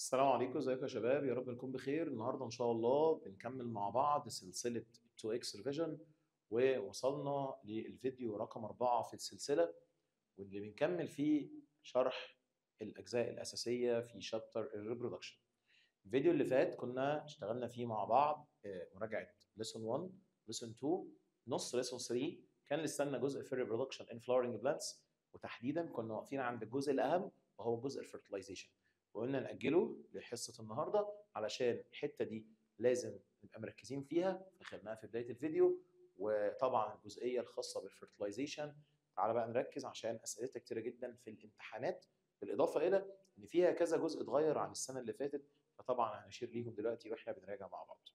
السلام عليكم، ازيكم يا شباب؟ يا رب نكون بخير. النهارده ان شاء الله بنكمل مع بعض سلسلة 2x revision، ووصلنا للفيديو رقم 4 في السلسلة، واللي بنكمل فيه شرح الاجزاء الاساسية في chapter ال reproduction. الفيديو اللي فات كنا اشتغلنا فيه مع بعض مراجعه lesson 1، lesson 2، نص lesson 3، كان لسه جزء في ال reproduction in flowering plants، وتحديدا كنا واقفين عند الجزء الاهم وهو جزء ال fertilization، وقلنا نأجله لحصة النهاردة علشان الحتة دي لازم نبقى مركزين فيها، فخدناها في بداية الفيديو. وطبعا الجزئية الخاصة بال fertilization تعالى بقى نركز عشان أسئلتها كتيرة جدا في الامتحانات، بالإضافة إلى إن فيها كذا جزء اتغير عن السنة اللي فاتت، فطبعا هنشير ليهم دلوقتي وإحنا بنراجع مع بعض.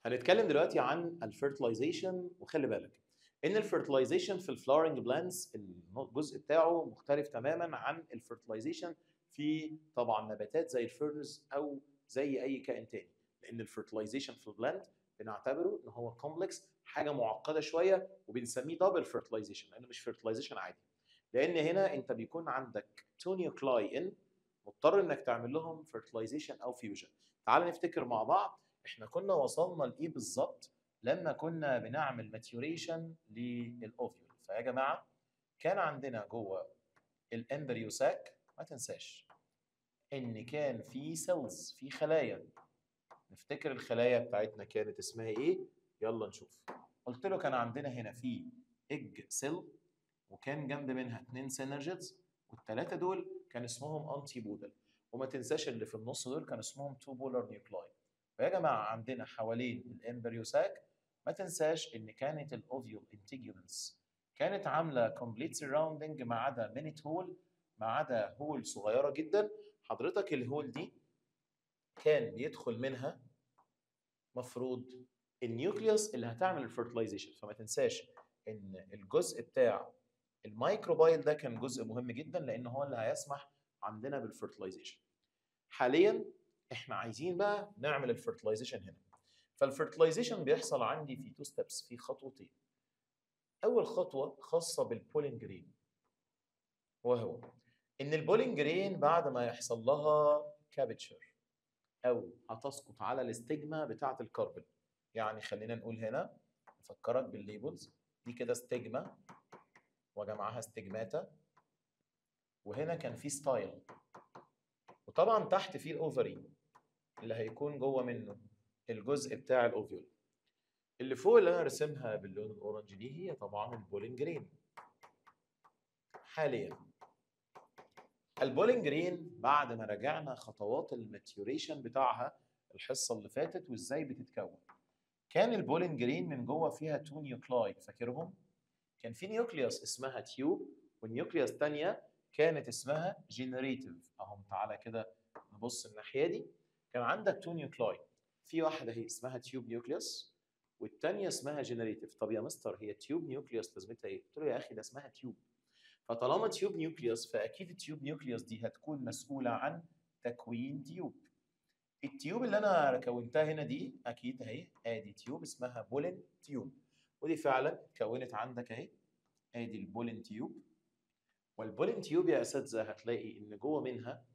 هنتكلم دلوقتي عن ال fertilization، وخلي بالك ان ال fertilization في ال flowering plants الجزء بتاعه مختلف تماما عن ال fertilization في طبعا نباتات زي ال ferns او زي اي كائن تاني، لان ال fertilization في ال plant بنعتبره ان هو complex، حاجة معقدة شوية، وبنسميه double fertilization لانه مش fertilization عادي، لان هنا انت بيكون عندك two nuclei ان مضطر انك تعمل لهم fertilization او fusion. تعال نفتكر مع بعض احنا كنا وصلنا لايه بالظبط لما كنا بنعمل maturation لل ovule. فيا جماعة كان عندنا جوه ال embryo sac، ما تنساش ان كان في cells، في خلايا. نفتكر الخلايا بتاعتنا كانت اسمها ايه؟ يلا نشوف. قلت له كان عندنا هنا في egg cell، وكان جنب منها 2 synergids، والثلاثة دول كان اسمهم antipodal، وما تنساش اللي في النص دول كان اسمهم two polar nuclei. فيا جماعة عندنا حوالين ال embryo sac ما تنساش ان كانت ال ovule integuments كانت عامله complete surrounding ما عدا minute hole، ما عدا hole صغيرة جدا. حضرتك ال hole دي كان بيدخل منها مفروض ال nucleus اللي هتعمل ال fertilization، فما تنساش ان الجزء بتاع ال micropyle ده كان جزء مهم جدا لان هو اللي هيسمح عندنا بال fertilization. حاليا احنا عايزين بقى نعمل ال fertilization هنا، فال fertilization بيحصل عندي في two steps، في خطوتين. اول خطوة خاصة بال pollen grain، وهو ان ال pollen grain بعد ما يحصل لها capture او هتسقط على ال stigma بتاعه ال carpel، يعني خلينا نقول هنا نفكرك بال labels دي كده stigma وجمعها stigmata، وهنا كان في style، وطبعا تحت فيه ال ovary اللي هيكون جوه منه الجزء بتاع ال ovule. اللي فوق اللي انا رسمها باللون ال orange دي هي طبعا ال pollen grain. حاليا ال pollen grain بعد ما راجعنا خطوات ال maturation بتاعها الحصة اللي فاتت وازاي بتتكون، كان ال pollen grain من جوه فيها two nuclei، فاكرهم؟ كان في nucleus اسمها tube، وال nucleus الثانية كانت اسمها generative. اهم تعالى كده نبص الناحية دي، كان عندك two nuclei، في واحدة هي اسمها tube nucleus والثانية اسمها generative. طب يا مستر هي tube nucleus لازمتها ايه؟ قلت له يا اخي ده اسمها tube، فطالما tube nucleus فاكيد ال tube nucleus دي هتكون مسؤولة عن تكوين tube. ال tube اللي انا كونتها هنا دي اكيد اهي، ادي tube اسمها pollen tube، ودي فعلا اتكونت عندك اهي، ادي ال pollen tube. وال pollen tube يا اساتذة هتلاقي ان جوه منها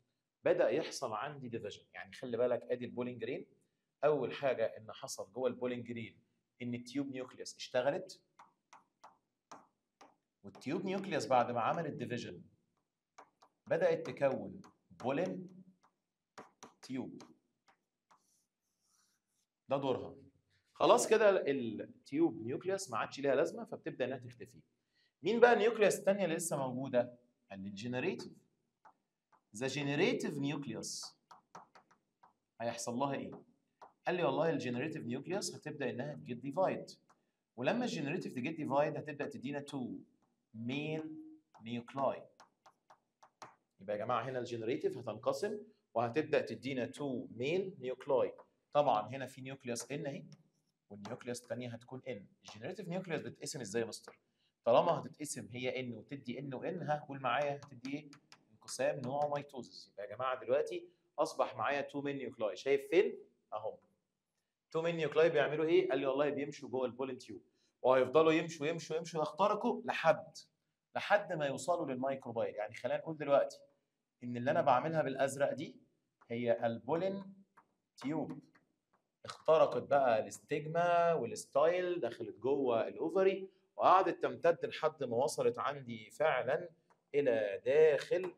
بدا يحصل عندي division، يعني خلي بالك ادي ال pollen grain، اول حاجة ان حصل جوه ال pollen grain ان ال tube nucleus اشتغلت، وال tube nucleus بعد ما عملت division بدات تكون pollen tube، ده دورها. خلاص كده ال tube nucleus ما عادش ليها لازمه، فبتبدا انها تختفي. مين بقى ال nucleus الثانية اللي لسه موجودة؟ ال generative. the generative nucleus هيحصل لها ايه؟ قال لي والله ال generative nucleus هتبدا انها ت get divide، ولما ال generative ت get divide هتبدا تدينا 2 male nuclei. يبقى يا جماعة هنا ال generative هتنقسم وهتبدا تدينا 2 male nuclei. طبعا هنا في nucleus N اهي، وال nucleus الثانية هتكون N. ال generative nucleus بتتقسم ازاي يا مستر؟ طالما هتتقسم هي N وتدي N و N، ها قول معايا هتدي ايه؟ انقسام نوع mitosis. يبقى يا جماعة دلوقتي اصبح معايا 2 male nuclei، شايف فين؟ اهم. two male nuclei بيعملوا ايه؟ قال لي والله بيمشوا جوه ال pollen tube، وهيفضلوا يمشوا يمشوا يمشوا يخترقوا لحد ما يوصلوا لل micropyle. يعني خلينا نقول دلوقتي ان اللي انا بعملها بالازرق دي هي ال pollen tube، اخترقت بقى ال stigma وال style، دخلت جوه ال ovary وقعدت تمتد لحد ما وصلت عندي فعلا الى داخل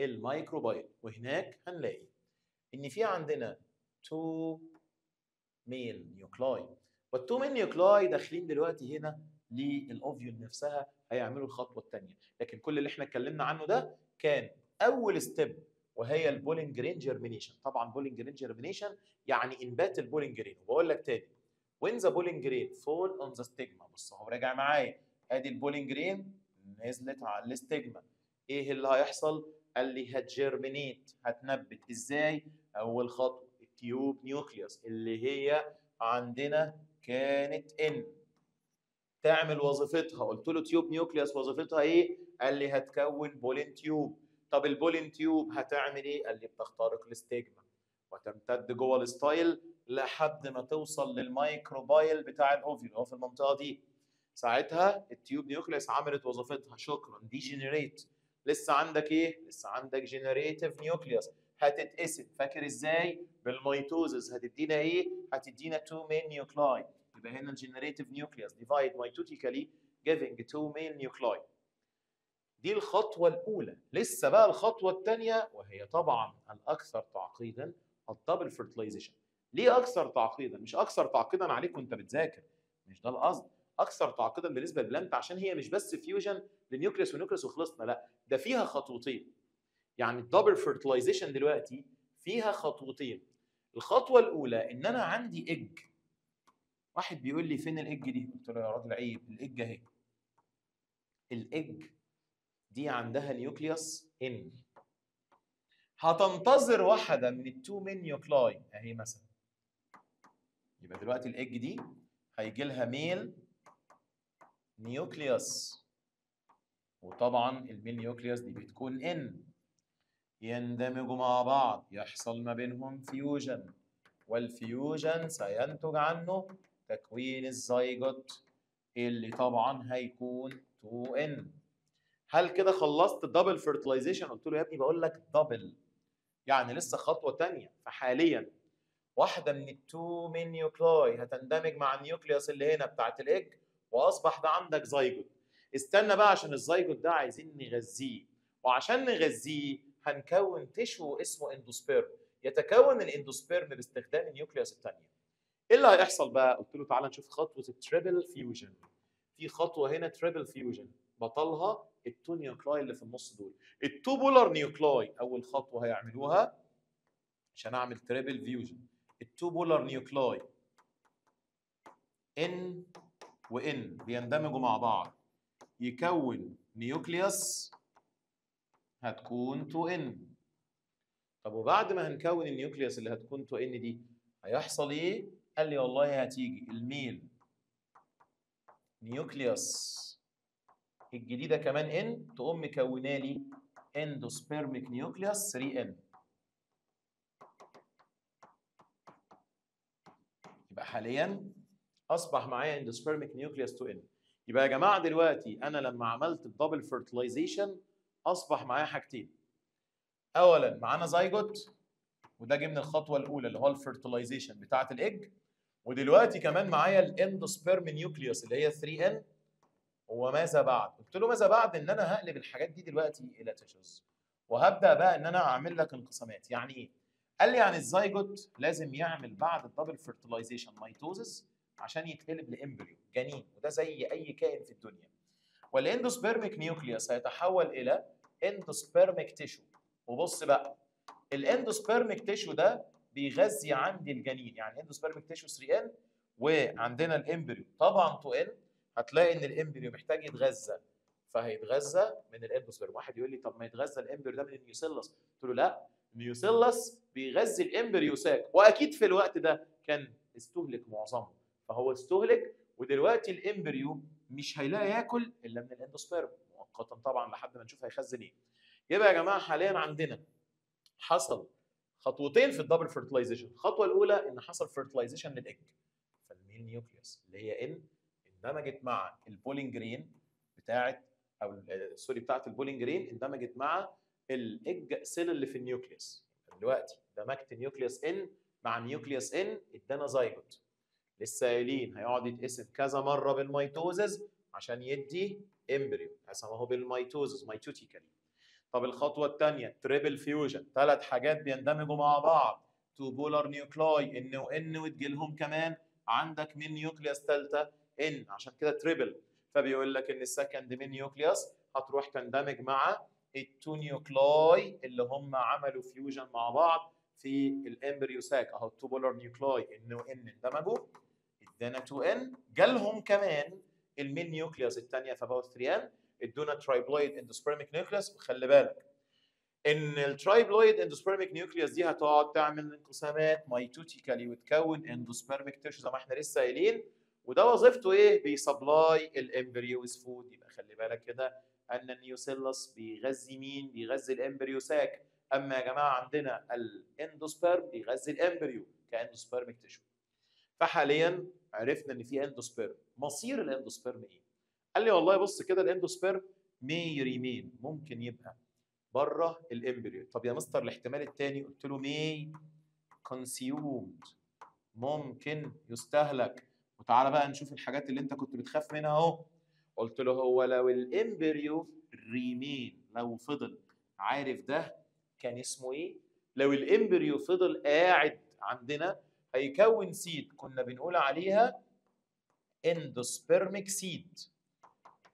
ال micropyle. وهناك هنلاقي ان في عندنا two male nuclei، وال two male nuclei داخلين دلوقتي هنا لل ovule نفسها، هيعملوا الخطوة الثانية. لكن كل اللي احنا اتكلمنا عنه ده كان اول step، وهي ال pollen grain germination. طبعا pollen grain germination يعني انبات ال pollen grain. وبقول لك تاني، when the pollen grain fall on the stigma، بص اهو راجع معايا، ادي ال pollen grain نزلت على ال stigma، ايه اللي هيحصل؟ قال لي هت germinate، هتنبت. ازاي؟ اول خطوة ال tube nucleus اللي هي عندنا كانت N تعمل وظيفتها. قلت له tube nucleus وظيفتها ايه؟ قال لي هتكون pollen tube. طب ال pollen tube هتعمل ايه؟ قال لي بتخترق ال stigma وتمتد جوه ال style لحد ما توصل لل micropyle بتاع ال ovule اللي هو في المنطقة دي. ساعتها ال tube nucleus عملت وظيفتها، شكرا، degenerate. لسه عندك ايه؟ لسه عندك generative nucleus هتتقسم، فاكر ازاي؟ بال mitosis. هتدينا ايه؟ هتدينا 2 male nuclei. يبقى هنا ال generative nucleus divide mitotically giving 2 male nuclei. دي الخطوة الاولى. لسه بقى الخطوة الثانية، وهي طبعا الاكثر تعقيدا، ال double fertilization. ليه اكثر تعقيدا؟ مش اكثر تعقيدا عليك وانت بتذاكر، مش ده القصد. اكثر تعقيدا بالنسبة لل plant عشان هي مش بس fusion ل nucleus و nucleus وخلصنا، لا ده فيها خطوتين. يعني ال double fertilization دلوقتي فيها خطوتين. الخطوة الاولى ان انا عندي egg. واحد بيقول لي فين ال egg دي؟ قلت له يا راجل عيب، ال egg اهي. ال egg دي عندها nucleus N، هتنتظر واحدة من ال two male nuclei اهي مثلا. يبقى دلوقتي ال egg دي هيجي لها male nucleus، وطبعا ال male nucleus دي بتكون N، يندمجوا مع بعض، يحصل ما بينهم fusion، وال fusion سينتج عنه تكوين الزيجوت اللي طبعا هيكون 2N. هل كده خلصت ال double fertilization؟ قلت له يا ابني بقول لك double، يعني لسه خطوة ثانية. فحاليا واحدة من ال two male nuclei هتندمج مع ال nucleus اللي هنا بتاعت ال egg، واصبح ده عندك زيجوت. استنى بقى عشان الزيجوت ده عايزين نغذيه، وعشان نغذيه هنكون tissue اسمه endosperm. يتكون ال endosperm باستخدام ال nucleus الثانية. ايه اللي هيحصل بقى؟ قلت له تعالى نشوف خطوة ال triple fusion. في خطوة هنا triple fusion بطلها ال two nuclei اللي في النص دول، ال two polar nuclei. اول خطوة هيعملوها عشان اعمل triple fusion، ال two polar nuclei N و N بيندمجوا مع بعض، يكون nucleus هتكون 2N. طب وبعد ما هنكون ال nucleus اللي هتكون 2N دي هيحصل ايه؟ قال لي والله هتيجي ال male nucleus الجديدة كمان N، تقوم مكونة لي endospermic nucleus 3N. يبقى حاليا اصبح معايا endospermic nucleus 2N. يبقى يا جماعة دلوقتي انا لما عملت ال double fertilization اصبح معايا حاجتين. اولا معانا زيجوت، وده جه من الخطوة الاولى اللي هو ال fertilization بتاعه ال egg، ودلوقتي كمان معايا ال endosperm nucleus اللي هي 3N. وماذا بعد؟ قلت له ماذا بعد؟ ان انا هقلب الحاجات دي دلوقتي الى tissues، وهبدا بقى ان انا اعمل لك انقسامات. يعني ايه؟ قال لي يعني الزيجوت لازم يعمل بعد ال double fertilization mitosis عشان يتقلب ل embryo جنين، وده زي اي كائن في الدنيا. وال endospermic nucleus هيتحول الى endospermic tissue. وبص بقى، ال endospermic tissue ده بيغذي عندي الجنين، يعني endospermic tissue 3N وعندنا ال embryo طبعا 2N. هتلاقي ان ال embryo محتاج يتغذى، فهيتغذى من ال endosperm. واحد يقول لي طب ما يتغذى ال embryo ده من ال nucellus؟ قلت له لا، ال nucellus بيغذي ال embryo sac، واكيد في الوقت ده كان استهلك معظمه، فهو استهلك، ودلوقتي ال embryo مش هيلاقي ياكل الا من ال endosperm مؤقتا طبعا لحد ما نشوف هيخزن ايه. يبقى يا جماعة حاليا عندنا حصل خطوتين في ال double fertilization. الخطوة الاولى ان حصل fertilization لل egg، فال male nucleus اللي هي N اندمجت مع ال pollen grain بتاعه، او sorry بتاعه ال pollen grain اندمجت مع ال egg cell اللي في ال nucleus. دلوقتي دمجت nucleus N مع nucleus N ادانا زيجوت. لسه قايلين هيقعد يتقسم كذا مرة بال mitosis عشان يدي embryo، قسمه بال mitosis mitotically. طب الخطوة الثانية triple fusion، ثلاث حاجات بيندمجوا مع بعض، two polar nuclei N و N، وتجيلهم كمان عندك male nucleus ثالثة N، عشان كده triple. فبيقول لك ان ال second male nucleus هتروح تندمج مع ال two nuclei اللي هم عملوا fusion مع بعض في ال embryo sac، اهو ال two polar nuclei N و N اندمجوا ادانا 2 N، جالهم كمان ال male nucleus الثانية فبقوا 3 N، ادونا triploid endospermic nucleus. وخلي بالك ان ال triploid endospermic nucleus دي هتقعد تعمل انقسامات mitotically وتكون endospermic tissue زي ما احنا لسه قايلين، وده وظيفته ايه؟ بي supply ال embryo with food. يبقى خلي بالك كده ان ال nucellus بيغذي مين؟ بيغذي ال embryo sac. اما يا جماعة عندنا ال endosperm بيغذي ال embryo ك endospermic tissue. فحاليا عرفنا ان في endosperm. مصير ال endosperm ايه؟ قال لي والله بص كده، ال endosperm may remain، ممكن يبقى بره ال embryo. طب يا مستر الاحتمال الثاني؟ قلت له may consumed، ممكن يستهلك. وتعالى بقى نشوف الحاجات اللي انت كنت بتخاف منها اهو. قلت له هو لو ال embryo remain، لو فضل، عارف ده كان اسمه ايه؟ لو ال embryo فضل قاعد عندنا هيكون seed كنا بنقول عليها endospermic seed.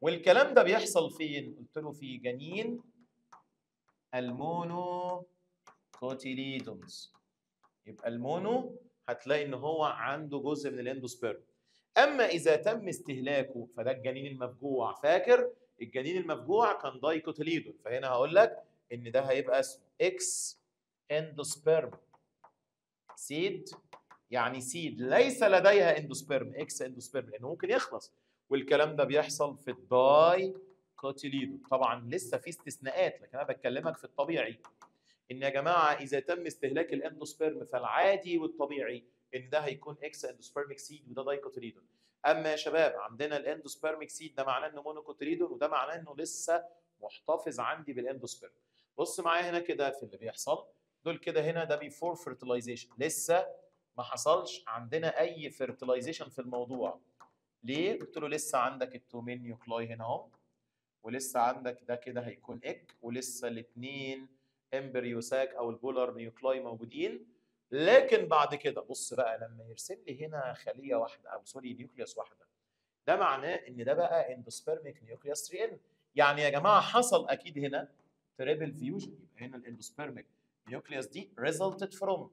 والكلام ده بيحصل فين؟ قلت له في جنين ال monocotyledons. يبقى ال mono هتلاقي ان هو عنده جزء من ال endosperm. اما اذا تم استهلاكه فده الجنين المفجوع، فاكر الجنين المفجوع كان dicotyledon، فهنا هقول لك ان ده هيبقى اسمه ex endosperm seed، يعني seed ليس لديها endosperm، ex endosperm لانه ممكن يخلص. والكلام ده بيحصل في ال dicotyledon. طبعا لسه في استثناءات، لكن انا بكلمك في الطبيعي ان يا جماعة اذا تم استهلاك ال endosperm فالعادي والطبيعي ان ده هيكون ex endospermic seed وده dicotyledon. اما يا شباب عندنا ال endospermic seed ده معناه انه monocotyledon، وده معناه انه لسه محتفظ عندي بال endosperm. بص معايا هنا كده في اللي بيحصل دول كده، هنا ده before fertilization، لسه ما حصلش عندنا اي fertilization في الموضوع. ليه؟ قلت له لسه عندك ال two male nuclei هنا اهو، ولسه عندك ده كده هيكون egg، ولسه الاثنين embryo sac او ال polar nuclei موجودين. لكن بعد كده بص بقى لما يرسم لي هنا خليه واحدة او sorry nucleus واحدة، ده معناه ان ده بقى endospermic nucleus 3 N. يعني يا جماعة حصل اكيد هنا triple fusion. يبقى هنا ال endospermic nucleus دي resulted from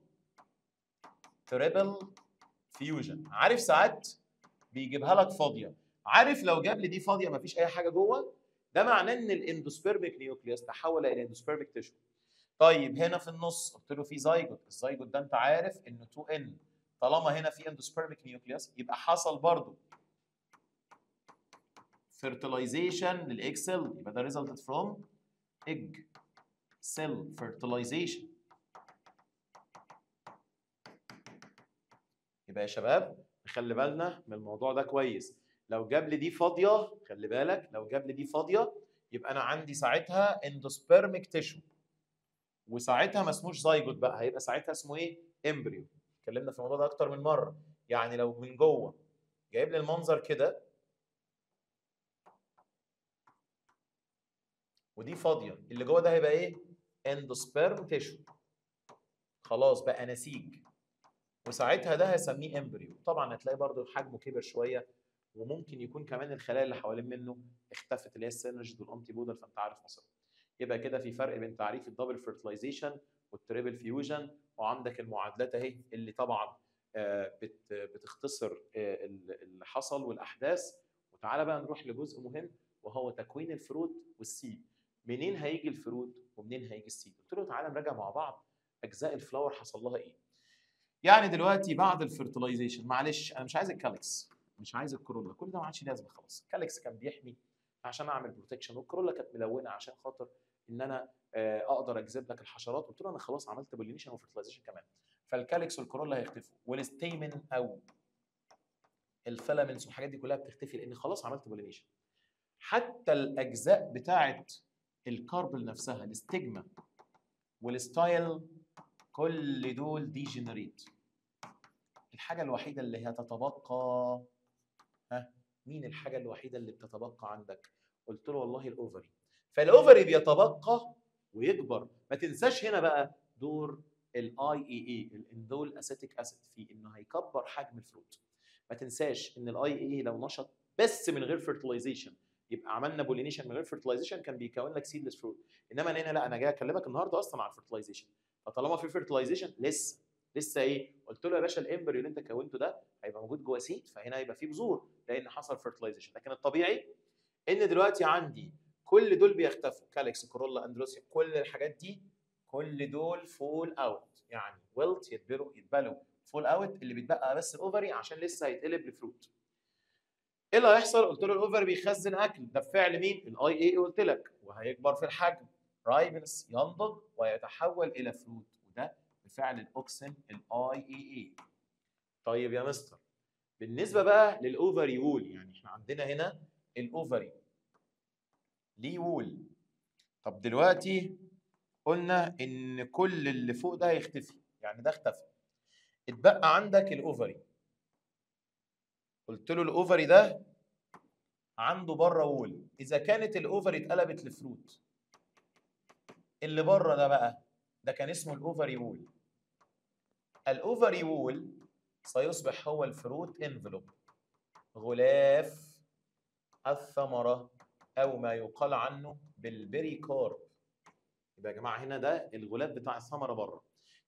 triple fusion. عارف ساعات بيجيبها لك فاضية، عارف لو جاب لي دي فاضية مفيش اي حاجة جوه، ده معناه ان ال endospermic nucleus تحول الى endospermic tissue. طيب هنا في النص قلت له في زيجوت، الزيجوت ده انت عارف انه 2 N، طالما هنا في endospermic nucleus يبقى حصل برضه fertilization لل egg cell، يبقى ده resulted from egg cell fertilization. يبقى يا شباب نخلي بالنا من الموضوع ده كويس. لو جاب لي دي فاضية، خلي بالك لو جاب لي دي فاضية يبقى انا عندي ساعتها endospermic tissue، وساعتها ما اسموش زيجوت بقى، هيبقى ساعتها اسمه ايه؟ embryo. اتكلمنا في الموضوع ده اكتر من مرة. يعني لو من جوه جايب لي المنظر كده ودي فاضية، اللي جوه ده هيبقى ايه؟ endosperm tissue، خلاص بقى نسيج، وساعتها ده هسميه embryo. طبعا هتلاقي برضو حجمه كبر شوية، وممكن يكون كمان الخلايا اللي حوالين منه اختفت اللي هي ال synergid وال antipodal، فانت عارف مصيرها. يبقى كده في فرق بين تعريف ال double fertilization وال triple fusion، وعندك المعادلات اهي اللي طبعا بتختصر اللي حصل والاحداث. وتعالى بقى نروح لجزء مهم وهو تكوين ال fruit وال seed. منين هيجي ال fruit ومنين هيجي ال seed؟ قلت له تعالى نراجع مع بعض اجزاء ال flower حصل لها ايه. يعني دلوقتي بعد ال fertilization، معلش انا مش عايز ال calyx، مش عايز ال corolla، كل ده ما عادش لازمه خلاص. ال calyx كان بيحمي عشان اعمل protection، وال corolla كانت ملونة عشان خاطر ان انا اقدر اجذب لك الحشرات. قلت له انا خلاص عملت pollination و fertilization كمان، فال calyx وال corolla هيختفوا، وال stamen او ال filaments والحاجات دي كلها بتختفي لان خلاص عملت pollination. حتى الاجزاء بتاعه ال carpel نفسها، ال stigma وال style، كل دول degenerate. الحاجة الوحيدة اللي هتتبقى، ها مين الحاجة الوحيدة اللي بتتبقى عندك؟ قلت له والله ال ovary. فال ovary بيتبقى ويكبر. ما تنساش هنا بقى دور ال IAA، ال indole acetic acid، في انه هيكبر حجم ال fruit. ما تنساش ان ال IAA لو نشط بس من غير fertilization، يبقى عملنا pollination من غير fertilization، كان بيكون لك seedless fruit. انما هنا لا، انا جاي اكلمك النهارده اصلا على ال fertilization، فطالما في fertilization لسه ايه؟ قلت له يا باشا ال embryo اللي انت كونته ده هيبقى موجود جوه seed، فهنا هيبقى فيه بذور لان حصل fertilization. لكن الطبيعي ان دلوقتي عندي كل دول بيختفوا، calyx، corolla، androecium، كل الحاجات دي كل دول fall out، يعني wilt يتبلوا fall out، اللي بيتبقى بس ال ovary عشان لسه هيتقلب ل fruit. ايه اللي هيحصل؟ قلت له ال ovary بيخزن اكل، ده بفعل مين؟ ال IAA قلت لك، وهيكبر في الحجم، ripens ينضج ويتحول الى fruit، وده بفعل ال auxin ال IAA. طيب يا مستر، بالنسبة بقى لل ovary wall، يعني احنا عندنا هنا ال ovary ليه wall. طب دلوقتي قلنا ان كل اللي فوق ده هيختفي، يعني ده اختفى، اتبقى عندك ال ovary. قلت له ال ovary ده عنده بره wall، اذا كانت ال ovary اتقلبت ل fruit، اللي بره ده بقى ده كان اسمه ال ovary wall. ال ovary wall سيصبح هو ال fruit envelope، غلاف الثمرة او ما يقال عنه بال pericarp. يبقى يا جماعة هنا ده الغلاف بتاع الثمرة بره.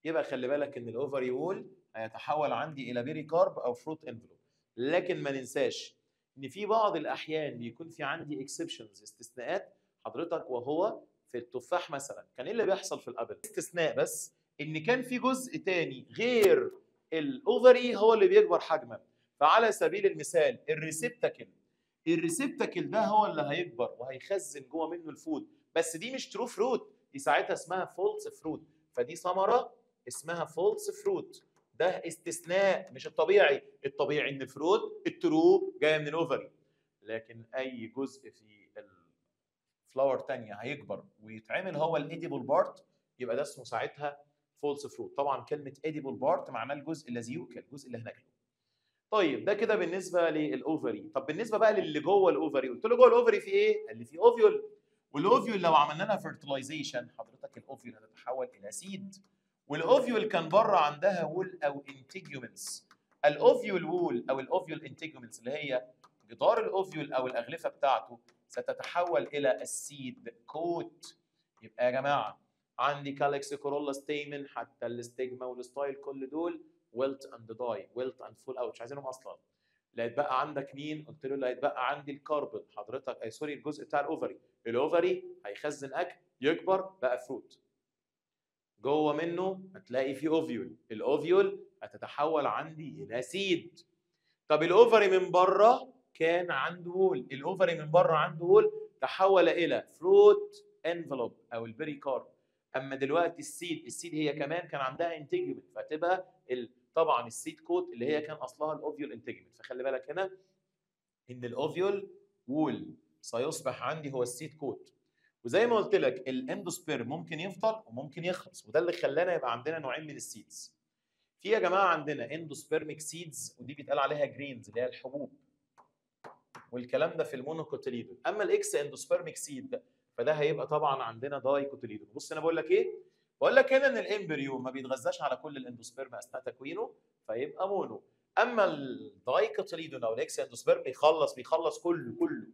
يبقى خلي بالك ان ال ovary wall هيتحول عندي الى pericarp او fruit envelope. لكن ما ننساش ان في بعض الاحيان بيكون في عندي exceptions، استثناءات حضرتك، وهو في التفاح مثلا كان ايه اللي بيحصل في ال apple؟ استثناء بس ان كان في جزء تاني غير ال ovary هو اللي بيكبر حجما. فعلى سبيل المثال ال receptacle، ال receptacle ده هو اللي هيكبر وهيخزن جوه منه ال food، بس دي مش true fruit، دي ساعتها اسمها false fruit، فدي ثمره اسمها false fruit. ده استثناء مش الطبيعي، الطبيعي ان ال fruit ال true جاية من ال ovary، لكن اي جزء في ال flower تانية هيكبر ويتعمل هو ال edible part، يبقى ده اسمه ساعتها false fruit. طبعا كلمة edible part معناه الجزء الذي يؤكل، الجزء اللي هناكله. طيب ده كده بالنسبة لل ovary. طب بالنسبة بقى للي جوه ال ovary، قلت له جوه ال ovary في ايه؟ قال لي في ovule، وال ovule لو عملنا لها fertilization حضرتك ال ovule هتتحول الى seed، وال ovule كان بره عندها wall او integuments. ال ovule wall او ال ovule integuments اللي هي جدار ال ovule او الاغلفه بتاعته ستتحول الى ال seed coat. يبقى يا جماعة عندي calyx، corolla، stamen، حتى ال stigma وال style، كل دول wilt and die، wilt and fall out، مش عايزينهم اصلا. اللي هيتبقى عندك مين؟ قلت له اللي هيتبقى عندي ال carpel حضرتك، اي sorry الجزء بتاع ال ovary. ال ovary هيخزن اكل، يكبر بقى fruit، جوه منه هتلاقي فيه ovule، ال ovule هتتحول عندي الى seed. طب ال ovary من بره كان عنده wall، ال ovary من بره عنده wall تحول الى fruit envelope او ال pericarp. اما دلوقتي ال seed، ال seed هي كمان كان عندها integument، فتبقى طبعا ال seed coat اللي هي كان اصلها ال ovule integument. فخلي بالك هنا ان ال ovule wall سيصبح عندي هو ال seed coat. وزي ما قلت لك ال endosperm ممكن يفضل وممكن يخلص، وده اللي خلانا يبقى عندنا نوعين من ال seeds. في يا جماعة عندنا endospermic seeds، ودي بيتقال عليها grains اللي هي الحبوب، والكلام ده في ال monocotyledon. اما ال ex endospermic seed فده هيبقى طبعا عندنا dicotyledon. بص انا بقول لك ايه؟ بقول لك هنا ان ال embryo ما بيتغذاش على كل ال endosperm اثناء تكوينه فيبقى mono. اما ال dicotyledon او ال ex endosperm بيخلص كله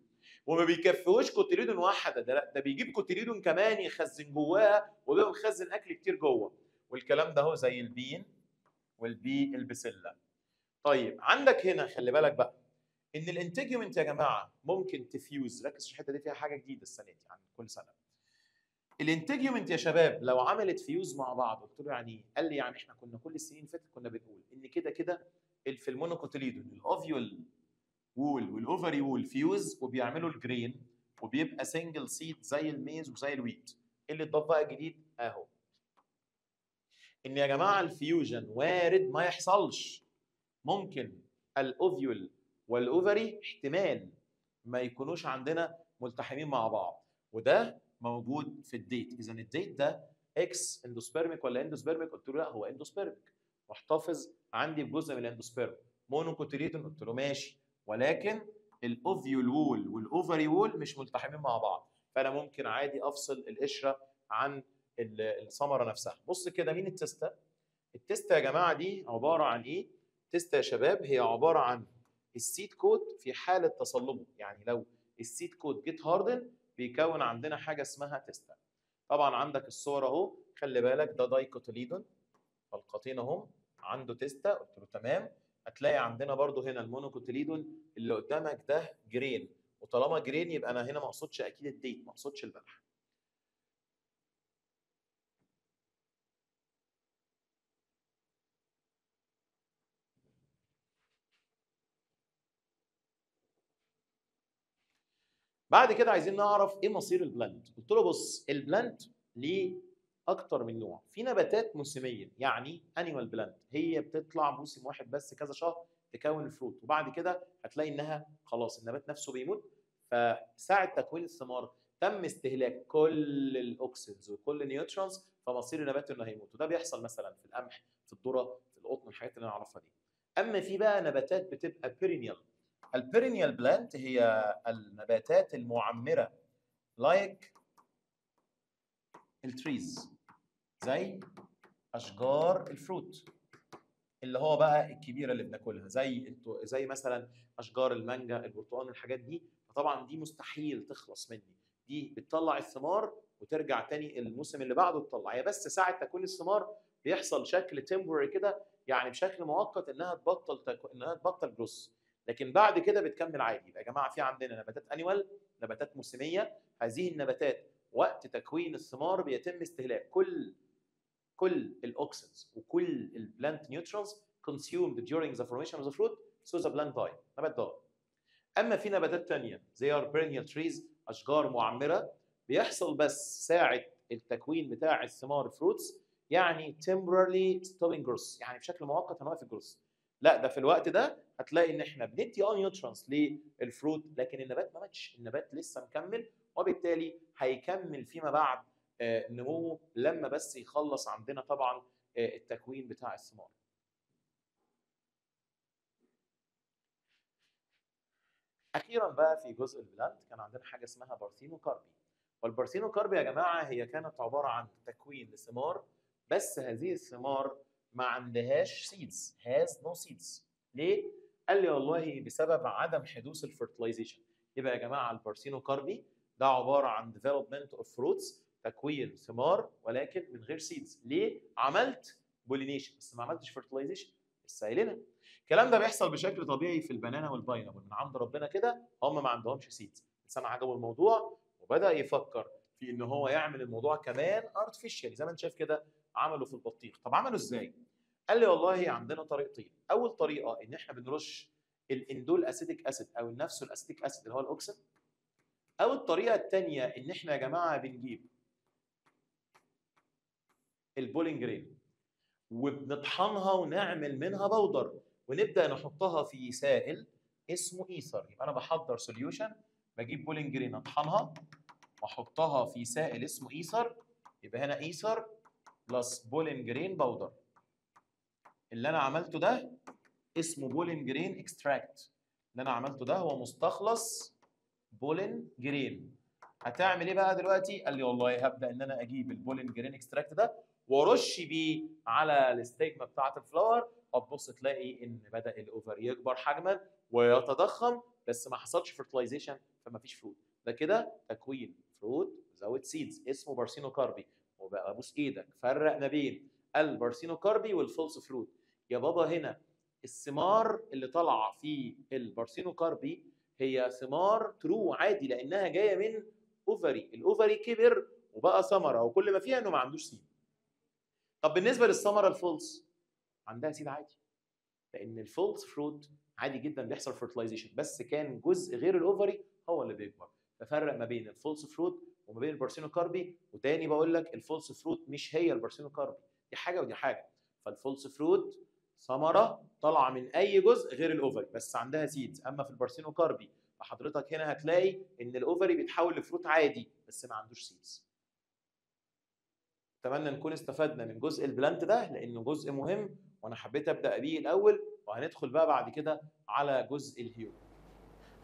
وما بيكفيهوش cotyledon واحدة، ده لا ده بيجيب cotyledon كمان يخزن جواها، وبيبقى مخزن اكل كتير جوه. والكلام ده هو زي ال bean وال pea البسله. طيب عندك هنا خلي بالك بقى ان ال integument يا جماعة ممكن تفيوز. ركز في الحتة دي، فيها حاجة جديدة السنة دي عن كل سنة. ال integument يا شباب لو عملت فيوز مع بعض، قلت له يعني ايه؟ قال لي يعني احنا كنا كل السنين اللي فاتت كنا بنقول ان كده كده في ال monocotyledon ال ovule wall وال ovary wall fuse وبيعملوا ال grain وبيبقى single seed زي ال maize وزي ال wheat. ايه اللي اتضاف بقى الجديد؟ اهو ان يا جماعة ال fusion وارد ما يحصلش، ممكن ال ovule وال ovary احتمال ما يكونوش عندنا ملتحمين مع بعض، وده موجود في ال date. اذا ال date ده ex endospermic ولا endospermic؟ قلت له لا هو endospermic، محتفظ عندي بجزء من ال endosperm. monocotyledon قلت له ماشي، ولكن ال ovule wall وال ovary wall مش ملتحمين مع بعض، فانا ممكن عادي افصل القشرة عن الثمرة نفسها. بص كده مين ال testa؟ ال testa يا جماعة دي عبارة عن ايه؟ ال testa يا شباب هي عبارة عن ال seed coat في حاله تصلبه، يعني لو ال seed coat get harden بيكون عندنا حاجة اسمها testa. طبعا عندك الصور اهو، خلي بالك ده dicotyledon فلقطين اهم عنده testa، قلت له تمام. هتلاقي عندنا برضو هنا ال monocotyledon اللي قدامك ده grain، وطالما grain يبقى انا هنا ما اقصدش اكيد ال date، ما اقصدش البلح. بعد كده عايزين نعرف ايه مصير ال plant. قلت له بص ال plant ليه اكتر من نوع، في نباتات موسميه يعني annual plant، هي بتطلع موسم واحد بس كذا شهر تكون ال fruit، وبعد كده هتلاقي انها خلاص النبات نفسه بيموت، فساعه تكوين الثمار تم استهلاك كل ال auxins وكل ال nutrients، فمصير النبات انه هيموت. وده بيحصل مثلا في القمح، في الذرة، في القطن، الحاجات اللي انا اعرفها دي. اما في بقى نباتات بتبقى perennial. ال perennial plant هي النباتات المعمره like ال trees، زي اشجار ال fruit اللي هو بقى الكبيرة اللي بناكلها، زي مثلا اشجار المانجا، البرتقال، الحاجات دي. فطبعا دي مستحيل تخلص مني، دي بتطلع الثمار وترجع تاني الموسم اللي بعده تطلع، هي بس ساعة تكوين الثمار بيحصل شكل temporary كده، يعني بشكل مؤقت انها تبطل growth، لكن بعد كده بتكمل عادي. يبقى يا جماعة في عندنا نباتات annual، نباتات موسميه، هذه النباتات وقت تكوين الثمار بيتم استهلاك كل ال auxins وكل ال plant nutrients consumed during the formation of the fruit, so the plant die، نبات die. اما في نباتات ثانية زي perennial trees، اشجار معمره، بيحصل بس ساعة التكوين بتاع الثمار fruits، يعني temporarily stopping growth، يعني بشكل مؤقت هنوقف ال growth. لا ده في الوقت ده هتلاقي ان احنا بندي nutrients لل fruit، لكن النبات ما ماتش، النبات لسه مكمل، وبالتالي هيكمل فيما بعد نموه لما بس يخلص عندنا طبعا التكوين بتاع الثمار. اخيرا بقى في جزء ال plant كان عندنا حاجة اسمها parthenocarpy. وال parthenocarpy يا جماعة هي كانت عبارة عن تكوين لثمار، بس هذه الثمار ما عندهاش seeds، has no seeds. ليه؟ قال لي والله بسبب عدم حدوث ال fertilization. يبقى يا جماعة ال parthenocarpy ده عبارة عن development of fruits، تكوين ثمار ولكن من غير seeds. ليه؟ عملت pollination بس ما عملتش fertilization، لسه قايلينها. الكلام ده بيحصل بشكل طبيعي في ال banana وال pineapple، من عند ربنا كده هم ما عندهمش seeds. الانسان عجبه الموضوع وبدا يفكر في ان هو يعمل الموضوع كمان artificially، زي ما انت شايف كده عمله في البطيخ. طب عمله ازاي؟ قال لي والله عندنا طريقتين. اول طريقه ان احنا بنرش ال indole acetic acid او نفسه ال acetic acid اللي هو ال auxin، او الطريقة الثانية ان احنا يا جماعة بنجيب ال pollen grain وبنطحنها ونعمل منها powder ونبدا نحطها في سائل اسمه ايثر. يبقى انا بحضر solution، بجيب pollen grain اطحنها واحطها في سائل اسمه ايثر، يبقى هنا ether plus pollen grain powder. اللي انا عملته ده اسمه pollen grain extract، اللي انا عملته ده هو مستخلص pollen grain. هتعمل ايه بقى دلوقتي؟ قال لي والله هبدا ان انا اجيب ال pollen grain extract ده وارش بيه على ال stigma بتاعه ال flower، هتبص تلاقي ان بدا ال ovary يكبر حجما ويتضخم، بس ما حصلش fertilization فما فيش fruit. ده كده تكوين fruit without seeds اسمه parthenocarpy. وبقى ابوس ايدك فرق ما بين ال parthenocarpy وال false fruit. يا بابا هنا الثمار اللي طالعه في ال parthenocarpy هي ثمار true عادي لانها جاية من ovary، ال ovary كبر وبقى ثمره وكل ما فيها انه ما عندوش seed. طب بالنسبة للثمره ال false عندها seed عادي، لان ال false fruit عادي جدا بيحصل fertilization، بس كان جزء غير ال ovary هو اللي بيكبر. ففرق ما بين ال false fruit وما بين ال parthenocarpy. وتاني بقول لك ال false fruit مش هي ال parthenocarpy، دي حاجة ودي حاجة. فال false fruit ثمره طالعه من اي جزء غير ال ovary بس عندها seeds. اما في ال parthenocarpy فحضرتك هنا هتلاقي ان ال ovary بيتحول ل fruit عادي بس ما عندوش seeds. اتمنى نكون استفدنا من جزء ال plant ده لانه جزء مهم وانا حبيت ابدا بيه الاول، وهندخل بقى بعد كده على جزء ال human.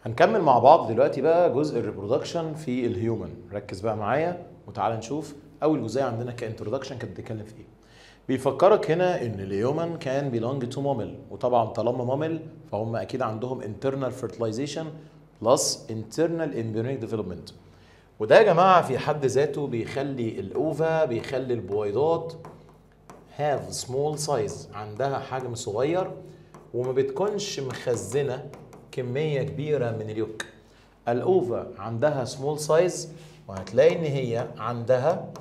هنكمل مع بعض دلوقتي بقى جزء ال reproduction في ال human. ركز بقى معايا وتعالى نشوف اول جزئية عندنا ك introduction كانت بتتكلم في ايه. بيفكرك هنا ان ال human كان belong to mammal، وطبعا طالما mammal فهم اكيد عندهم internal fertilization plus internal embryonic development. وده يا جماعة في حد ذاته بيخلي ال ova، بيخلي البويضات have small size، عندها حجم صغير وما بتكونش مخزنة كمية كبيرة من ال yolk. ال ova عندها small size وهتلاقي ان هي عندها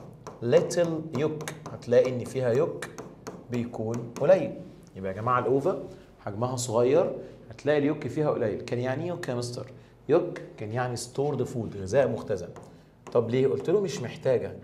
little yolk، هتلاقي ان فيها yolk بيكون قليل. يبقى يا جماعة ال ova حجمها صغير، هتلاقي ال yolk فيها قليل. كان يعني ايه yolk يا مستر؟ yolk كان يعني stored food، غذاء مختزن. طب ليه؟ قلت له مش محتاجه،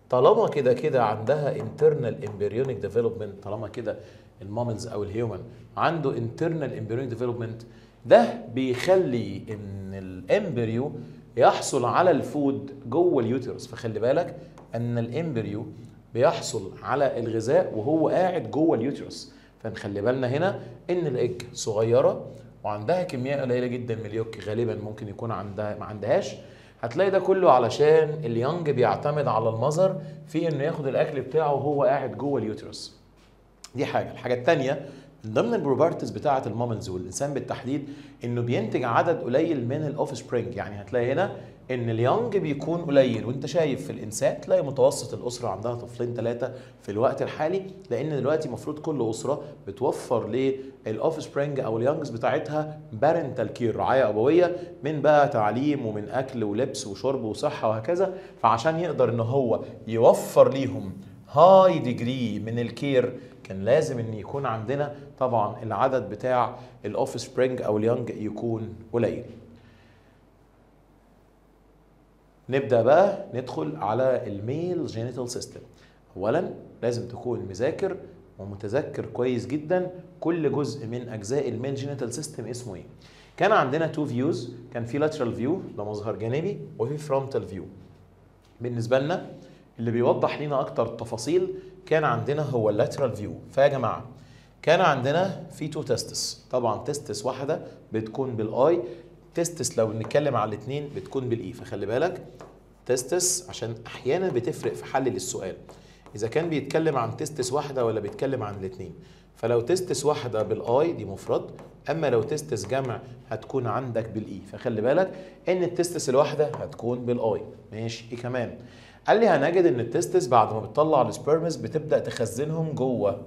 طالما كده كده عندها internal embryonic development، طالما كده ال mammals او ال human عنده internal embryonic development، ده بيخلي ان ال embryo يحصل على ال food جوه ال uterus. فخلي بالك ان ال embryo بيحصل على الغذاء وهو قاعد جوه ال uterus. فنخلي بالنا هنا ان ال egg صغيرة وعندها كمية قليله جدا من ال yolk، غالبا ممكن يكون عندها ما عندهاش. هتلاقي ده كله علشان ال young بيعتمد على ال mother في انه ياخد الاكل بتاعه وهو قاعد جوه ال uterus. دي حاجة. الحاجة الثانية من ضمن ال properties بتاعه ال mammals والانسان بالتحديد انه بينتج عدد قليل من ال offspring. يعني هتلاقي هنا ان ال young بيكون قليل، وانت شايف في الانسان تلاقي متوسط الاسرة عندها طفلين ثلاثة في الوقت الحالي، لان دلوقتي المفروض كل اسره بتوفر لل offspring او ال youngs بتاعتها parental care، رعاية ابويه من بقى تعليم ومن اكل ولبس وشرب وصحة وهكذا. فعشان يقدر ان هو يوفر ليهم high degree من ال care كان لازم ان يكون عندنا طبعا العدد بتاع ال offspring او ال young يكون قليل. نبدا بقى ندخل على ال male genital system. اولا لازم تكون مذاكر ومتذكر كويس جدا كل جزء من اجزاء ال male genital system اسمه ايه. كان عندنا two views، كان في lateral view ده مظهر جانبي، وفي frontal view. بالنسبة لنا اللي بيوضح لنا اكتر التفاصيل كان عندنا هو ال lateral view. فيا جماعة كان عندنا في two testes، طبعا testis واحدة بتكون بال I، testis لو بنتكلم على الاثنين بتكون بال E. فخلي بالك testis عشان احيانا بتفرق في حل للسؤال اذا كان بيتكلم عن testis واحدة ولا بيتكلم عن الاثنين. فلو testis واحدة بال I دي مفرد، اما لو testis جمع هتكون عندك بال E. فخلي بالك ان ال testis الواحدة هتكون بال I. ماشي. ايه كمان؟ قال لي هنجد ان ال testis بعد ما بتطلع ال sperms بتبدا تخزنهم جوه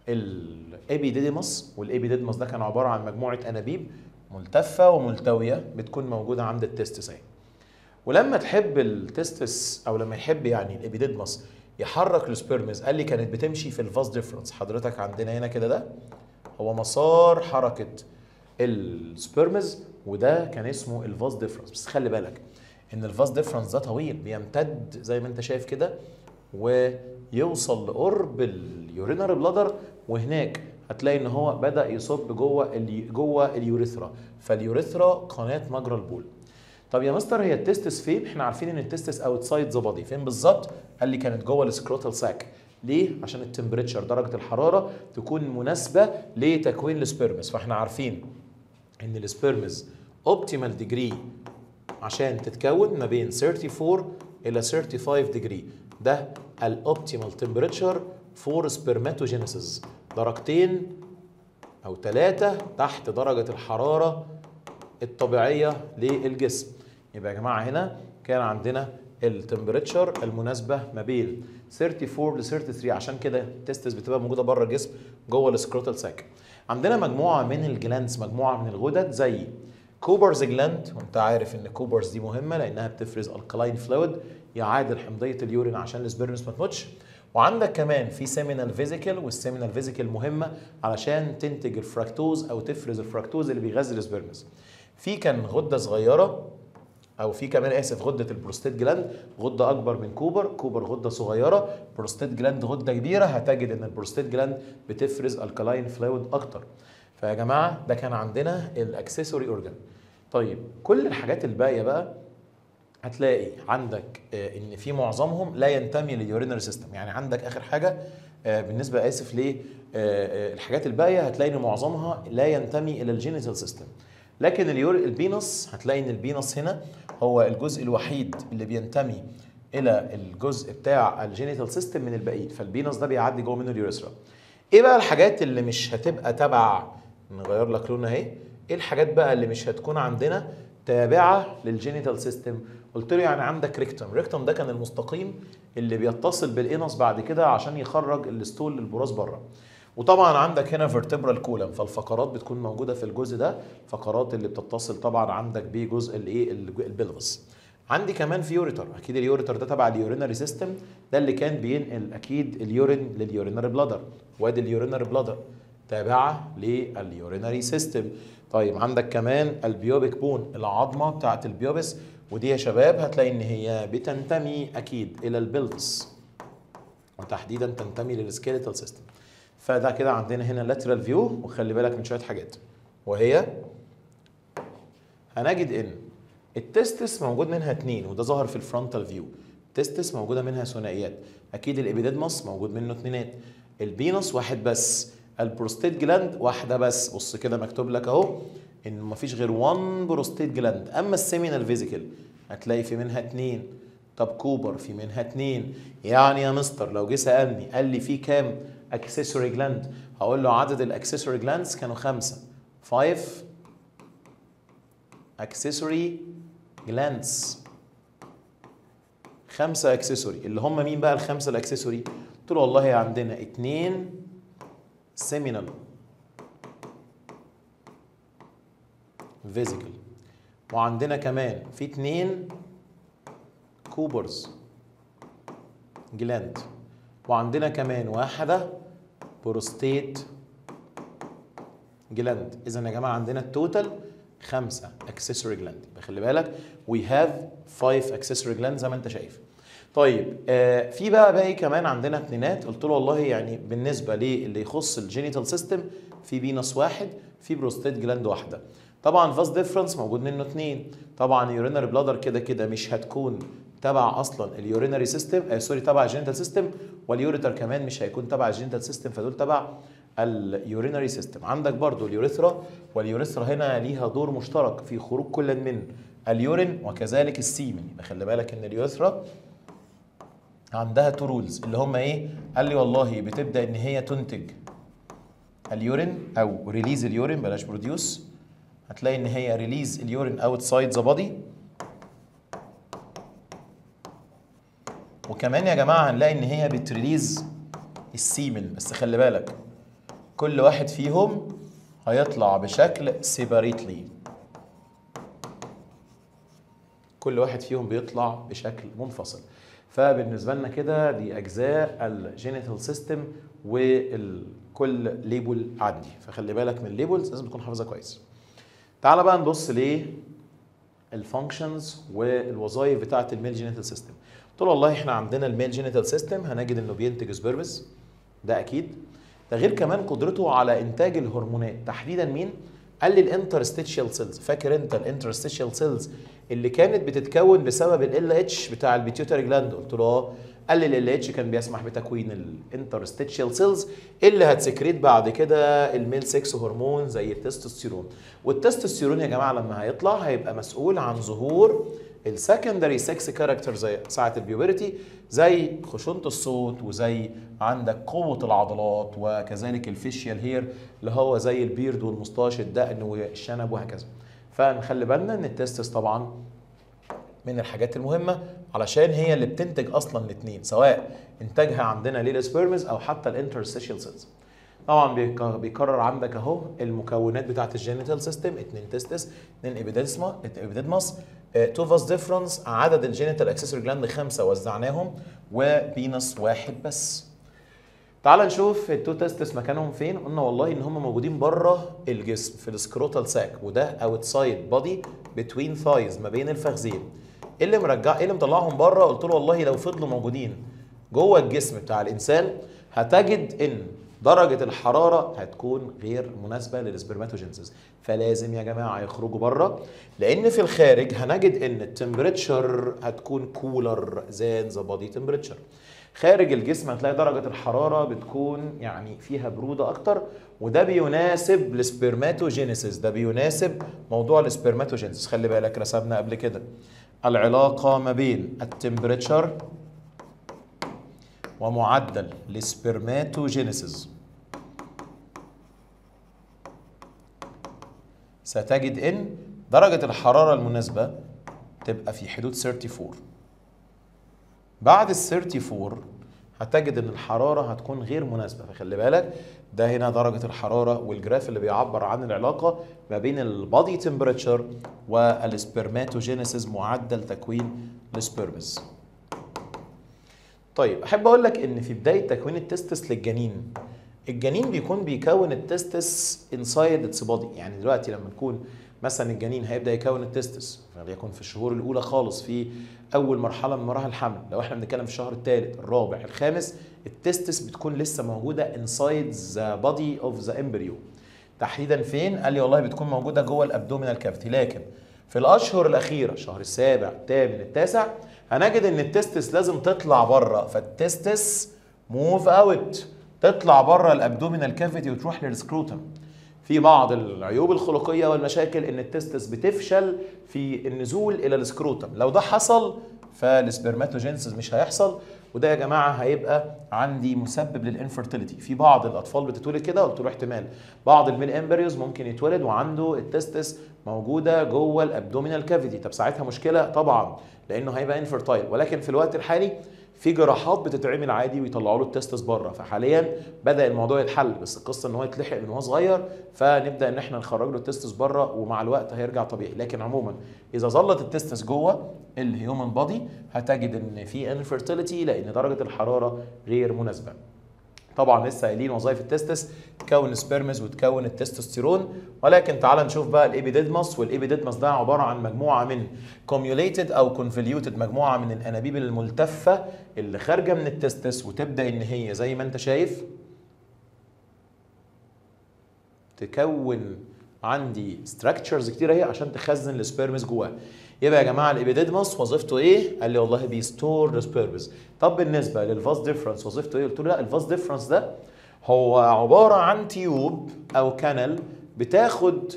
ال epididymis، وال epididymis ده كان عبارة عن مجموعة انابيب ملتفه وملتويه بتكون موجودة عند ال testis اهي. ولما تحب ال testis او لما يحب يعني ال epididymis يحرك ال sperms، قال لي كانت بتمشي في ال vas deferens. حضرتك عندنا هنا كده ده هو مسار حركة ال sperms، وده كان اسمه ال vas deferens. بس خلي بالك ان ال vas deferens ده طويل بيمتد زي ما انت شايف كده ويوصل لقرب ال urinary bladder، وهناك هتلاقي ان هو بدا يصب جوه ال urethra، فال urethra قناة مجرى البول. طب يا مستر هي ال testis فين؟ احنا عارفين ان ال testis outside the body، فين بالظبط؟ قال لي كانت جوه ال scrotal sac. ليه؟ عشان ال temperature درجه الحرارة تكون مناسبة لتكوين ال sperms. فاحنا عارفين ان ال sperms optimal degree عشان تتكون ما بين 34 الى 35 degree، ده ال optimal temperature for spermatogenesis، درجتين او ثلاثة تحت درجه الحرارة الطبيعية للجسم. يبقى يا جماعة هنا كان عندنا ال temperature المناسبة ما بين 34 ل 33، عشان كده ال testis بتبقى موجودة بره الجسم جوه ال scrotal sac. عندنا مجموعة من ال glands، مجموعة من الغدد زي Cowper's gland، وانت عارف ان Cowper's دي مهمة لانها بتفرز alkaline fluid يعادل حمضيه ال urine عشان ال sperms ما تموتش. وعندك كمان في seminal vesicle، وال seminal vesicle مهمة علشان تنتج الفراكتوز او تفرز الفراكتوز اللي بيغذي ال sperms. في كان غده صغيرة او في كمان اسف غده ال prostate gland، غده اكبر من كوبر، كوبر غده صغيرة، prostate gland غده كبيرة. هتجد ان ال prostate gland بتفرز alkaline fluid اكتر. فيا جماعة ده كان عندنا ال accessory organ. طيب كل الحاجات الباقية بقى هتلاقي عندك ان في معظمهم لا ينتمي لل urinary system. يعني عندك اخر حاجة بالنسبة اسف ليه الحاجات الباقية هتلاقي ان معظمها لا ينتمي الى ال genital system. لكن ال penis هتلاقي ان ال penis هنا هو الجزء الوحيد اللي بينتمي الى الجزء بتاع ال genital system من الباقيين، فال penis ده بيعدي جوه منه ال urethra. ايه بقى الحاجات اللي مش هتبقى تبع، نغير لك لون اهي، ايه الحاجات بقى اللي مش هتكون عندنا تابعه لل genital system؟ قلت له يعني عندك rectum، rectum ده كان المستقيم اللي بيتصل بال anus بعد كده عشان يخرج ال stool للبراز بره. وطبعا عندك هنا vertebral column، فالفقرات بتكون موجودة في الجزء ده، الفقرات اللي بتتصل طبعا عندك بجزء الايه ال pelvis. عندي كمان في ureter، اكيد ال ureter ده تبع ال urinary system، ده اللي كان بينقل اكيد ال urine لل urinary bladder، وادي ال urinary bladder تابعه لل urinary system. طيب عندك كمان ال pubic bone، العظمة بتاعت ال pubis، ودي يا شباب هتلاقي ان هي بتنتمي اكيد الى ال pelvis، وتحديدا تنتمي لل skeletal system. فده كده عندنا هنا lateral view. وخلي بالك من شوية حاجات، وهي هنجد ان ال testis موجود منها 2، وده ظهر في ال frontal view. ال testis موجودة منها ثنائيات، اكيد ال epididymis موجود منه 2، ال penis واحد بس، ال prostate gland واحدة بس. بص كده مكتوب لك اهو ان مفيش غير 1 prostate gland. اما ال seminal vesicle هتلاقي في منها 2، طب كوبر في منها 2. يعني يا مستر لو جه سالني قال لي في كام accessory gland، هقول له عدد ال accessory glands كانوا 5، 5 accessory glands، 5 accessory. اللي هم مين بقى الخمسة ال accessory؟ قلت له والله عندنا 2 seminal vesicle، وعندنا كمان في 2 Cowper's gland، وعندنا كمان واحدة prostate gland. اذا يا جماعة عندنا ال total 5 accessory gland. خلي بالك we have 5 accessory gland زي ما انت شايف. طيب في بقى باقي كمان عندنا اتنينات. قلت له والله يعني بالنسبة للي يخص ال genital system في penis واحد، في prostate gland واحدة. طبعا vas deferens موجود منه 2. طبعا urinary bladder كده كده مش هتكون تبع اصلا ال urinary system، sorry تبع ال genital system، وال ureter كمان مش هيكون تبع ال genital system، فدول تبع ال urinary system. عندك برضو ال urethra، وال urethra هنا ليها دور مشترك في خروج كل من ال urine وكذلك ال semen. يبقى خلي بالك ان ال urethra عندها two roles اللي هم ايه؟ قال لي والله بتبدا ان هي تنتج ال urine او release ال urine، بلاش produce، هتلاقي ان هي release ال urine outside the body. وكمان يا جماعة هنلاقي ان هي بت release ال semen، بس خلي بالك كل واحد فيهم هيطلع بشكل separately، كل واحد فيهم بيطلع بشكل منفصل. فبالنسبه لنا كده دي اجزاء ال genital system وكل label عندي، فخلي بالك من ال labels لازم تكون حافظها كويس. تعال بقى نبص ليه ال functions والوظائف بتاعه ال male genital system. قلت له والله احنا عندنا ال male genital system هنجد انه بينتج sperms، ده اكيد، ده غير كمان قدرته على انتاج الهرمونات، تحديدا مين؟ قال لي ال interstitial cells. فاكر انت ال interstitial cells اللي كانت بتتكون بسبب ال LH بتاع ال pituitary gland؟ قلت له اه. قال لي ال LH كان بيسمح بتكوين ال interstitial cells اللي هت secrete بعد كده ال male sex hormone زي التستوستيرون. والتستوستيرون يا جماعة لما هيطلع هيبقى مسؤول عن ظهور ال secondary sex character زي ساعة ال puberty، زي خشونة الصوت، وزي عندك قوة العضلات، وكذلك ال facial hair اللي هو زي ال beard وال moustache، الدقن والشنب وهكذا. فنخلي بالنا ان ال testis طبعا من الحاجات المهمة علشان هي اللي بتنتج اصلا الاثنين، سواء انتاجها عندنا لل sperms او حتى ال interstitial cells. طبعا بيكرر عندك اهو المكونات بتاعت ال genital system: 2 testis، 2 epididymis، 2 vas deferens، عدد ال genital accessory gland 5 وزعناهم، و penis واحد بس. تعال نشوف ال two testes مكانهم فين. قلنا والله ان هم موجودين بره الجسم في ال scrotal sac، وده outside body between thighs، ما بين الفخذين. ايه اللي مرجع، ايه اللي مطلعهم بره؟ قلت له والله لو فضلوا موجودين جوه الجسم بتاع الانسان هتجد ان درجة الحرارة هتكون غير مناسبة لل spermatogenesis، فلازم يا جماعة يخرجوا بره، لأن في الخارج هنجد إن ال temperature هتكون cooler than the body temperature. خارج الجسم هتلاقي درجة الحرارة بتكون يعني فيها برودة أكتر، وده بيناسب ال spermatogenesis، ده بيناسب موضوع ال spermatogenesis. خلي بالك رسمنا قبل كده العلاقة ما بين ال temperature ومعدل ال spermatogenesis. ستجد ان درجة الحرارة المناسبة تبقى في حدود 34. بعد ال 34 هتجد ان الحرارة هتكون غير مناسبة، فخلي بالك ده هنا درجة الحرارة وال graph اللي بيعبر عن العلاقة ما بين ال body temperature وال spermatogenesis، معدل تكوين ال sperms. طيب احب اقول لك ان في بداية تكوين ال testis للجنين، الجنين بيكون بيكون ال testis inside its body. يعني دلوقتي لما نكون مثلا الجنين هيبدا يكون ال testis فليكن في الشهور الاولى خالص، في اول مرحلة من مراحل الحمل، لو احنا بنتكلم في الشهر الثالث الرابع الخامس، ال testis بتكون لسه موجودة inside the body of the embryo. تحديدا فين؟ قال لي والله بتكون موجودة جوه ال abdominal cavity. لكن في الاشهر الاخيرة، الشهر السابع الثامن التاسع، هنجد ان ال testis لازم تطلع بره، فال testis move out، تطلع بره ال abdominal cavity وتروح لل scrotum. في بعض العيوب الخلقية والمشاكل ان ال testis بتفشل في النزول الى ال scrotum، لو ده حصل فال spermatogenesis مش هيحصل، وده يا جماعة هيبقى عندي مسبب لل infertility. في بعض الاطفال بتتولد كده، قلت له احتمال بعض ال male embryos ممكن يتولد وعنده ال testis موجودة جوه ال abdominal cavity. طب ساعتها مشكلة طبعا لانه هيبقى infertile، ولكن في الوقت الحالي في جراحات بتتعمل عادي ويطلعوا له ال testis بره، فحاليا بدا الموضوع يتحل، بس القصة ان هو يتلحق من وهو صغير، فنبدا ان احنا نخرج له ال testis بره ومع الوقت هيرجع طبيعي. لكن عموما اذا ظلت ال testis جوه ال human body هتجد ان في infertility لان درجه الحرارة غير مناسبة. طبعا لسه قايلين وظائف ال testis تكون sperms وتكون التستوستيرون، ولكن تعال نشوف بقى ال epididymis. وال epididymis ده عبارة عن مجموعة من cumulated او convoluted، مجموعة من الانابيب الملتفه اللي خارجه من ال testis، وتبدا ان هي زي ما انت شايف تكون عندي structures كتير اهي عشان تخزن ال sperms جواها. يبقى يا جماعة ال epididymis وظيفته ايه؟ قال لي والله بي store ال sperms. طب بالنسبة لل vas deferens وظيفته ايه؟ قلت له لا، ال vas deferens ده هو عبارة عن tube او canal بتاخد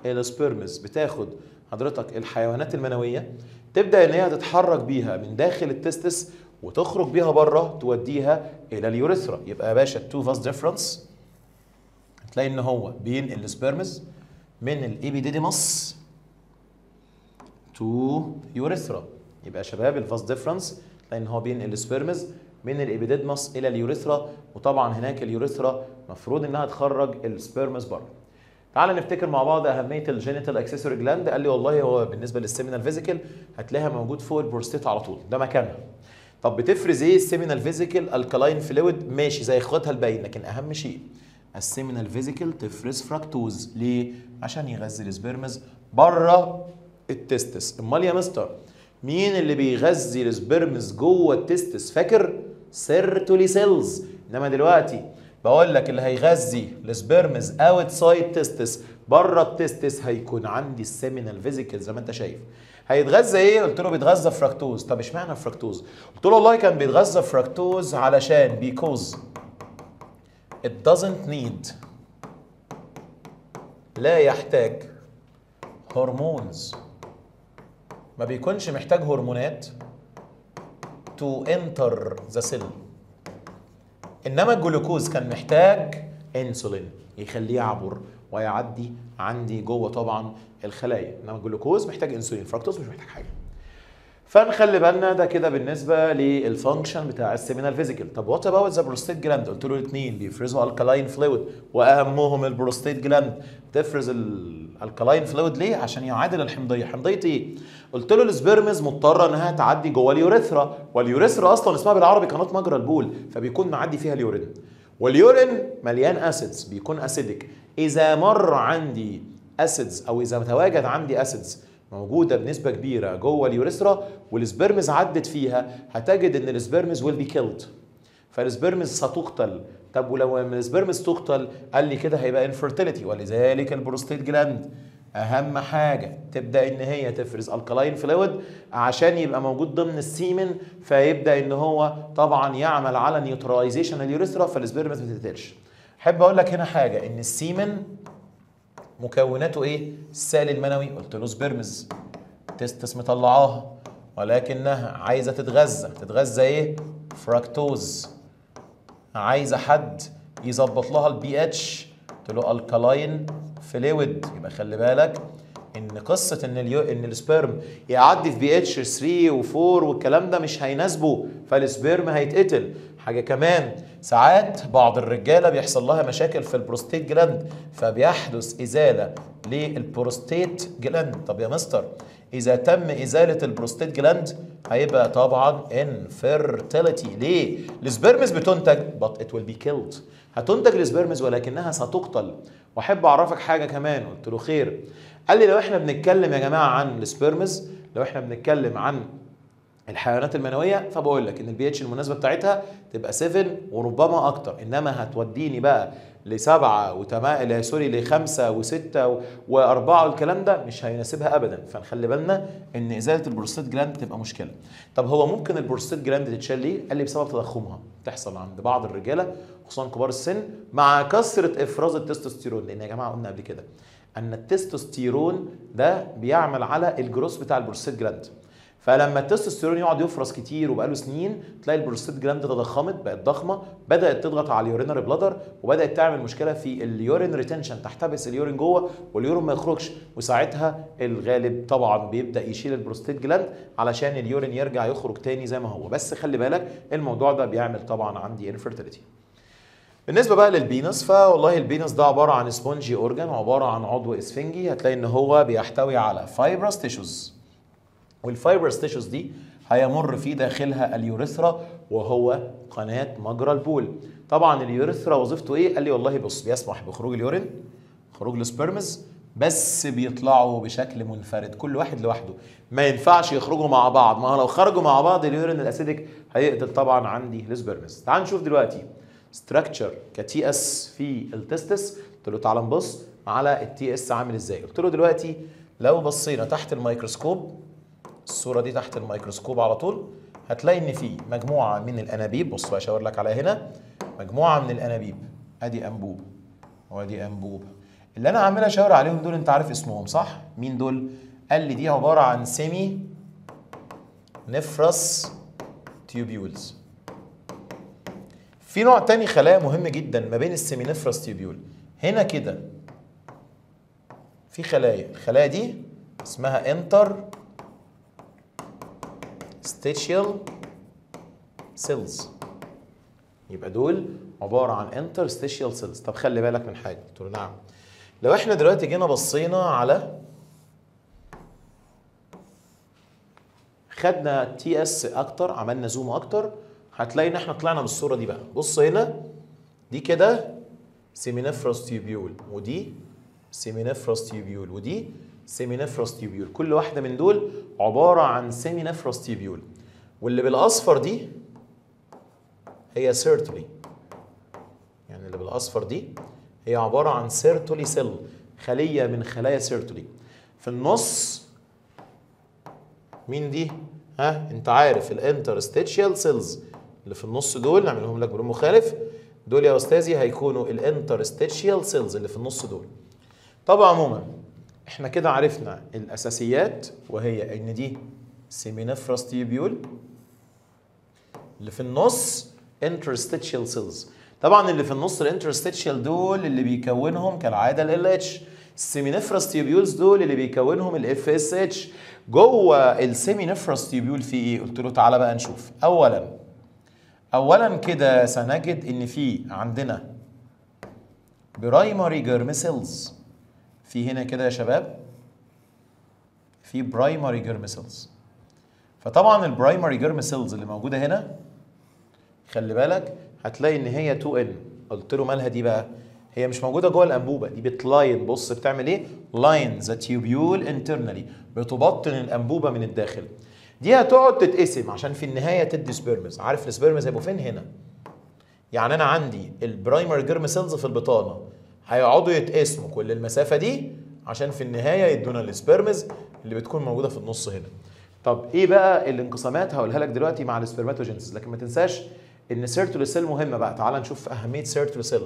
ال sperms، بتاخد حضرتك الحيوانات المنوية، تبدا ان هي تتحرك بيها من داخل ال testis وتخرج بيها بره توديها الى ال urethra. يبقى يا باشا ال two vas deferens هتلاقي ان هو بينقل ال sperms من ال epididymis to urethra. يبقى يا شباب ال vas deferens لان هو بينقل ال sperms من ال epididymis الى ال urethra، وطبعا هناك ال urethra المفروض انها تخرج ال sperms بره. تعال نفتكر مع بعض اهمية ال genital accessory gland. قال لي والله هو بالنسبة لل seminal vesicle هتلاقيها موجود فوق البروستيت على طول، ده مكانها. طب بتفرز ايه ال seminal vesicle؟ alkaline fluid، ماشي زي اخواتها الباقيين، لكن اهم شيء ال seminal vesicle تفرز فركتوز. ليه؟ عشان يغذي ال sperms بره ال testis. امال يا مستر مين اللي بيغذي ال sperms جوه ال testis؟ فاكر؟ Sertoli cells. انما دلوقتي بقول لك اللي هيغذي ال sperms outside testis بره ال testis هيكون عندي ال seminal vesicle زي ما انت شايف. هيتغذى ايه؟ قلت له بيتغذى فركتوز. طب اشمعنى فركتوز؟ قلت له والله كان بيتغذى فركتوز علشان because it doesn't need، لا يحتاج hormones، ما بيكونش محتاج هرمونات to enter the cell. انما الجلوكوز كان محتاج انسولين يخليه يعبر ويعدي عندي جوه طبعا الخلايا، انما الجلوكوز محتاج انسولين، فركتوز مش محتاج حاجة. فنخلي بالنا ده كده بالنسبة لل function بتاع ال seminal vesicle. طب what about the prostate gland؟ قلت له الاثنين بيفرزوا alkaline fluid، واهمهم ال prostate gland. تفرز ال alkaline fluid ليه؟ عشان يعادل الحمضيه. حمضيه ايه؟ قلت له ال sperms مضطرة انها تعدي جوه ال urethra، وال urethra اصلا اسمها بالعربي قناة مجرى البول، فبيكون معدي فيها ال urine، وال urine مليان acids، بيكون acidic. اذا مر عندي acids او اذا تواجد عندي acids موجودة بنسبة كبيرة جوه ال urethra وال sperms عدت فيها، هتجد ان ال sperms will be killed، فال sperms ستقتل. طب ولو ال sperms تقتل قال لي كده هيبقى infertility. ولذلك ال prostate gland اهم حاجة تبدا ان هي تفرز alkaline fluid عشان يبقى موجود ضمن ال semen، فيبدا ان هو طبعا يعمل على neutralization ال urethra، فال sperms ما تتقتلش. احب اقول لك هنا حاجة، ان ال semen مكوناته ايه؟ السائل المنوي، قلت له sperms، testis مطلعاها ولكنها عايزه تتغذى، تتغذى ايه؟ فركتوز. عايزه حد يظبط لها ال pH، قلت له alkaline fluid. يبقى خلي بالك ان قصة ان ان ال sperm يعدي في pH 3 و4 والكلام ده مش هيناسبه، فال sperm هيتقتل. حاجة كمان، ساعات بعض الرجالة بيحصل لها مشاكل في ال prostate gland، فبيحدث ازالة لل prostate gland. طب يا مستر اذا تم ازالة ال prostate gland هيبقى طبعا infertility. ليه؟ ال sperms بتنتج but it will be killed، هتنتج ال sperms ولكنها ستقتل. واحب اعرفك حاجة كمان، قلت له خير. قال لي لو احنا بنتكلم يا جماعة عن ال sperms، لو احنا بنتكلم عن الحيوانات المنوية، فبقول لك ان ال pH المناسبة بتاعتها تبقى 7 وربما اكتر، انما هتوديني بقى لسبعة وتمانية، sorry لخمسة وستة واربعة والكلام ده مش هيناسبها ابدا. فنخلي بالنا ان ازالة ال prostate gland تبقى مشكلة. طب هو ممكن ال prostate gland تتشال ليه؟ قال لي بسبب تضخمها، تحصل عند بعض الرجالة خصوصا كبار السن مع كثرة افراز التستوستيرون، لان يا جماعة قلنا قبل كده ان التستوستيرون ده بيعمل على ال growth بتاع ال prostate gland، فلما التستوستيرون يقعد يفرز كتير وبقاله سنين تلاقي ال prostate gland تضخمت، بقت ضخمة، بدات تضغط على ال urinary bladder وبدات تعمل مشكلة في ال urine retention، تحتبس ال urine جوه وال urine ما يخرجش، وساعتها الغالب طبعا بيبدا يشيل ال prostate gland علشان ال urine يرجع يخرج تاني زي ما هو. بس خلي بالك الموضوع ده بيعمل طبعا عندي infertility. بالنسبة بقى لل penis، فوالله ال penis ده عبارة عن spongy organ، عبارة عن عضو اسفنجي، هتلاقي ان هو بيحتوي على fibrous tissues، وال fibrous tissues دي هيمر في داخلها ال urethra وهو قناة مجرى البول. طبعا ال urethra وظيفته ايه؟ قال لي والله بص، بيسمح بخروج ال urine، خروج ال sperms، بس بيطلعوا بشكل منفرد، كل واحد لوحده، ما ينفعش يخرجوا مع بعض، ما هو لو خرجوا مع بعض ال urine ال acidic هيقتل طبعا عندي ال sperms. تعال نشوف دلوقتي structure ك TS في ال testis. قلت له تعال نبص على ال TS عامل ازاي. قلت له دلوقتي لو بصينا تحت الميكروسكوب، الصورة دي تحت الميكروسكوب على طول، هتلاقي ان في مجموعة من الانابيب. بص اشاور لك على هنا، مجموعة من الانابيب، ادي انبوب وادي انبوب. اللي انا عمال اشاور عليهم دول انت عارف اسمهم صح؟ مين دول؟ قال لي دي عبارة عن seminiferous tubules. في نوع تاني خلايا مهم جدا ما بين ال seminiferous tubule، هنا كده في خلايا، الخلايا دي اسمها interstitial cells، يبقى دول عبارة عن interstitial cells. طب خلي بالك من حاجة، قلت له نعم. لو احنا دلوقتي جينا بصينا على خدنا TS اكتر، عملنا zoom اكتر، هتلاقي ان احنا طلعنا بالصورة دي بقى. بص هنا، دي كده seminiferous tubule، ودي seminiferous tubule، ودي seminiferous tubule، كل واحدة من دول عبارة عن seminiferous tubule، واللي بالاصفر دي هي سيرتولي، يعني اللي بالاصفر دي هي عبارة عن Sertoli cell، خليه من خلايا سيرتولي. في النص مين دي؟ ها انت عارف ال interstitial cells اللي في النص دول، نعملهم لك بلون مخالف، دول يا استاذي هيكونوا ال interstitial cells اللي في النص دول. طبعا عموما احنا كده عرفنا الاساسيات، وهي ان دي seminiferous tubule، اللي في النص interstitial cells. طبعا اللي في النص ال interstitial دول اللي بيكونهم كالعادة ال LH. ال seminiferous tubules دول اللي بيكونهم ال FSH. جوه ال seminiferous tubule في ايه؟ قلت له تعالى بقى نشوف. اولا كده سنجد ان في عندنا primary germ cells. في هنا كده يا شباب في primary germ cells. فطبعا ال primary germ cells اللي موجودة هنا خلي بالك هتلاقي ان هي 2 n. قلت له مالها دي بقى؟ هي مش موجودة جوه الانبوبة دي، بت line. بص بتعمل ايه؟ line the tubule internally، بتبطن الانبوبة من الداخل. دي هتقعد تتقسم عشان في النهاية تدي sperms. عارف ال sperms هيبقوا فين؟ هنا. يعني انا عندي ال primary germ cells في البطانة هيقعدوا يتقسموا كل المسافة دي عشان في النهاية يدونا ال sperms اللي بتكون موجودة في النص هنا. طب ايه بقى الانقسامات؟ هقولها لك دلوقتي مع ال spermatogenesis، لكن ما تنساش ان Sertoli cell مهمة بقى. تعال نشوف اهمية Sertoli cell.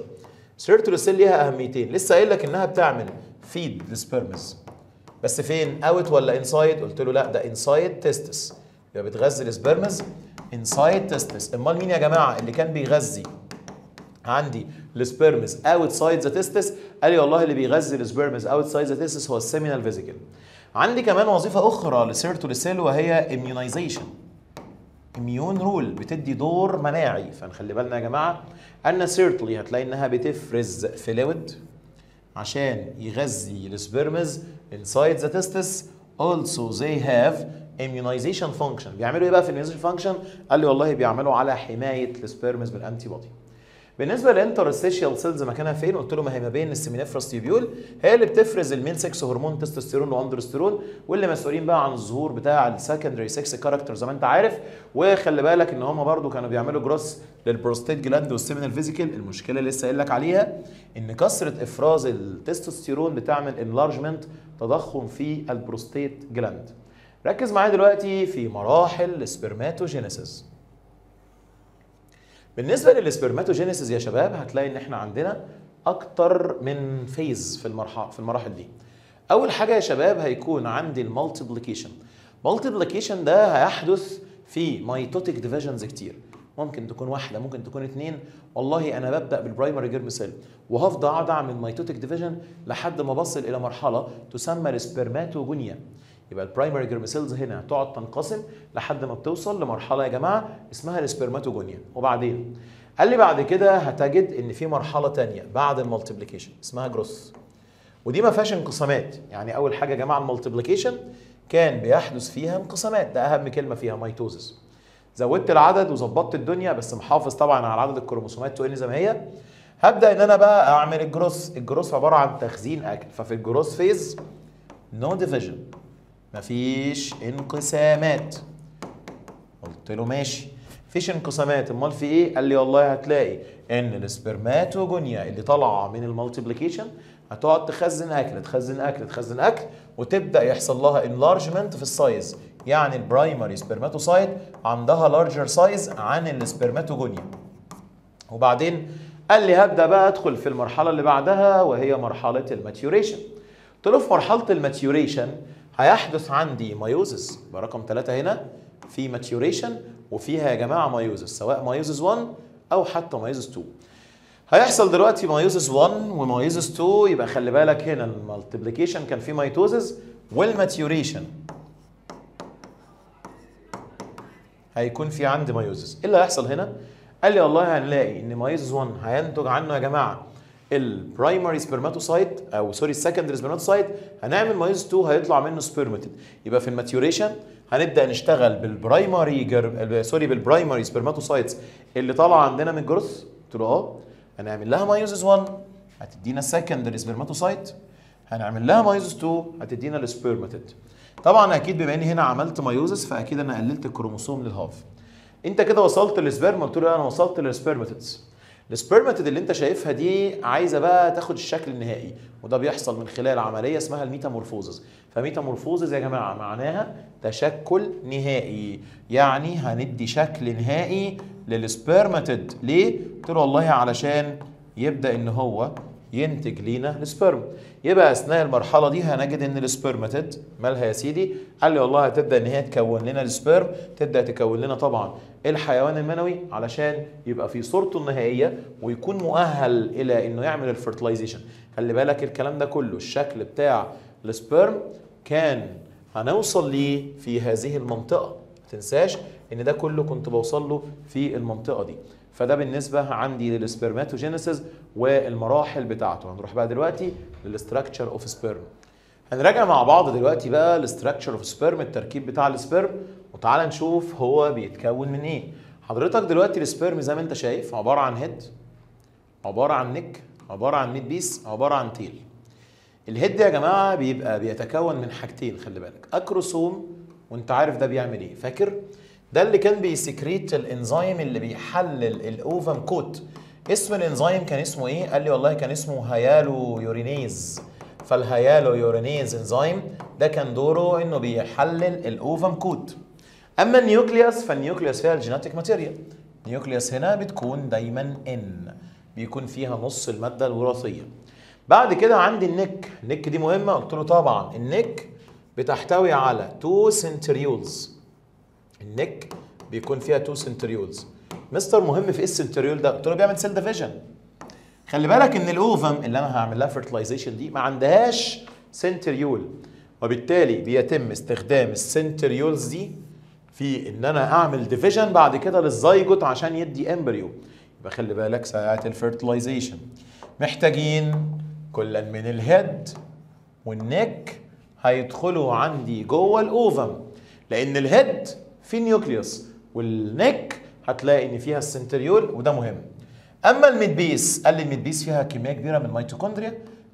Sertoli cell ليها اهميتين، لسه قايل لك انها بتعمل feed ال sperms، بس فين؟ out ولا inside؟ قلت له لا ده inside testis، يبقى بتغذي ال sperms inside testis. امال مين يا جماعة اللي كان بيغذي عندي ال sperms outside the testis؟ قال لي والله اللي بيغذي ال sperms outside the testis هو ال seminal vesicle. عندي كمان وظيفة اخرى ل Sertoli cell وهي immunization، immune role، بتدي دور مناعي. فنخلي بالنا يا جماعة ان سيرتولي هتلاقي انها بتفرز fluid عشان يغذي ال sperms inside the testis. also they have immunization function. بيعملوا ايه بقى في ال immunization function؟ قال لي والله بيعملوا على حماية ال sperms بال antibody. بالنسبة لل interstitial cells مكانها فين؟ قلت له ما هي ما بين ال seminiferous tubule، هي اللي بتفرز ال male sex hormone testosterone و androsterone، واللي مسؤولين بقى عن الظهور بتاع ال secondary sex character زي ما انت عارف. وخلي بالك ان هم برضو كانوا بيعملوا growth لل prostate gland وال seminal vesicle. المشكلة اللي لسه قايل لك عليها ان كثرة افراز التستوستيرون بتعمل enlargement، تضخم في ال prostate gland. ركز معايا دلوقتي في مراحل ال spermatogenesis. بالنسبة لل spermatogenesis يا شباب هتلاقي ان احنا عندنا اكتر من phase في المراحل دي. اول حاجة يا شباب هيكون عندي ال multiplication. multiplication ده هيحدث في mitotic divisions كتير، ممكن تكون واحدة ممكن تكون اتنين. والله انا ببدا بال primary germ cell وهفضل اقعد اعمل mitotic division لحد ما بصل الى مرحلة تسمى ال spermatogonia. يبقى ال primary germ cells هنا تقعد تنقسم لحد ما بتوصل لمرحلة يا جماعة اسمها ال spermatogonia. وبعدين قال لي بعد كده هتجد ان في مرحلة ثانية بعد ال multiplication اسمها growth، ودي ما فيهاش انقسامات. يعني اول حاجة يا جماعة ال multiplication كان بيحدث فيها انقسامات، ده اهم كلمة فيها mitosis. زودت العدد وظبطت الدنيا بس محافظ طبعا على عدد الكروموسومات 2 n زي ما هي. هبدا ان انا بقى اعمل ال growth. ال growth عبارة عن تخزين اكل، ففي ال growth phase no division، مفيش انقسامات. قلت له ماشي مفيش انقسامات، امال في ايه؟ قال لي والله هتلاقي ان ال spermatogonia اللي طالعه من ال multiplication هتقعد تخزن اكل تخزن اكل تخزن اكل، وتبدا يحصل لها enlargement في ال size. يعني ال primary spermatocyte عندها larger size عن ال spermatogonia. وبعدين قال لي هبدا بقى ادخل في المرحلة اللي بعدها وهي مرحلة ال maturation. قلت له في مرحلة ال maturation هيحدث عندي meiosis، برقم 3 هنا في maturation، وفيها يا جماعة meiosis سواء meiosis 1 او حتى meiosis 2. هيحصل دلوقتي meiosis 1 و meiosis 2، يبقى خلي بالك هنا ال multiplication كان في mitosis وال maturation هيكون في عندي meiosis. ايه اللي هيحصل هنا؟ قال لي والله هنلاقي ان meiosis 1 هينتج عنه يا جماعة ال primary spermatocyte او sorry ال secondary spermatocyte، هنعمل meiosis 2 هيطلع منه spermatid. يبقى في ال maturation هنبدا نشتغل بال primary sorry بال primary spermatocytes اللي طالعه عندنا من ال growth. قلت له اه هنعمل لها meiosis 1 هتدينا secondary spermatocyte، هنعمل لها meiosis 2 هتدينا ال spermatid. طبعا اكيد بما اني هنا عملت meiosis فاكيد انا قللت الكروموسوم لل half. انت كده وصلت لل sperm؟ قلت له انا وصلت لل spermatids. ال spermatid اللي انت شايفها دي عايزه بقى تاخد الشكل النهائي، وده بيحصل من خلال عملية اسمها ال metamorphosis. ف metamorphosis يا جماعة معناها تشكل نهائي، يعني هندي شكل نهائي لل spermatid. ليه؟ قلت له والله علشان يبدا ان هو ينتج لينا ال sperm. يبقى اثناء المرحلة دي هنجد ان ال spermatid مالها يا سيدي؟ قال لي والله هتبدا ان هي تكون لنا ال sperm، تبدا تكون لنا طبعا الحيوان المنوي علشان يبقى في صورته النهائية ويكون مؤهل الى انه يعمل ال fertilization. خلي بالك الكلام ده كله الشكل بتاع ال sperm كان هنوصل ليه في هذه المنطقة. ما تنساش ان ده كله كنت بوصل له في المنطقة دي. فده بالنسبة عندي لل spermatogenesis والمراحل بتاعته. هنروح بقى دلوقتي لل structure of sperm. هنراجع مع بعض دلوقتي بقى ال structure of sperm، التركيب بتاع ال sperm، وتعالى نشوف هو بيتكون من ايه. حضرتك دلوقتي ال sperm زي ما انت شايف عبارة عن head، عبارة عن neck، عبارة عن midpiece، عبارة عن tail. ال head يا جماعة بيبقى بيتكون من حاجتين، خلي بالك، acrosome، وانت عارف ده بيعمل ايه، فاكر؟ ده اللي كان بي secrete الانزيم اللي بيحلل ال ovum coat. اسم الانزيم كان اسمه ايه؟ قال لي والله كان اسمه hyaluronidase. فال hyaluronidase enzyme ده كان دوره انه بيحلل ال ovum coat. اما ال nucleus فال nucleus فيها ال genetic material. ال nucleus هنا بتكون دايما N، بيكون فيها نص المادة الوراثية. بعد كده عندي ال neck، ال neck دي مهمة، قلت له طبعا ال neck بتحتوي على 2 centrioles. ال neck بيكون فيها 2 centrioles. مستر مهم في ايه ال centriole ده؟ قلت له بيعمل cell division. خلي بالك ان ال ovum اللي انا هعمل لها fertilization دي ما عندهاش centriole، وبالتالي بيتم استخدام ال centrioles دي في ان انا اعمل division بعد كده للزيجوت عشان يدي embryo. يبقى خلي بالك ساعة ال fertilization محتاجين كلا من ال head وال neck هيدخلوا عندي جوه ال ovum، لان ال head في nucleus وال neck هتلاقي ان فيها ال centriole، وده مهم. اما ال midpiece، قال لي ال midpiece فيها كمية كبيرة من ال mitochondria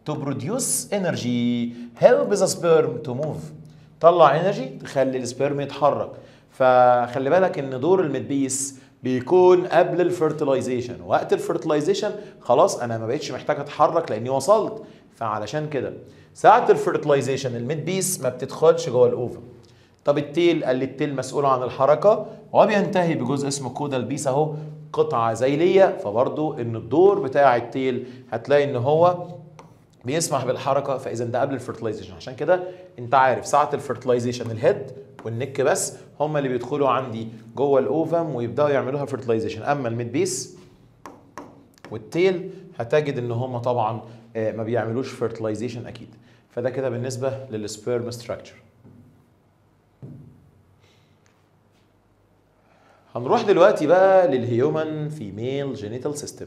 to produce energy help the sperm to move، طلع energy تخلي ال sperm يتحرك. فخلي بالك ان دور ال midpiece بيكون قبل ال fertilization، وقت ال fertilization خلاص انا ما بقتش محتاج اتحرك لاني وصلت. فعلشان كده ساعة ال fertilization ال midpiece ما بتدخلش جوه ال ovum. طب ال tail، قال لي ال tail مسؤول عن الحركة وبينتهي بجزء اسمه caudal piece اهو، قطعه ذيليه. فبرضو ان الدور بتاع ال tail هتلاقي ان هو بيسمح بالحركة، فاذا ده قبل ال fertilization. عشان كده انت عارف ساعة ال fertilization ال head وال neck بس هم اللي بيدخلوا عندي جوه ال ovum ويبداوا يعملوها fertilization. اما ال midpiece وال tail هتجد ان هم طبعا ما بيعملوش fertilization اكيد. فده كده بالنسبة لل sperm structure. هنروح دلوقتي بقى لل human female genital system.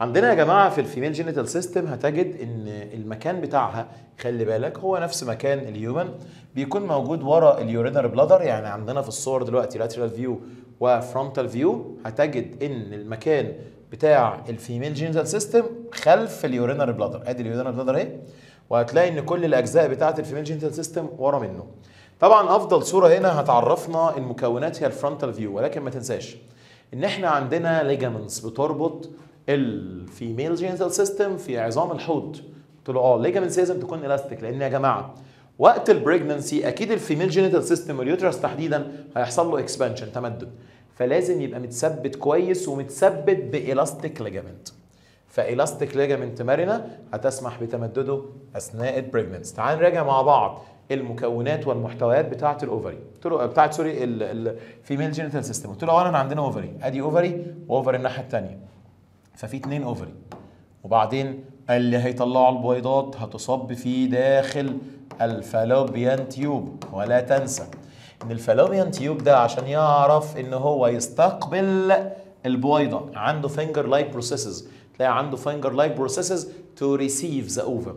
عندنا يا جماعة في ال female genital system هتجد ان المكان بتاعها، خلي بالك، هو نفس مكان ال human، بيكون موجود ورا ال urinary bladder. يعني عندنا في الصور دلوقتي lateral view و frontal view، هتجد ان المكان بتاع ال female genital system خلف ال urinary bladder. ادي ال urinary bladder اهي، وهتلاقي ان كل الاجزاء بتاعه ال female genital system ورا منه. طبعا افضل صوره هنا هتعرفنا المكونات هي ال frontal view، ولكن ما تنساش ان احنا عندنا ligaments بتربط ال female genital system في عظام الحوض. قلت له اه ligaments لازم تكون الاستيك، لان يا جماعة وقت ال pregnancy اكيد ال female genital system وال uterus تحديدا هيحصل له expansion، تمدد، فلازم يبقى متثبت كويس ومتثبت ب elastic ligament. ف elastic ligament مرنه هتسمح بتمدده اثناء ال pregnancy. تعال نراجع مع بعض المكونات والمحتويات بتاعه ال ovary. قلت له بتاعه sorry ال female genital system. قلت له اولا عندنا ovary، ادي ovary و ovary الناحية الثانية، ففي 2 ovary. وبعدين اللي هيطلعوا البويضات هتصب في داخل ال fallopian tube. ولا تنسى ان ال fallopian tube ده عشان يعرف ان هو يستقبل البويضة عنده finger like processes، تلاقي عنده finger like processes to receive the ovum.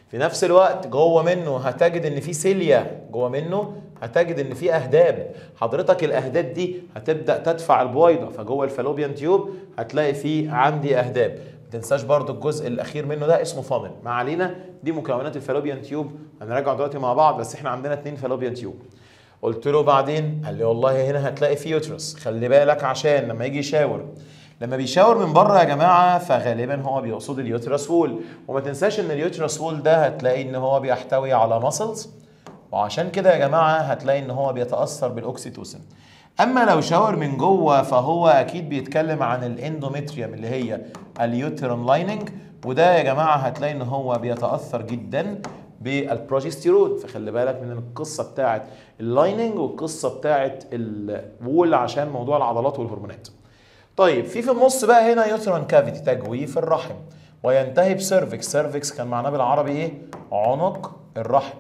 في نفس الوقت جوه منه هتجد ان في cilia، جوه منه هتجد ان في اهداب. حضرتك الاهداب دي هتبدا تدفع البويضة، فجوة ال fallopian tube هتلاقي في عندي اهداب. ما تنساش برضو الجزء الاخير منه ده اسمه funnel. ما علينا، دي مكونات ال fallopian tube هنراجعه دلوقتي مع بعض، بس احنا عندنا 2 fallopian tube. قلت له بعدين، قال لي والله هنا هتلاقي في uterus، خلي بالك عشان لما يجي يشاور، لما بيشاور من بره يا جماعة فغالبا هو بيقصد ال uterus wall. وما تنساش ان ال uterus wall ده هتلاقي ان هو بيحتوي على muscles، وعشان كده يا جماعة هتلاقي ان هو بيتاثر بال oxytocin. اما لو شاور من جوه فهو اكيد بيتكلم عن ال endometrium اللي هي ال uterine lining، وده يا جماعة هتلاقي ان هو بيتاثر جدا بالبروجستيرون. فخلي بالك من القصة بتاعه ال lining والقصه بتاعه ال wall عشان موضوع العضلات والهرمونات. طيب في النص بقى هنا uterine cavity، تجويف الرحم، وينتهي ب cervix. cervix كان معناه بالعربي ايه؟ عنق الرحم.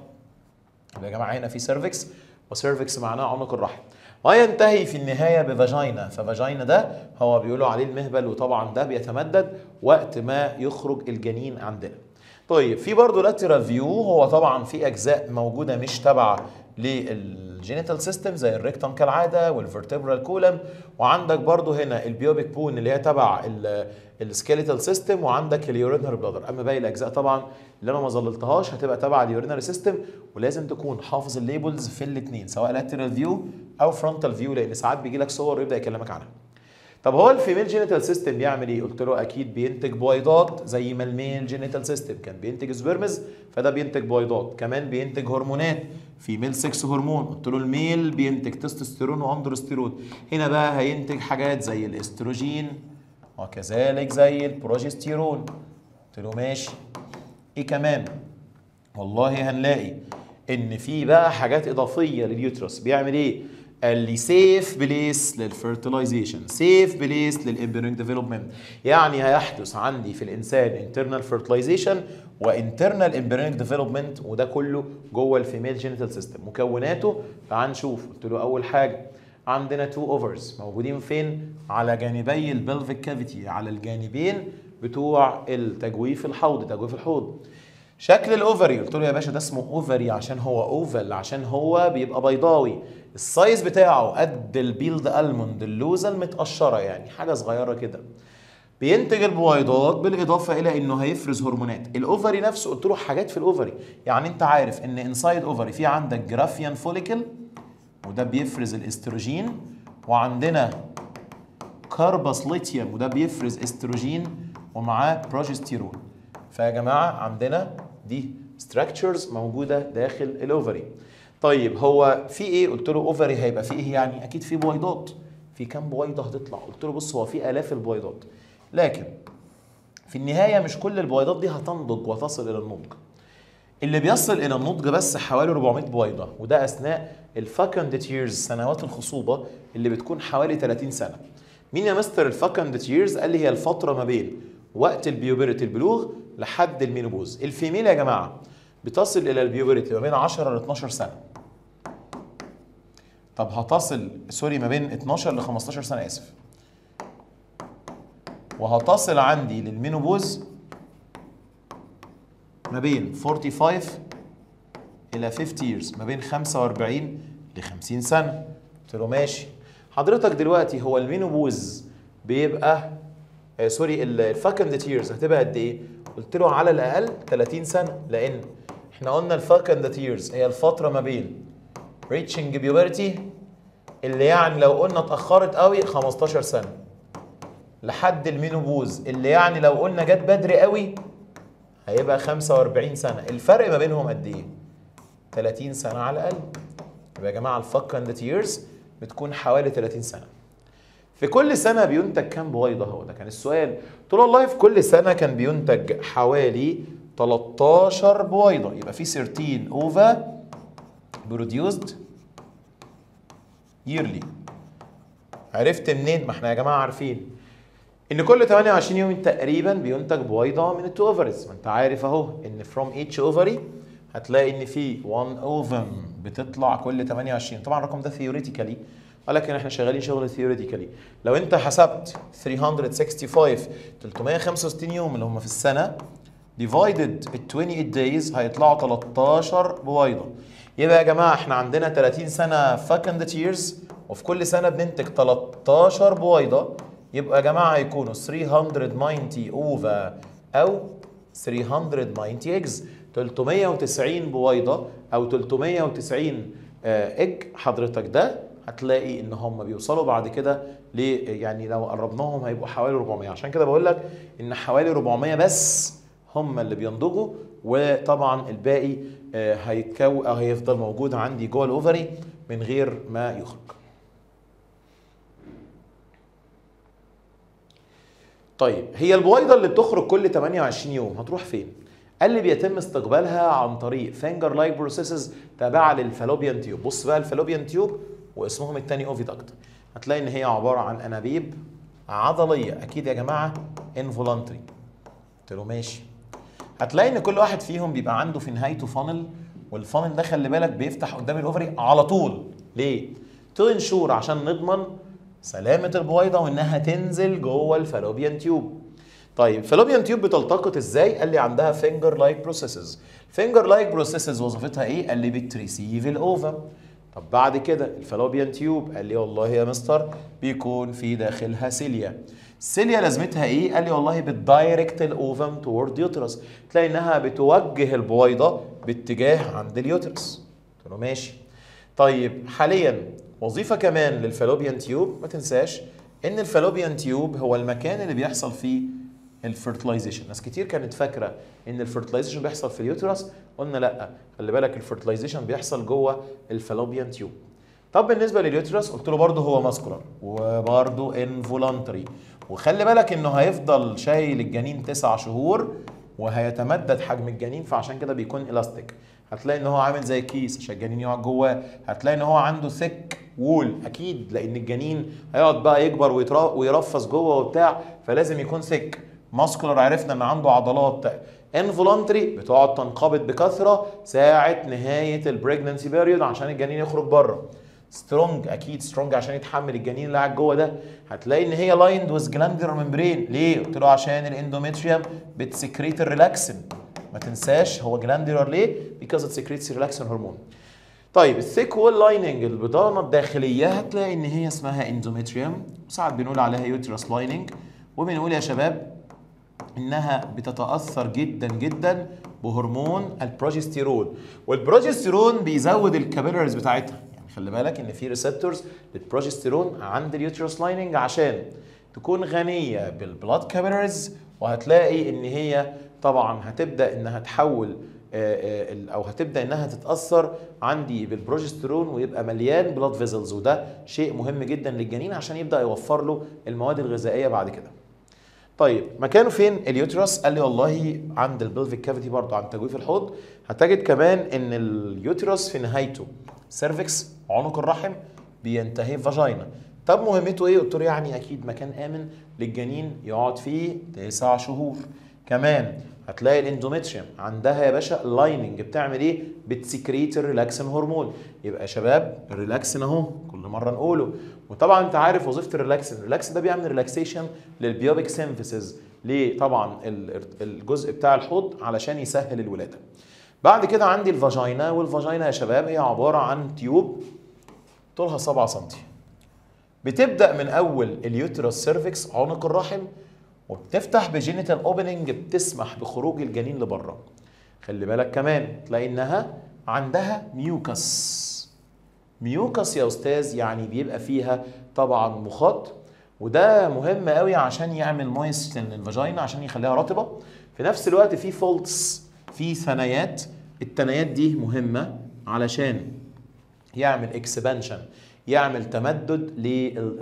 يبقى يا جماعة هنا في cervix، و cervix معناه عنق الرحم، وينتهي في النهاية ب vagina. ف vagina ده هو بيقولوا عليه المهبل، وطبعا ده بيتمدد وقت ما يخرج الجنين عندنا. طيب في برضه lateral view، هو طبعا في اجزاء موجودة مش تابعه لل genital system زي ال rectum كالعادة وال vertebral column، وعندك برضو هنا ال pubic bone اللي هي تبع ال skeletal system، وعندك ال urinary bladder. اما باقي الاجزاء طبعا اللي انا ما ظللتهاش هتبقى تبع ال urinary system، ولازم تكون حافظ ال labels في الاثنين سواء lateral view او frontal view، لان ساعات بيجي لك صور ويبدا يكلمك عنها. طب هو ال female genital system بيعمل ايه؟ قلت له اكيد بينتج بويضات زي ما ال male genital system كان بينتج sperms، فده بينتج بويضات، كمان بينتج هرمونات female sex hormone. قلت له ال male بينتج تستوستيرون و androsterone، هنا بقى هينتج حاجات زي الاستروجين وكذلك زي البروجستيرون. قلت له ماشي. ايه كمان؟ والله هنلاقي ان في بقى حاجات اضافية لل uterus. بيعمل ايه؟ قال لي safe place لل fertilization، safe place لل embryonic development. يعني هيحدث عندي في الانسان internal fertilization و internal embryonic development، وده كله جوه ال female genital system. مكوناته تعال نشوف. قلت له اول حاجة عندنا two ovaries موجودين فين؟ على جانبي ال pelvic cavity، على الجانبين بتوع التجويف الحوضي، تجويف الحوض. شكل ال ovary، قلت له يا باشا ده اسمه ovary عشان هو oval، عشان هو بيبقى بيضاوي. ال size بتاعه قد ال peeled almond، اللوزه المتقشره، يعني حاجة صغيرة كده. بينتج البويضات بالاضافة الى انه هيفرز هرمونات. ال ovary نفسه قلت له حاجات في ال ovary، يعني انت عارف ان inside ovary في عندك Graafian follicle وده بيفرز الاستروجين، وعندنا corpus luteum وده بيفرز استروجين ومعاه بروجستيرون. فيا جماعة عندنا دي structures موجودة داخل ال ovary. طيب هو في ايه؟ قلت له ovary هيبقى في ايه يعني؟ اكيد في بويضات. في كام بويضة هتطلع؟ قلت له بص هو في الاف البويضات، لكن في النهاية مش كل البويضات دي هتنضج وتصل الى النضج. اللي بيصل الى النضج بس حوالي 400 بويضة، وده اثناء ال fecund years، سنوات الخصوبة اللي بتكون حوالي 30 سنة. مين يا مستر ال fecund years؟ قال لي هي الفترة ما بين وقت ال puberty البلوغ لحد ال menopause. ال female يا جماعة بتصل الى ال puberty ما بين 10 ل 12 سنة. طب هتصل sorry ما بين 12 ل 15 سنة اسف. وهتصل عندي لل menopause ما بين 45 الى 50 years، ما بين 45 ل 50 سنة. قلت له ماشي. حضرتك دلوقتي هو ال menopause بيبقى sorry ال fecund years هتبقى قد ايه؟ قلت له على الاقل 30 سنة، لان احنا قلنا ال fecund years هي الفترة ما بين reaching puberty اللي يعني لو قلنا اتاخرت قوي 15 سنة لحد ال menopause اللي يعني لو قلنا جت بدري قوي هيبقى 45 سنة. الفرق ما بينهم قد ايه؟ 30 سنة على الاقل. يبقى يا جماعة ال fecund years بتكون حوالي 30 سنة. في كل سنة بينتج كام بويضة؟ هو ده كان السؤال. قلت له والله في كل سنة كان بينتج حوالي 13 بويضة، يبقى في 13 ova produced yearly. عرفت منين؟ ما احنا يا جماعة عارفين ان كل 28 يوم تقريبا بينتج بويضة من ال two ovaries. ما انت عارف اهو ان from each ovary هتلاقي ان في 1 ovum بتطلع كل 28. طبعا الرقم ده theoretically، ولكن احنا شغالين شغل theoretically. لو انت حسبت 365 365 يوم اللي هم في السنة divided ال 28 days هيطلعوا 13 بويضة. يبقى يا جماعة احنا عندنا 30 سنة fecund years، وفي كل سنة بننتج 13 بويضة. يبقى يا جماعة هيكونوا 390 ova او 390 eggs، 390 بويضة او 390 egg. حضرتك ده هتلاقي ان هم بيوصلوا بعد كده ل يعني لو قربناهم هيبقوا حوالي 400. عشان كده بقول لك ان حوالي 400 بس هم اللي بينضجوا، وطبعا الباقي هيتكو او هيفضل موجود عندي جوه ال ovary من غير ما يخرج. طيب هي البويضة اللي بتخرج كل 28 يوم هتروح فين؟ قال لي بيتم استقبالها عن طريق finger like processes تابعه لل fallopian tube. بص بقى ال fallopian tube واسمهم الثاني oviduct، هتلاقي ان هي عبارة عن انابيب عضلية، اكيد يا جماعة involuntary، قلت له ماشي. هتلاقي ان كل واحد فيهم بيبقى عنده في نهايته funnel، وال funnel ده خلي بالك بيفتح قدام ال ovary على طول. ليه؟ to ensure، عشان نضمن سلامه البويضة وانها تنزل جوه ال fallopian tube. طيب ال fallopian tube بتلتقط ازاي؟ قال لي عندها finger like processes. finger like processes وظيفتها ايه؟ قال لي بت receive ال ovum. طب بعد كده ال fallopian tube قال لي والله يا مستر بيكون في داخلها cilia. ال cilia لازمتها ايه؟ قال لي والله بت direct ال ovum toward uterus، تلاقي انها بتوجه البويضة باتجاه عند ال uterus. قلت له ماشي. طيب حاليا وظيفة كمان لل fallopian tube، ما تنساش ان ال fallopian tube هو المكان اللي بيحصل فيه ال fertilization. ناس كتير كانت فاكره ان ال fertilization بيحصل في ال uterus، قلنا لا، خلي بالك ال fertilization بيحصل جوه ال fallopian tube. طب بالنسبة لل uterus قلت له برده هو muscular وبرده involuntary، وخلي بالك انه هيفضل شايل الجنين 9 شهور وهيتمدد حجم الجنين، فعشان كده بيكون الاستيك. هتلاقي ان هو عامل زي كيس عشان الجنين يقعد جواه. هتلاقي ان هو عنده thick wall اكيد لان الجنين هيقعد بقى يكبر ويرفص جوه وبتاع، فلازم يكون thick. muscular عرفنا ان عنده عضلات. involuntary بتقعد تنقبض بكثرة ساعة نهاية ال pregnancy period عشان الجنين يخرج بره. strong اكيد strong عشان يتحمل الجنين اللي قاعد جوه ده. هتلاقي ان هي lined with glandular membrane. ليه؟ قلت له عشان ال endometrium بت secrete ال relaxin. ما تنساش هو glandular ليه؟ because it secretes relaxin hormone. طيب ال thick wall lining البطانة الداخلية هتلاقي ان هي اسمها endometrium، وساعات بنقول عليها uterus lining، وبنقول يا شباب انها بتتاثر جدا جدا بهرمون البروجستيرون، والبروجستيرون بيزود ال capillaries بتاعتها. يعني خلي بالك ان في receptors لل progesterone عند ال uterus lining عشان تكون غنية بال blood capillaries، وهتلاقي ان هي طبعا هتبدا انها تحول او هتبدا انها تتاثر عندي بالبروجستيرون ويبقى مليان blood vessels، وده شيء مهم جدا للجنين عشان يبدا يوفر له المواد الغذائية بعد كده. طيب مكانه فين ال uterus؟ قال لي والله عند ال pelvic cavity برضه عند تجويف الحوض. هتجد كمان ان ال uterus في نهايته cervix عنق الرحم بينتهي vagina. طب مهمته ايه؟ قلت له يعني اكيد مكان امن للجنين يقعد فيه 9 شهور. كمان هتلاقي ال endometrium عندها يا باشا lining بتعمل ايه؟ بت secrete ال relaxin hormone. يبقى يا شباب الريلاكسين اهو كل مرة نقوله. وطبعا انت عارف وظيفة ال relaxin، ال relaxin ده بيعمل relaxation لل pubic symphysis، ليه؟ طبعا الجزء بتاع الحوض علشان يسهل الولادة. بعد كده عندي ال vagina، وال vagina يا شباب هي عبارة عن tube طولها 7 سم، بتبدا من اول ال uterus cervix عنق الرحم، وبتفتح ب genital opening بتسمح بخروج الجنين لبره. خلي بالك كمان تلاقي انها عندها mucus. mucus يا استاذ يعني بيبقى فيها طبعا مخاط، وده مهم قوي عشان يعمل moisten لل vagina عشان يخليها رطبه. في نفس الوقت في folds، في ثنايات، الثنايات دي مهمة علشان يعمل expansion، يعمل تمدد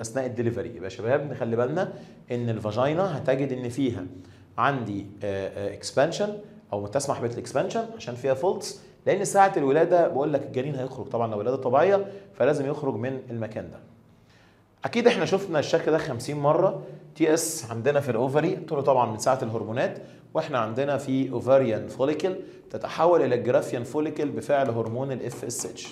اثناء الدليفري. يبقى يا شباب نخلي بالنا ان ال vagina هتجد ان فيها عندي expansion او تسمح بال expansion عشان فيها folds، لان ساعة الولادة بقول لك الجنين هيخرج طبعا لو ولاده طبيعية فلازم يخرج من المكان ده. اكيد احنا شفنا الشكل ده 50 مرة. TS عندنا في ال ovary قلت له طبعا من ساعة الهرمونات، واحنا عندنا في ovarian follicle تتحول الى graafian follicle بفعل هرمون ال FSH.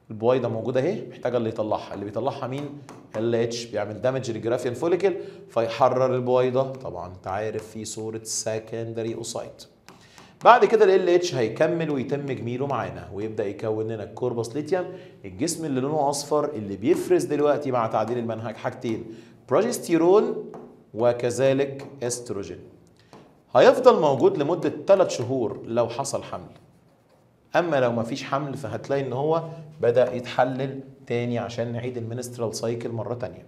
البويضة موجودة اهي، محتاجه اللي يطلعها، اللي بيطلعها مين؟ LH، بيعمل damage لل graafian follicle فيحرر البويضة. طبعا انت عارف في صوره secondary oocyte. بعد كده LH هيكمل ويتم جميلة معانا ويبدا يكون لنا ال corpus luteum، الجسم اللي لونه اصفر اللي بيفرز دلوقتي مع تعديل المنهج حاجتين، بروجستيرون وكذلك استروجين. هيفضل موجود لمدة 3 شهور لو حصل حمل. اما لو ما فيش حمل فهتلاقي ان هو بدا يتحلل تاني عشان نعيد ال menstrual cycle مرة تانية.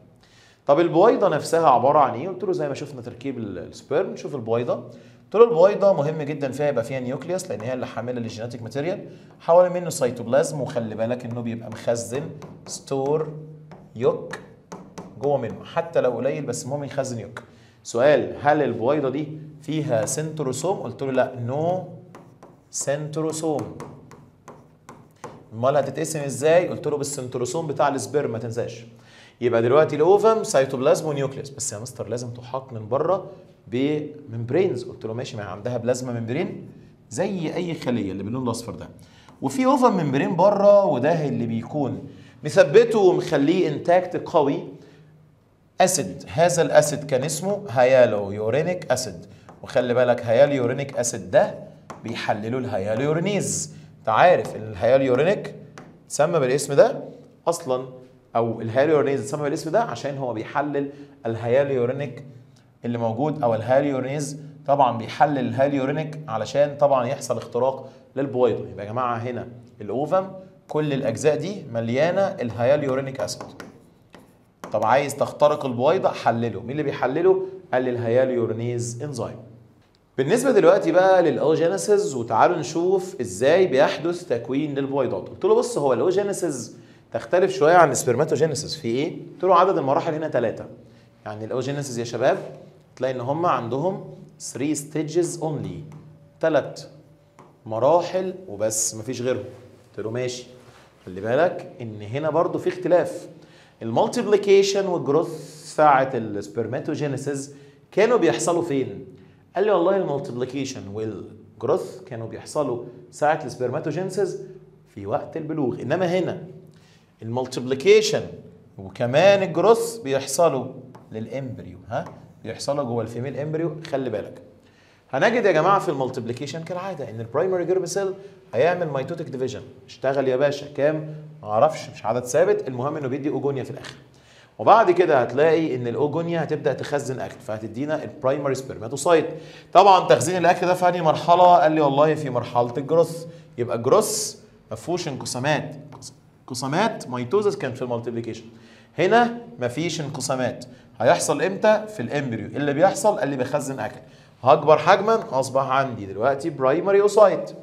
طب البويضة نفسها عبارة عن ايه؟ قلت له زي ما شفنا تركيب ال sperm، نشوف البويضة. قلت له البويضة مهم جدا فيها يبقى فيها nucleus لان هي اللي حامله لل genetic material، حوالين منه سيتوبلازم، وخلي بالك انه بيبقى مخزن store yolk جوه منه حتى لو قليل بس المهم يخزن yolk. سؤال، هل البويضة دي فيها centrosome؟ قلت له لا، no centrosome. امال هتتقسم ازاي؟ قلت له بال centrosome بتاع ال sperm، ما تنساش. يبقى دلوقتي ال ovum cytoplasm و nucleus، بس يا مستر لازم تحاط من بره ب membranes. قلت له ماشي، ما عندها plasma membrane زي اي خليه اللي باللون الاصفر ده، وفي ovum membrane بره، وده اللي بيكون مثبتة ومخليه intact قوي. acid، هذا ال acid كان اسمه hyaluronic acid، وخلي بالك hyaluronic acid ده بيحللوا ال hyaluronase. انت عارف ان الهياليورينيك اتسمى بالاسم ده اصلا، او ال hyaluronase اتسمى بالاسم ده عشان هو بيحلل الهياليورينيك اللي موجود، او ال hyaluronase طبعا بيحلل الهياليورينيك علشان طبعا يحصل اختراق للبويضه. يبقى يا جماعة هنا ال ovum كل الاجزاء دي مليانة ال hyaluronic acid. طب عايز تخترق البويضة حلله، مين اللي بيحلله؟ قال لي ال hyaluronase enzyme. بالنسبة دلوقتي بقى لل oogenesis، وتعالوا نشوف ازاي بيحدث تكوين للبويضات. قلت له بص، هو ال oogenesis تختلف شوية عن ال spermatogenesis في ايه؟ قلت له عدد المراحل هنا 3. يعني ال oogenesis يا شباب تلاقي ان هم عندهم 3 stages only، 3 مراحل وبس، مفيش غيرهم. قلت له ماشي، خلي بالك ان هنا برضو في اختلاف. ال multiplication وال growth ساعة ال spermatogenesis كانوا بيحصلوا فين؟ قال لي والله ال multiplication وال growth كانوا بيحصلوا ساعة ال spermatogenesis في وقت البلوغ، انما هنا ال multiplication وكمان ال growth بيحصلوا لل embryo، ها؟ بيحصلوا جوه ال female embryo. خلي بالك هنجد يا جماعة في ال multiplication كالعادة ان ال primary germ cell هيعمل mitotic division. اشتغل يا باشا كام؟ ما اعرفش، مش عدد ثابت، المهم انه بيدي oogonia في الاخر. وبعد كده هتلاقي ان ال oogonia هتبدا تخزن اكل، فهتدينا ال primary spermatocyte. طبعا تخزين الاكل ده في انهي مرحلة؟ قال لي والله في مرحلة ال growth. يبقى ال growth ما فيهوش انقسامات، انقسامات mitosis كان في ال multiplication، هنا مفيش انقسامات. هيحصل امتى؟ في ال embryo. اللي بيحصل قال لي بخزن اكل، هكبر حجما، اصبح عندي دلوقتي primary oocyte.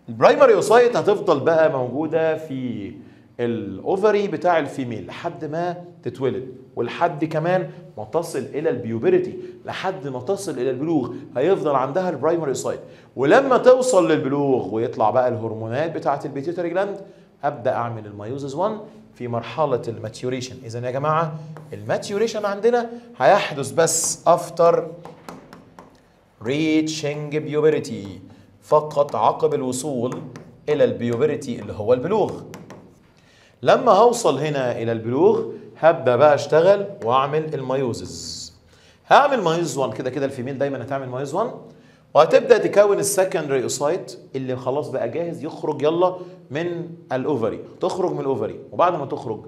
ال primary oocyte هتفضل بقى موجودة في ال ovary بتاع ال female لحد ما تتولد، ولحد كمان ما تصل الى ال puberty، لحد ما تصل الى البلوغ هيفضل عندها ال primary oocyte. ولما توصل للبلوغ ويطلع بقى الهرمونات بتاعه ال pituitary gland، ابدا اعمل ال meiosis 1 في مرحلة ال maturation. اذا يا جماعة ال maturation عندنا هيحدث بس after reaching puberty، فقط عقب الوصول الى ال puberty اللي هو البلوغ. لما هوصل هنا الى البلوغ هبدا بقى اشتغل واعمل ال meiosis. هعمل meiosis 1، كده كده ال female دايما هتعمل meiosis 1، وهتبدا تكون ال secondary oocyte اللي خلاص بقى جاهز يخرج يلا من ال ovary. تخرج من ال ovary، وبعد ما تخرج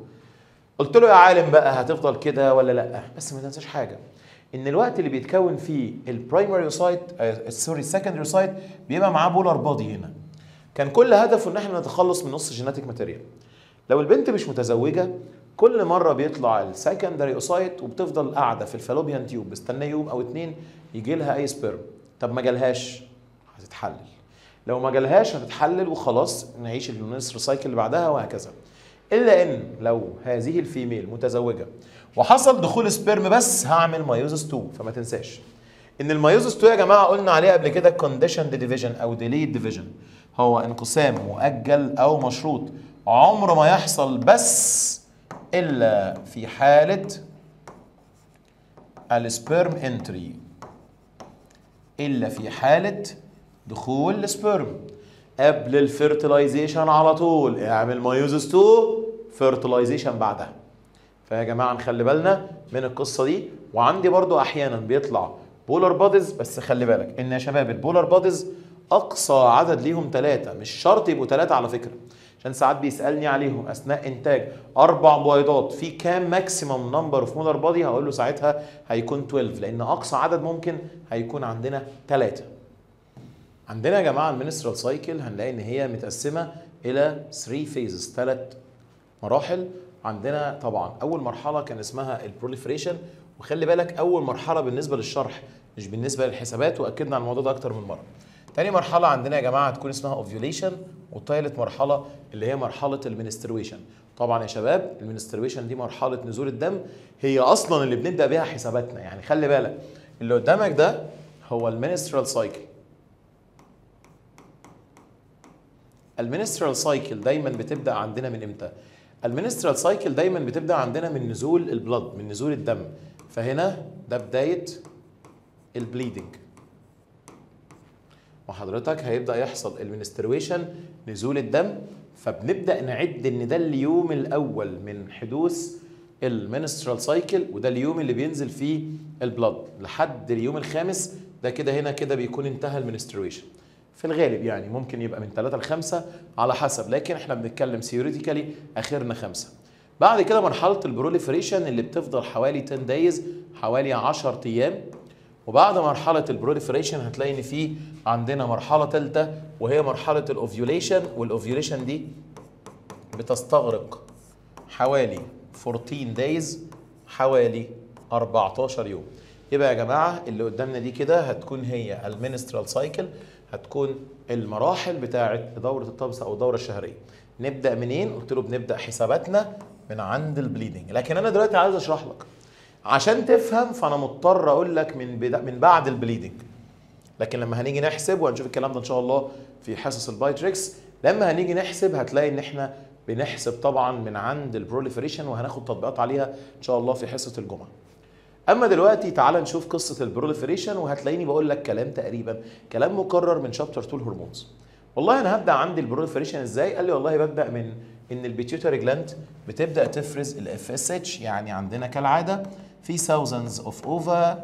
قلت له يا عالم بقى هتفضل كده ولا لا؟ بس ما تنساش حاجة، ان الوقت اللي بيتكون فيه ال primary oocyte، sorry ال secondary oocyte، بيبقى معاه polar body. هنا كان كل هدفه ان احنا نتخلص من نص genetic material. لو البنت مش متزوجة كل مرة بيطلع ال secondary oocyte وبتفضل قاعدة في ال fallopian tube، مستنيه يوم او اتنين يجي لها اي sperm. طب ما جالهاش هتتحلل، لو ما جالهاش هتتحلل وخلاص نعيش ال menstrual cycle اللي بعدها وهكذا. الا ان لو هذه ال female متزوجة وحصل دخول sperm بس هعمل meiosis 2. فما تنساش ان ال meiosis 2 يا جماعة قلنا عليه قبل كده conditioned division او delayed division، هو انقسام مؤجل او مشروط، عمره ما يحصل بس الا في حاله ال sperm entry، الا في حاله دخول ال sperm قبل ال fertilization على طول. اعمل meiosis 2 fertilization بعدها. فيا جماعة نخلي بالنا من القصة دي. وعندي برضو احيانا بيطلع polar bodies، بس خلي بالك ان يا شباب ال polar bodies اقصى عدد ليهم 3، مش شرط يبقوا 3 على فكرة، عشان ساعات بيسالني عليهم اثناء انتاج 4 بويضات في كام maximum number of polar body، هقول له ساعتها هيكون 12، لان اقصى عدد ممكن هيكون عندنا 3. عندنا يا جماعة ال menstrual cycle هنلاقي ان هي متقسمه الى 3 phases، 3 مراحل. عندنا طبعا اول مرحلة كان اسمها ال proliferation، وخلي بالك اول مرحلة بالنسبة للشرح مش بالنسبة للحسابات، واكدنا على الموضوع ده اكتر من مرة. تاني مرحلة عندنا يا جماعة هتكون اسمها ovulation، وثالث مرحلة اللي هي مرحلة ال menstruation. طبعا يا شباب ال menstruation دي مرحلة نزول الدم، هي اصلا اللي بنبدا بيها حساباتنا. يعني خلي بالك اللي قدامك ده هو ال menstrual cycle. ال menstrual cycle دايما بتبدا عندنا من امتى؟ ال menstrual cycle دايما بتبدا عندنا من نزول ال blood، من نزول الدم، فهنا ده بداية ال bleeding، وحضرتك هيبدا يحصل ال menstruation نزول الدم، فبنبدا نعد ان ده اليوم الاول من حدوث ال menstrual cycle، وده اليوم اللي بينزل فيه ال blood لحد اليوم الخامس. ده كده هنا كده بيكون انتهى ال menstruation في الغالب، يعني ممكن يبقى من 3 ل 5 على حسب، لكن احنا بنتكلم theoretically اخرنا 5. بعد كده مرحلة ال proliferation اللي بتفضل حوالي 10 days، حوالي 10 ايام. وبعد مرحلة ال proliferation هتلاقي ان في عندنا مرحلة ثالثة وهي مرحلة ال ovulation، وال ovulation دي بتستغرق حوالي 14 days، حوالي 14 يوم. يبقى يا جماعة اللي قدامنا دي كده هتكون هي ال menstrual cycle، هتكون المراحل بتاعه دوره الطمث او الدورة الشهرية. نبدا منين؟ قلت له بنبدا حساباتنا من عند ال bleeding. لكن انا دلوقتي عايز اشرح لك عشان تفهم، فانا مضطر اقول لك من بعد ال bleeding. لكن لما هنيجي نحسب، وهنشوف الكلام ده ان شاء الله في حصص ال Biotrix، لما هنيجي نحسب هتلاقي ان احنا بنحسب طبعا من عند ال proliferation، وهناخد تطبيقات عليها ان شاء الله في حصة الجمعة. اما دلوقتي تعال نشوف قصة ال proliferation، وهتلاقيني بقول لك كلام تقريبا كلام مكرر من chapter 2 ال hormones. والله انا هبدا عندي ال proliferation ازاي؟ قال لي والله ببدا من ان ال pituitary gland بتبدا تفرز ال FSH، يعني عندنا كالعادة في thousands of ova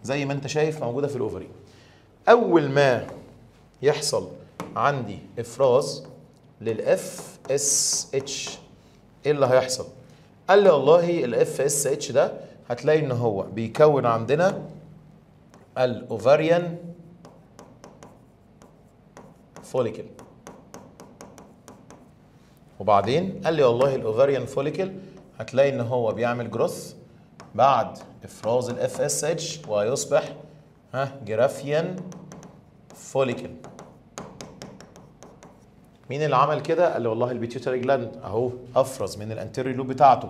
زي ما انت شايف موجودة في ال ovary. اول ما يحصل عندي افراز لل FSH ايه اللي هيحصل؟ قال لي والله ال FSH ده هتلاقي ان هو بيكون عندنا ال ovarian follicle. وبعدين قال لي والله ال ovarian follicle هتلاقي ان هو بيعمل growth بعد افراز ال FSH ويصبح Graafian follicle. مين اللي عمل كده؟ قال لي والله ال pituitary gland اهو افرز من ال anterior lobe بتاعته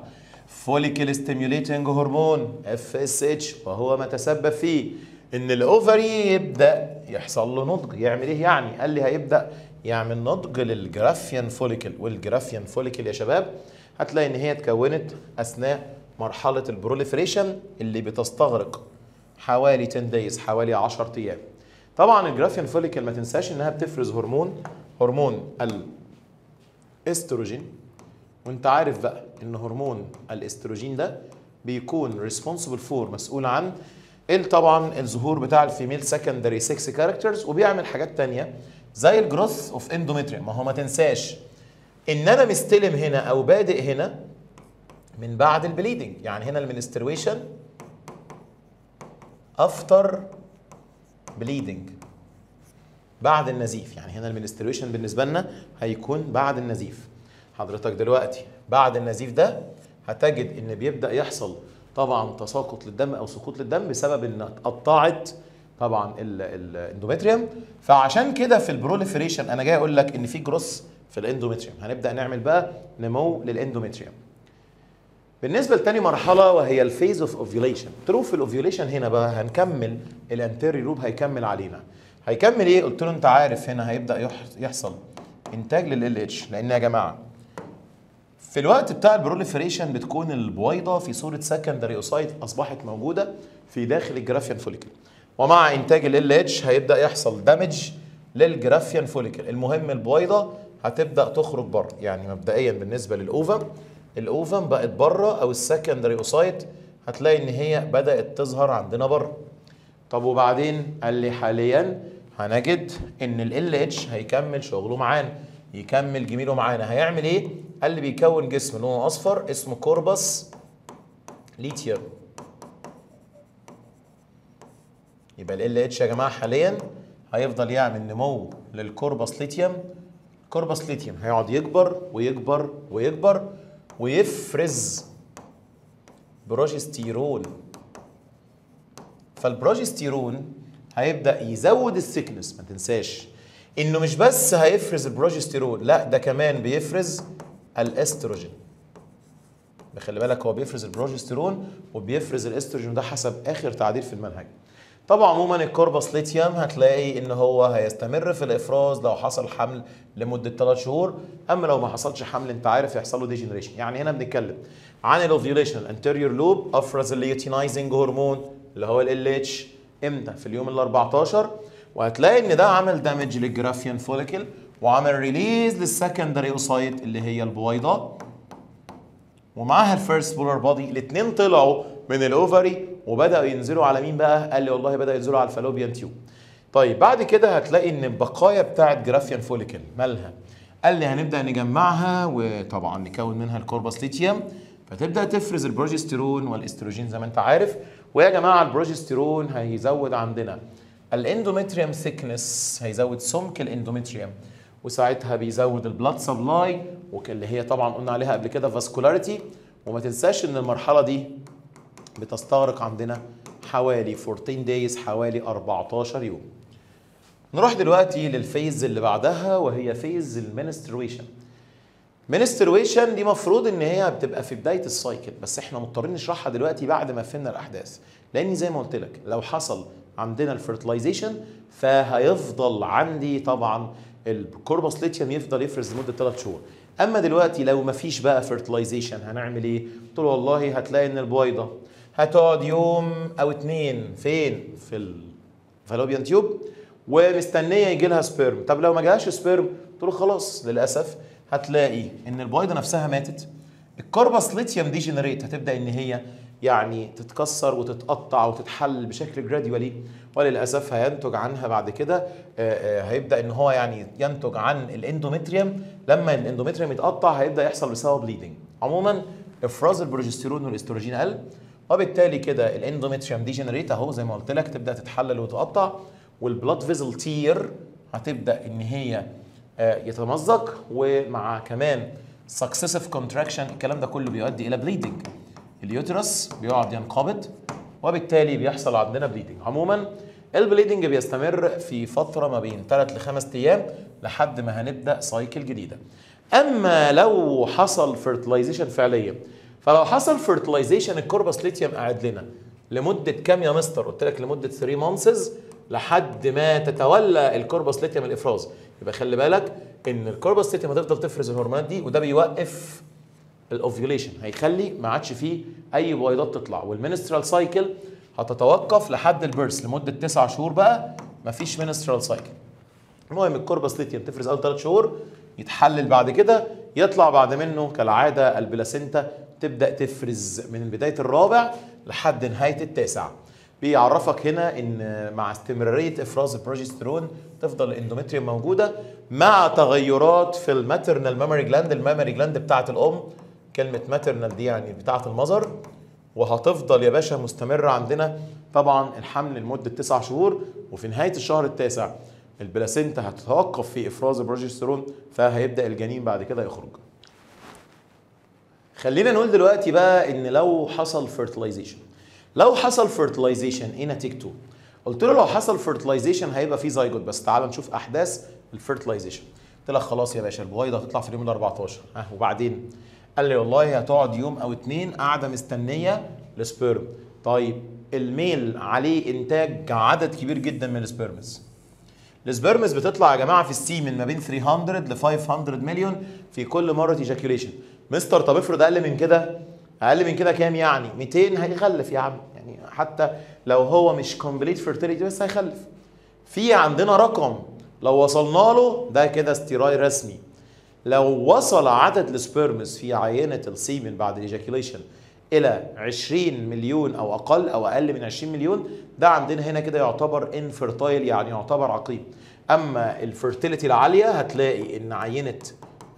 follicle stimulating hormone FSH، وهو ما تسبب فيه ان ال ovary يبدا يحصل له نضج. يعمل ايه يعني؟ قال لي هيبدا يعمل نضج لل Graafian follicle. وال Graafian follicle يا شباب هتلاقي ان هي اتكونت اثناء مرحلة ال proliferation اللي بتستغرق حوالي 10 days، حوالي 10 ايام. طبعا ال Graafian follicle ما تنساش انها بتفرز هرمون، هرمون الاستروجين، وانت عارف بقى ان هرمون الاستروجين ده بيكون responsible for، مسؤول عن طبعا الظهور بتاع ال female secondary sex characters، وبيعمل حاجات تانية زي ال growth of endometrium. ما هو ما تنساش ان انا مستلم هنا او بادئ هنا من بعد ال bleeding، يعني هنا ال menstruation after bleeding، بعد النزيف، يعني هنا ال menstruation بالنسبة لنا هيكون بعد النزيف. حضرتك دلوقتي بعد النزيف ده هتجد ان بيبدا يحصل طبعا تساقط للدم او سقوط للدم بسبب ان اتقطعت طبعا ال endometrium. فعشان كده في ال proliferation انا جاي اقول لك ان في growth في ال endometrium، هنبدا نعمل بقى نمو لل endometrium. بالنسبة لتاني مرحلة وهي ال phase of ovulation. تروح في ال ovulation هنا بقى هنكمل ال anterior lobe هيكمل علينا. هيكمل ايه؟ قلت له انت عارف هنا هيبدا يحصل انتاج لل LH، لان يا جماعة في الوقت بتاع ال proliferation بتكون البويضة في صوره secondary oocyte اصبحت موجودة في داخل ال Graafian follicle، ومع انتاج ال LH هيبدا يحصل damage لل Graafian follicle. المهم البويضة هتبدا تخرج بره، يعني مبدئيا بالنسبة لل ovum، ال ovum بقت بره او ال secondary oocyte هتلاقي ان هي بدات تظهر عندنا بره. طب وبعدين قال لي حاليا هنجد ان ال LH هيكمل شغله معانا، يكمل جميلة معانا. هيعمل ايه؟ قال لي بيكون جسم لونه اصفر اسمه corpus luteum. يبقى ال LH يا جماعة حاليا هيفضل يعمل نمو لل corpus luteum. corpus luteum هيقعد يكبر ويكبر ويكبر ويفرز بروجستيرون. فالبروجستيرون هيبدا يزود ال thickness. ما تنساش انه مش بس هيفرز البروجستيرون، لا ده كمان بيفرز الاستروجين. خلي بالك هو بيفرز البروجستيرون وبيفرز الاستروجين، ده حسب اخر تعديل في المنهج. طبعا عموما ال corpus luteum هتلاقي ان هو هيستمر في الافراز لو حصل حمل لمدة 3 شهور، اما لو ما حصلش حمل انت عارف يحصل له degeneration. يعني هنا بنتكلم عن ال ovulation، ال anterior lobe افرز ال luteinizing hormone اللي هو LH امتى؟ في اليوم ال 14، وهتلاقي ان ده عمل damage لل Graafian follicle وعمل release لل secondary oocyte اللي هي البويضة ومعاها ال first polar body، الاثنين طلعوا من ال ovary وبداوا ينزلوا على مين بقى؟ قال لي والله بداوا ينزلوا على ال fallopian tube. طيب بعد كده هتلاقي ان البقايا بتاعه Graafian follicle مالها؟ قال لي هنبدا نجمعها وطبعا نكون منها ال corpus luteum، فتبدا تفرز البروجستيرون والاستروجين زي ما انت عارف. ويا جماعة البروجستيرون هيزود عندنا ال endometrium thickness، هيزود سمك ال endometrium، وساعتها بيزود ال blood supply واللي هي طبعا قلنا عليها قبل كده vascularity. وما تنساش ان المرحلة دي بتستغرق عندنا حوالي 14 days، حوالي 14 يوم. نروح دلوقتي لل phase اللي بعدها وهي phase ال menstruation. menstruation دي مفروض ان هي بتبقى في بداية ال cycle، بس احنا مضطرين نشرحها دلوقتي بعد ما فهمنا الاحداث، لان زي ما قلت لك لو حصل عندنا ال fertilization فهيفضل عندي طبعا ال corpus luteum يفضل يفرز لمدة 3 شهور. اما دلوقتي لو ما فيش بقى fertilization هنعمل ايه؟ قلت له والله هتلاقي ان البويضة هتقعد يوم او اتنين فين؟ في ال fallopian tube ومستنيه يجي لها sperm. طب لو ما جالهاش sperm؟ قلت له خلاص للاسف هتلاقي ان البويضة نفسها ماتت، ال corpus luteum degenerate، هتبدا ان هي يعني تتكسر وتتقطع وتتحل بشكل gradually، وللاسف هينتج عنها بعد كده هيبدا ان هو يعني ينتج عن ال endometrium. لما ال endometrium يتقطع هيبدا يحصل بسبب bleeding. عموما افراز البروجستيرون والاستروجين قل، وبالتالي كده ال endometrium degenerate اهو زي ما قلت لك تبدا تتحلل وتتقطع، وال blood vessel tear هتبدا ان هي يتمزق، ومع كمان successive contraction الكلام ده كله بيؤدي الى bleeding. ال uterus بيقعد ينقبض وبالتالي بيحصل عندنا bleeding. عموما ال bleeding بيستمر في فترة ما بين 3 ل 5 ايام لحد ما هنبدا cycle جديدة. اما لو حصل fertilization فعليا، فلو حصل fertilization ال corpus luteum قاعد لنا لمدة كام يا مستر؟ قلت لك لمدة 3 months لحد ما تتولى ال corpus luteum الافراز. يبقى خلي بالك ان ال corpus luteum هتفضل تفرز الهرمونات دي، وده بيوقف ال ovulation، هيخلي ما عادش فيه اي بويضات تطلع، وال menstrual cycle هتتوقف لحد ال birth لمدة 9 شهور بقى مفيش menstrual cycle. المهم ال corpus luteum تفرز اول 3 شهور، يتحلل بعد كده، يطلع بعد منه كالعادة ال placenta تبدا تفرز من بداية الرابع لحد نهاية التاسع. بيعرفك هنا ان مع استمرارية افراز البروجسترون تفضل ال endometrium موجودة مع تغيرات في ال maternal mammary gland، ال mammary gland بتاعه الام، كلمة maternal دي يعني بتاعه ال mother، وهتفضل يا باشا مستمرة عندنا طبعا الحمل لمدة 9 شهور، وفي نهاية الشهر التاسع ال placenta هتتوقف في افراز البروجسترون، فهيبدا الجنين بعد كده يخرج. خلينا نقول دلوقتي بقى ان لو حصل fertilization، لو حصل fertilization ايه نتيجته؟ قلت له لو حصل fertilization هيبقى في زيجوت، بس تعال نشوف احداث ال fertilization. قلت لك خلاص يا باشا البويضة هتطلع في اليوم ال 14، ها وبعدين؟ قال لي والله هتقعد يوم او اتنين قاعدة مستنيه ال sperm. طيب ال male عليه انتاج عدد كبير جدا من ال sperms. ال sperms بتطلع يا جماعة في ال semen ما بين 300 ل 500 مليون في كل مرة ejaculation. مستر طب افرض اقل من كده، اقل من كده كام يعني؟ 200 هيخلف يا عم، يعني حتى لو هو مش complete fertility بس هيخلف. في عندنا رقم لو وصلنا له ده كده sterile رسمي. لو وصل عدد ال sperms في عينه ال semen بعد ال ejaculation الى 20 مليون او اقل او اقل من 20 مليون، ده عندنا هنا كده يعتبر infertile، يعني يعتبر عقيم. اما ال fertility العالية هتلاقي ان عينه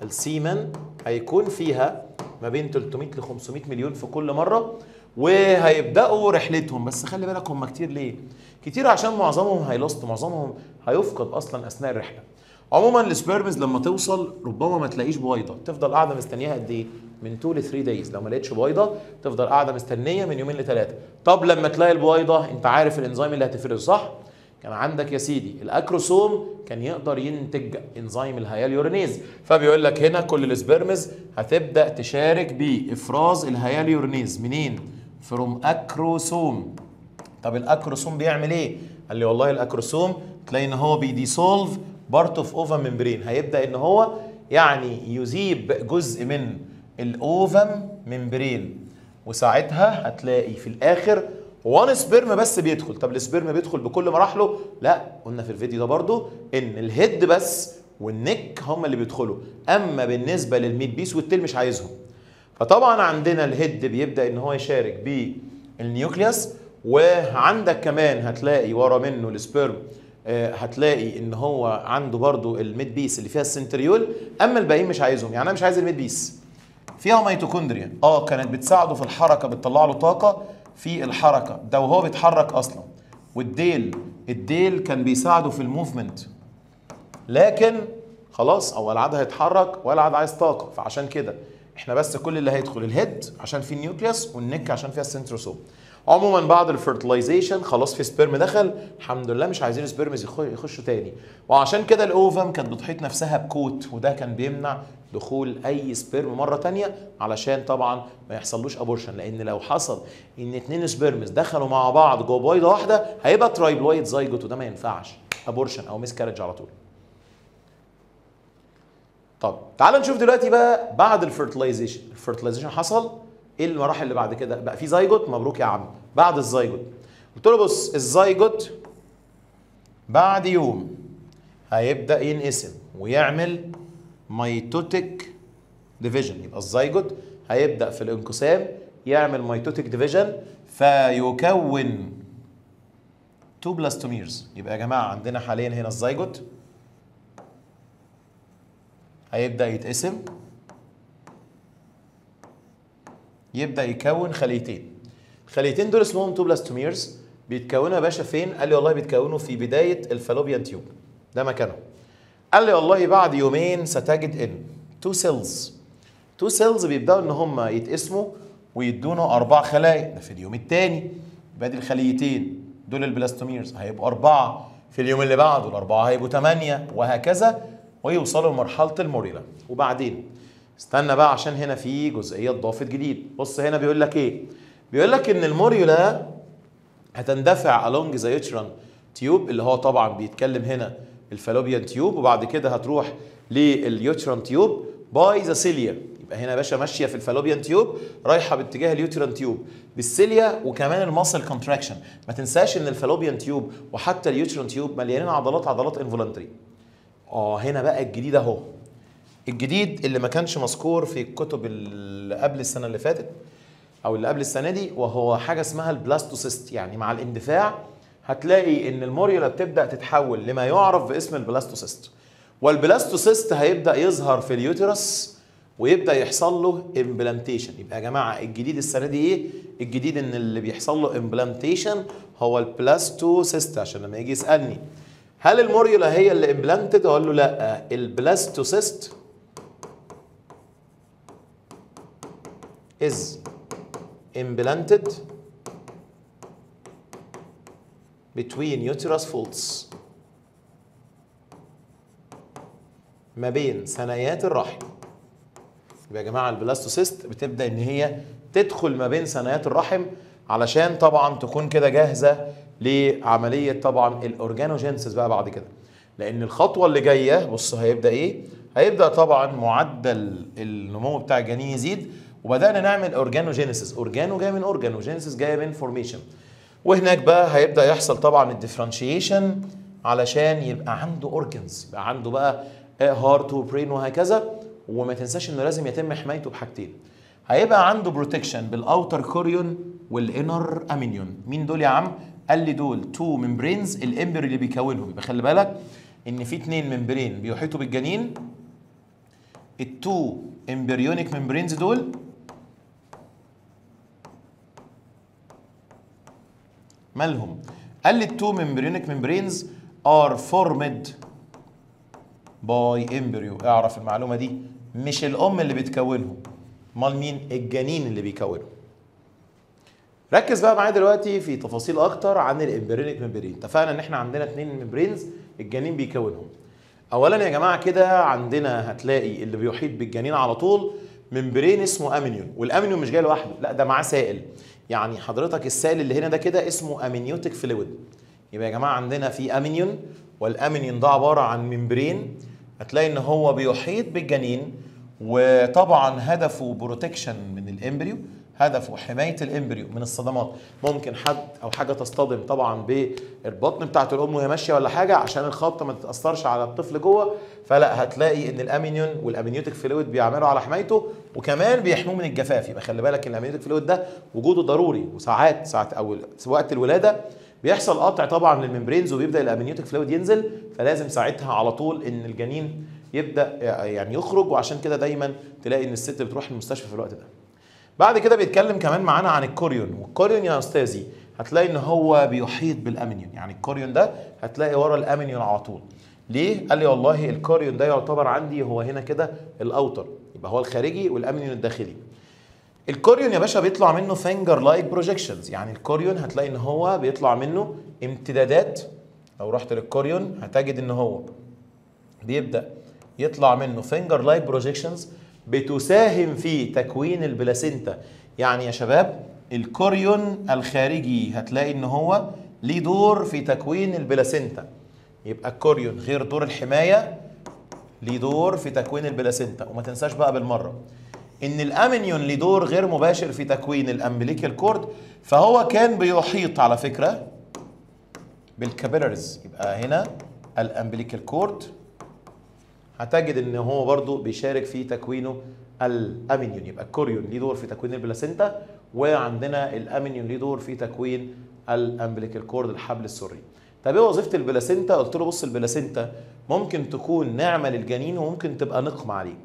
ال semen هيكون فيها ما بين 300 ل 500 مليون في كل مرة، وهيبداوا رحلتهم. بس خلي بالك هم كتير ليه؟ كتير عشان معظمهم هي lost، معظمهم هيفقد اصلا اثناء الرحلة. عموما ال sperms لما توصل ربما ما تلاقيش بويضة، تفضل قاعدة مستنياها قد ايه؟ من 2 ل 3 days، لو ما لقيتش بويضة تفضل قاعدة مستنيه من يومين لثلاثة. طب لما تلاقي البويضة انت عارف الانزيم اللي هتفرزه صح؟ كان عندك يا سيدي ال acrosome كان يقدر ينتج انزيم ال hyaluronidase، فبيقول لك هنا كل ال sperms هتبدا تشارك بافراز ال hyaluronidase منين؟ from acrosome. طب ال acrosome بيعمل ايه؟ قال لي والله ال acrosome تلاقي ان هو بي dissolve part of ovum membrane، هيبدا ان هو يعني يذيب جزء من ال ovum membrane، وساعتها هتلاقي في الاخر one sperm بس بيدخل. طب ال sperm بيدخل بكل مراحله؟ لا، قلنا في الفيديو ده برضو ان ال head بس وال neck هم اللي بيدخلوا، اما بالنسبة لل midpiece وال tail مش عايزهم. فطبعا عندنا ال head بيبدا ان هو يشارك بال nucleus، وعندك كمان هتلاقي ورا منه ال sperm، هتلاقي ان هو عنده برضو ال midpiece اللي فيها ال centriole، اما الباقيين مش عايزهم. يعني انا مش عايز ال midpiece، فيها ميتوكوندريا كانت بتساعده في الحركة، بتطلع له طاقة في الحركة ده وهو بيتحرك اصلا، والديل الديل كان بيساعده في ال movement، لكن خلاص هو لا عاد هيتحرك ولا عاد عايز طاقة، فعشان كده احنا بس كل اللي هيدخل ال head عشان فيه ال nucleus وال neck عشان فيها ال centrosome. عموما بعد ال fertilization خلاص في sperm دخل، الحمد لله مش عايزين sperms يخشوا تاني، وعشان كده ال ovum كانت بتحيط نفسها ب coat، وده كان بيمنع دخول اي sperm مرة تانية علشان طبعا ما يحصلوش abortion، لان لو حصل ان 2 sperms دخلوا مع بعض جوه بويضة واحدة هيبقى triploid zygote، وده ما ينفعش، abortion او miscarriage على طول. طب تعال نشوف دلوقتي بقى بعد ال fertilization، ال fertilization حصل ايه المراحل اللي بعد كده؟ بقى في زيجوت، مبروك يا عم. بعد الزيجوت قلت له بص، الزيجوت بعد يوم هيبدا ينقسم ويعمل mitotic division، يبقى الزيجوت هيبدا في الانقسام يعمل mitotic division فيكون 2 blastomeres. يبقى يا جماعة عندنا حاليا هنا الزيجوت هيبدا يتقسم، يبدا يكون خليتين، الخليتين دول اسمهم 2 blastomeres. بيتكونوا يا باشا فين؟ قال لي والله بيتكونوا في بداية ال fallopian tube، ده مكانهم. قال لي والله بعد يومين ستجد ان 2 cells، 2 cells بيبداوا ان هم يتقسموا ويدونا 4 خلايا، ده في اليوم الثاني. يبقى دي الخليتين دول ال blastomeres هيبقوا 4، في اليوم اللي بعده الاربعة هيبقوا 8، وهكذا ويوصلوا لمرحلة ال morula. وبعدين استنى بقى عشان هنا في جزئية اضافت جديد. بص هنا بيقول لك ايه؟ بيقول لك ان ال morula هتندفع along the uterine tube، اللي هو طبعا بيتكلم هنا ال fallopian tube، وبعد كده هتروح لل uterine tube by the cilia. يبقى هنا يا باشا ماشية في ال fallopian tube رايحة باتجاه ال uterine tube بال cilia، وكمان ال muscle contraction. ما تنساش ان ال fallopian tube وحتى ال uterine tube مليانين عضلات، عضلات involuntary. هنا بقى الجديد اهو، الجديد اللي ما كانش مذكور في الكتب اللي قبل السنة اللي فاتت او اللي قبل السنة دي، وهو حاجة اسمها ال blastocyst. يعني مع الاندفاع هتلاقي ان ال morula بتبدا تتحول لما يعرف باسم ال blastocyst، وال blastocyst هيبدا يظهر في ال uterus ويبدا يحصل له implantation. يبقى يا جماعة الجديد السنة دي ايه؟ الجديد ان اللي بيحصل له implantation هو ال blastocyst، عشان لما يجي يسالني هل ال morula هي اللي implanted اقول له لا، ال blastocyst is implanted between uterus folds، ما بين ثنايات الرحم. يبقى يا جماعة ال blastocyst بتبدا ان هي تدخل ما بين ثنايات الرحم علشان طبعا تكون كده جاهزة لعملية طبعا ال organogenesis بقى بعد كده. لان الخطوة اللي جاية بص هيبدا ايه؟ هيبدا طبعا معدل النمو بتاع الجنين يزيد، وبدانا نعمل organogenesis. organo جاي من organ، و genesis جاية من formation. وهناك بقى هيبدا يحصل طبعا ال differentiation علشان يبقى عنده organs، يبقى عنده بقى heart و brain وهكذا. وما تنساش انه لازم يتم حمايته بحاجتين، هيبقى عنده protection بال outer chorion وال inner amnion. مين دول يا عم؟ قال لي دول 2 membranes ال embryo اللي بيكونهم. يبقى خلي بالك ان في 2 membrane بيحيطوا بالجنين، ال two embryonic membranes دول مالهم؟ قال لي ال two embryonic membranes are formed by embryo. اعرف المعلومة دي، مش الام اللي بتكونهم، امال مين؟ الجنين اللي بيكونهم. ركز بقى معايا دلوقتي في تفاصيل اكتر عن ال embryonic membrane. اتفقنا ان احنا عندنا 2 membranes الجنين بيكونهم. اولا يا جماعة كده عندنا هتلاقي اللي بيحيط بالجنين على طول membrane اسمه amnion، وال amnion مش جاي لوحده، لا ده معاه سائل. يعني حضرتك السائل اللي هنا ده كده اسمه amniotic fluid. يبقى يا جماعة عندنا في amnion، وال amnion ده عبارة عن membrane، هتلاقي ان هو بيحيط بالجنين، وطبعا هدفه protection من ال embryo، هدفه حماية ال embryo من الصدمات. ممكن حد او حاجة تصطدم طبعا بالبطن بتاعت الام وهي ماشية ولا حاجة، عشان الخبطه ما تتاثرش على الطفل جوه، فلا هتلاقي ان ال amnion وال amniotic fluid بيعملوا على حمايته، وكمان بيحموه من الجفاف. يبقى خلي بالك ان ال amniotic fluid ده وجوده ضروري، وساعات ساعة او وقت الولادة بيحصل قطع طبعا لل membranes وبيبدا ال amniotic fluid ينزل، فلازم ساعتها على طول ان الجنين يبدا يعني يخرج، وعشان كده دايما تلاقي ان الست بتروح المستشفى في الوقت ده. بعد كده بيتكلم كمان معانا عن ال chorion، وال chorion يا استاذي هتلاقي ان هو بيحيط بال amnion، يعني ال chorion ده هتلاقي ورا ال amnion على طول. ليه؟ قال لي والله ال chorion ده يعتبر عندي هو هنا كده ال outer، يبقى هو الخارجي وال amnion الداخلي. ال chorion يا باشا بيطلع منه finger like projections، يعني ال chorion هتلاقي ان هو بيطلع منه امتدادات. لو رحت لل chorion هتجد ان هو بيبدا يطلع منه finger like projections بتساهم في تكوين ال placenta. يعني يا شباب ال chorion الخارجي هتلاقي ان هو ليه دور في تكوين ال placenta. يبقى ال chorion غير دور الحماية ليه دور في تكوين ال placenta. وما تنساش بقى بالمرة ان ال amnion ليه دور غير مباشر في تكوين ال umbilical cord، فهو كان بيحيط على فكرة بال capillaries. يبقى هنا ال umbilical cord هتجد ان هو برضو بيشارك في تكوينه ال amnion. يبقى ال chorion ليه دور في تكوين ال placenta، وعندنا ال amnion ليه دور في تكوين ال umbilical cord الحبل السري. طب ايه وظيفة ال placenta؟ قلت له بص، ال placenta ممكن تكون نعمه للجنين وممكن تبقى نقمه عليه.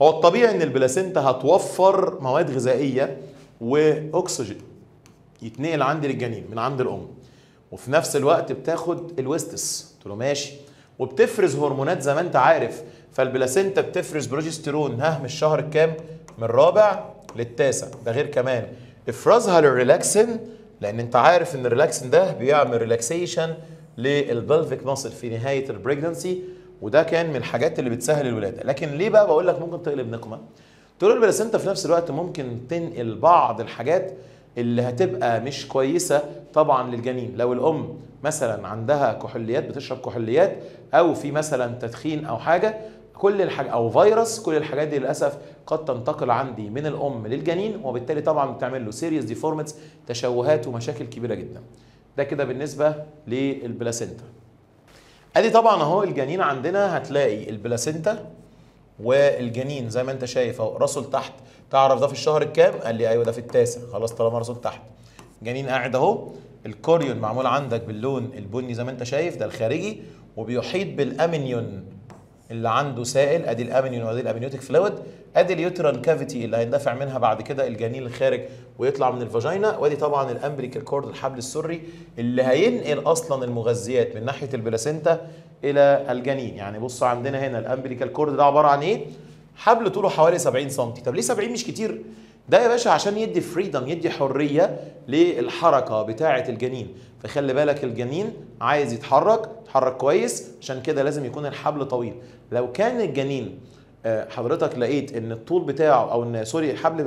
هو الطبيعي ان ال placenta هتوفر مواد غذائية واكسجين يتنقل عندي للجنين من عند الام، وفي نفس الوقت بتاخد ال wastes. قلت له ماشي، وبتفرز هرمونات زي ما انت عارف. فال placenta بتفرز بروجستيرون ها من الشهر الكام؟ من الرابع للتاسع. ده غير كمان افرازها للريلاكسين، لان انت عارف ان الريلاكسين ده بيعمل relaxation لل pelvic muscle في نهاية ال pregnancy، وده كان من الحاجات اللي بتسهل الولادة. لكن ليه بقى بقول لك ممكن تقلب نقمه؟ تقول ال placenta في نفس الوقت ممكن تنقل بعض الحاجات اللي هتبقى مش كويسة طبعا للجنين. لو الام مثلا عندها كحوليات، بتشرب كحوليات، او في مثلا تدخين او حاجة، كل الحاجة او فيروس، كل الحاجات دي للاسف قد تنتقل عندي من الام للجنين، وبالتالي طبعا بتعمل له serious deformities، تشوهات ومشاكل كبيرة جدا. ده كده بالنسبة لل placenta. ادي طبعا اهو الجنين عندنا، هتلاقي ال placenta والجنين زي ما انت شايف اهو راسه لتحت. تعرف ده في الشهر الكام؟ قال لي ايوه ده في التاسع. خلاص طالما راسه لتحت، جنين قاعد اهو. ال chorion معمول عندك باللون البني زي ما انت شايف، ده الخارجي، وبيحيط بال amnion اللي عنده سائل. ادي ال amnion وادي ال amniotic fluid، ادي ال uterine cavity اللي هيندفع منها بعد كده الجنين الخارج ويطلع من ال vagina، وادي طبعا ال umbilical cord الحبل السري اللي هينقل اصلا المغذيات من ناحية ال placenta الى الجنين. يعني بص عندنا هنا ال umbilical cord ده عبارة عن ايه؟ حبل طوله حوالي 70 سم. طب ليه 70 مش كتير؟ ده يا باشا عشان يدي freedom، يدي حرية للحركة بتاعه الجنين. فخلي بالك الجنين عايز يتحرك، يتحرك كويس، عشان كده لازم يكون الحبل طويل. لو كان الجنين حضرتك لقيت ان الطول بتاعه او ان sorry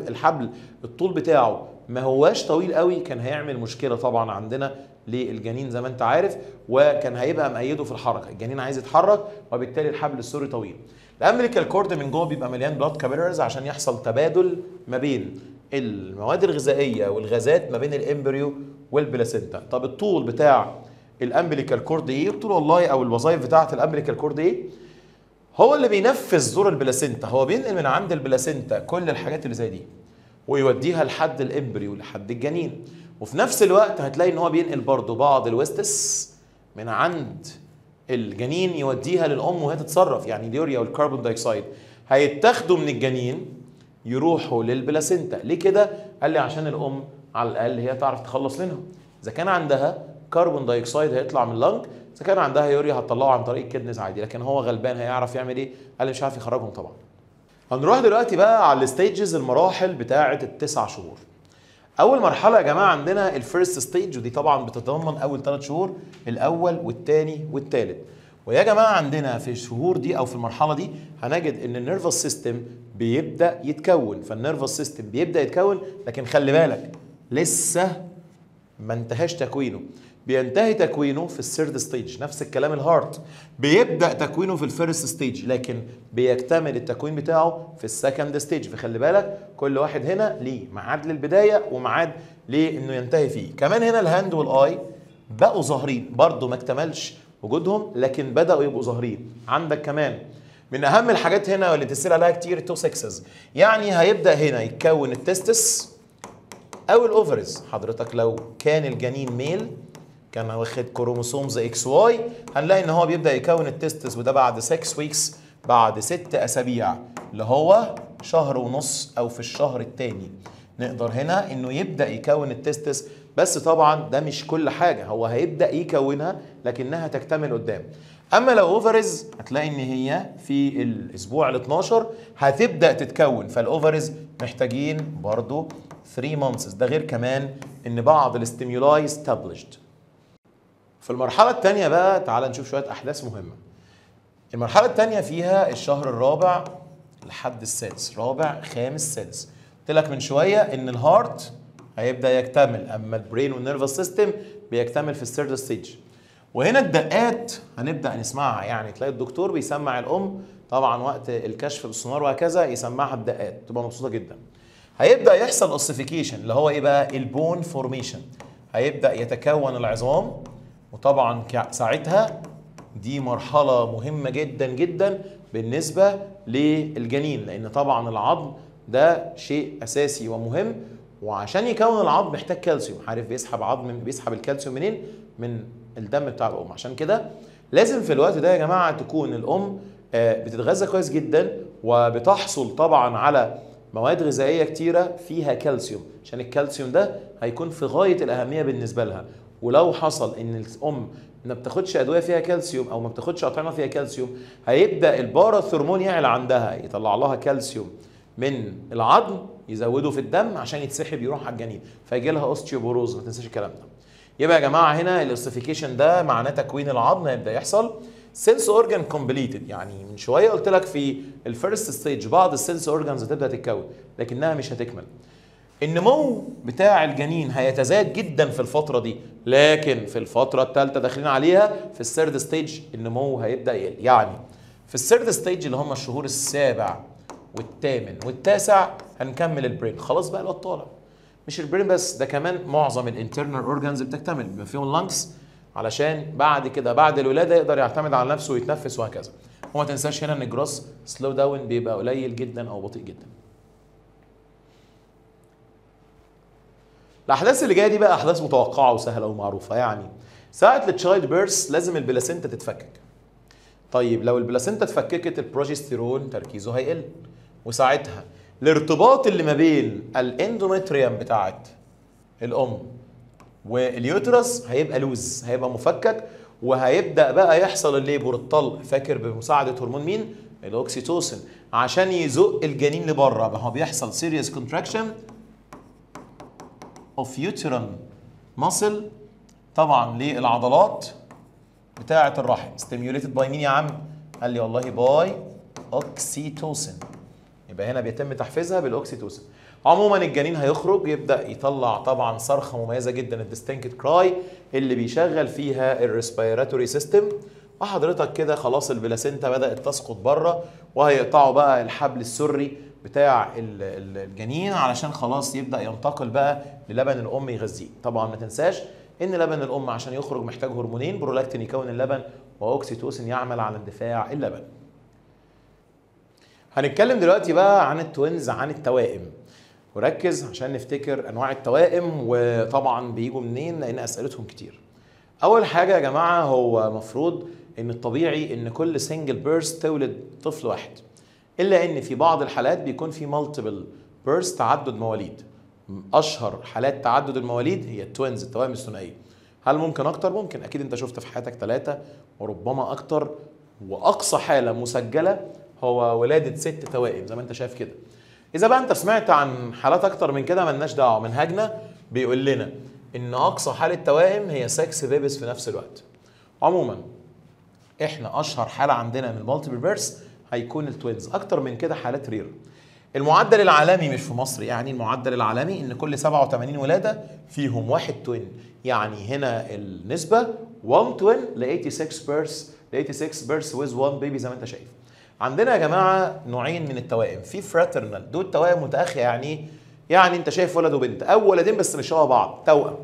الحبل الطول بتاعه ما هواش طويل قوي، كان هيعمل مشكلة طبعا عندنا للجنين زي ما انت عارف، وكان هيبقى مقيده في الحركة. الجنين عايز يتحرك وبالتالي الحبل السري طويل. ال umbilical cord من جوه بيبقى مليان blood capillaries عشان يحصل تبادل ما بين المواد الغذائية والغازات ما بين ال embryo وال placenta. طب الطول بتاع ال umbilical cord ايه؟ قلت له والله او الوظائف بتاعه ال umbilical cord ايه؟ هو اللي بينفذ دور ال placenta، هو بينقل من عند ال placenta كل الحاجات اللي زي دي ويوديها لحد ال embryo لحد الجنين، وفي نفس الوقت هتلاقي ان هو بينقل برضه بعض ال wastes من عند الجنين يوديها للام وهي تتصرف. يعني اليوريا وال carbon dioxide هيتاخدوا من الجنين يروحوا لل placenta. ليه كده؟ قال لي عشان الام على الاقل هي تعرف تخلص منهم. اذا كان عندها carbon dioxide هيطلع من ال lung، اذا كان عندها يوريا هتطلعه عن طريق ال kidneys عادي، لكن هو غلبان هيعرف يعمل ايه؟ قال لي مش عارف يخرجهم طبعا. هنروح دلوقتي بقى على ال stages، المراحل بتاعه التسع شهور. اول مرحلة يا جماعة عندنا ال first stage، ودي طبعا بتتضمن اول 3 شهور، الاول والثاني والثالث. ويا جماعة عندنا في الشهور دي او في المرحلة دي هنجد ان ال nervous system بيبدا يتكون. فال nervous system بيبدا يتكون، لكن خلي بالك لسه ما انتهاش تكوينه، بينتهي تكوينه في ال third stage. نفس الكلام ال heart بيبدا تكوينه في ال first stage، لكن بيكتمل التكوين بتاعه في ال second stage. فخلي بالك كل واحد هنا ليه ميعاد للبداية وميعاد لانه ينتهي فيه. كمان هنا ال hand وال eye بقوا ظاهرين برضو، ما اكتملش وجودهم لكن بداوا يبقوا ظاهرين. عندك كمان من اهم الحاجات هنا واللي بتسال عليها كتير ال two sexes، يعني هيبدا هنا يتكون ال testis او ال ovaries. حضرتك لو كان الجنين male كان واخد chromosomes XY، هنلاقي ان هو بيبدا يكون ال testis، وده بعد 6 weeks، بعد 6 اسابيع اللي هو شهر ونص او في الشهر الثاني نقدر هنا انه يبدا يكون ال testis. بس طبعا ده مش كل حاجة، هو هيبدا يكونها لكنها تكتمل قدام. اما لو ovaries هتلاقي ان هي في الاسبوع ال 12 هتبدا تتكون، فال ovaries محتاجين برضو 3 months. ده غير كمان ان بعض ال stimuli established. في المرحلة الثانية بقى تعال نشوف شوية احداث مهمة. المرحلة الثانية فيها الشهر الرابع لحد السادس، رابع خامس سادس. قلت لك من شوية ان ال heart هيبدا يكتمل، اما ال brain وال nervous system بيكتمل في ال third stage. وهنا الدقات هنبدا نسمعها، يعني تلاقي الدكتور بيسمع الام طبعا وقت الكشف بالسونار وهكذا، يسمعها الدقات تبقى مبسوطة جدا. هيبدا يحصل ossification اللي هو ايه بقى؟ ال bone formation، هيبدا يتكون العظام. وطبعا ساعتها دي مرحلة مهمة جدا جدا بالنسبة للجنين، لان طبعا العظم ده شيء اساسي ومهم، وعشان يكون العظم محتاج كالسيوم. عارف بيسحب عظم، بيسحب الكالسيوم منين؟ من الدم بتاع الام. عشان كده لازم في الوقت ده يا جماعة تكون الام بتتغذى كويس جدا، وبتحصل طبعا على مواد غذائية كتيرة فيها كالسيوم، عشان الكالسيوم ده هيكون في غاية الاهمية بالنسبة لها. ولو حصل ان الام ما بتاخدش ادوية فيها كالسيوم او ما بتاخدش اطعمه فيها كالسيوم، هيبدا ال parathormone يعلى عندها، يطلع لها كالسيوم من العظم يزوده في الدم عشان يتسحب يروح على الجنين، فيجي لها osteoporosis. ما تنساش الكلام ده. يبقى يا جماعة هنا ال ossification ده معناه تكوين العظم هيبدا يحصل. sense organ completed، يعني من شوية قلت لك في ال first stage بعض ال sense organs هتبدا تتكون لكنها مش هتكمل. النمو بتاع الجنين هيتزايد جدا في الفترة دي، لكن في الفترة الثالثة داخلين عليها في ال third stage النمو هيبدا يقل. يعني في ال third stage اللي هم الشهور السابع والثامن والتاسع هنكمل ال brain، خلاص بقى الواد طالع. مش ال brain بس، ده كمان معظم ال internal organs بتكتمل بما فيهم ال lungs، علشان بعد كده بعد الولادة يقدر يعتمد على نفسه ويتنفس وهكذا. وما تنساش هنا ان ال growth slow down بيبقى قليل جدا او بطيء جدا. الاحداث اللي جاية دي بقى احداث متوقعه وسهلة ومعروفة. يعني ساعة ال child birth لازم ال placenta تتفكك. طيب لو ال placenta اتفككت البروجستيرون تركيزه هيقل، وساعتها الارتباط اللي ما بين ال endometrium بتاعت الام وال uterus هيبقى loose، هيبقى مفكك، وهيبدا بقى يحصل ال labor، الطلق. فاكر بمساعدة هرمون مين؟ ال oxytocin، عشان يزق الجنين لبره. ما هو بيحصل serious contraction of uterine muscle طبعا للعضلات بتاعه الرحم، stimulated by مين يا عم؟ قال لي والله by oxytocin. يبقى هنا بيتم تحفيزها بال oxytocin. عموما الجنين هيخرج يبدا يطلع طبعا صرخة مميزة جدا، ال distinct cry اللي بيشغل فيها ال respiratory system. وحضرتك كده خلاص ال placenta بدات تسقط بره، وهيقطعوا بقى الحبل السري بتاع الجنين علشان خلاص يبدا ينتقل بقى للبن الام يغذيه. طبعا ما تنساش ان لبن الام عشان يخرج محتاج هرمونين، برولاكتين يكون اللبن و oxytocin يعمل على اندفاع اللبن. هنتكلم دلوقتي بقى عن ال twins، عن التوائم. وركز عشان نفتكر انواع التوائم وطبعا بيجوا منين لان اسئلتهم كتير. اول حاجة يا جماعة، هو مفروض ان الطبيعي ان كل single birth تولد طفل واحد، الا ان في بعض الحالات بيكون في multiple birth، تعدد مواليد. اشهر حالات تعدد المواليد هي ال twins، التوائم الثنائية. هل ممكن اكتر؟ ممكن، اكيد انت شفت في حياتك 3 وربما اكتر، واقصى حاله مسجله هو ولاده 6 توائم زي ما انت شايف كده. اذا بقى انت سمعت عن حالات اكتر من كده ملناش دعوه، منهجنا بيقول لنا ان اقصى حاله توائم هي 6 babies في نفس الوقت. عموما احنا اشهر حاله عندنا من ال multiple births هيكون ال twins، اكتر من كده حالات rare. المعدل العالمي مش في مصر، يعني المعدل العالمي ان كل 87 ولاده فيهم واحد twin، يعني هنا النسبة 1 twin ل 86 births، ل 86 births with 1 baby زي ما انت شايف. عندنا يا جماعة نوعين من التوائم، في fraternal، دول توائم متاخيه، يعني انت شايف ولد وبنت او ولدين بس مش شبه بعض، توأم.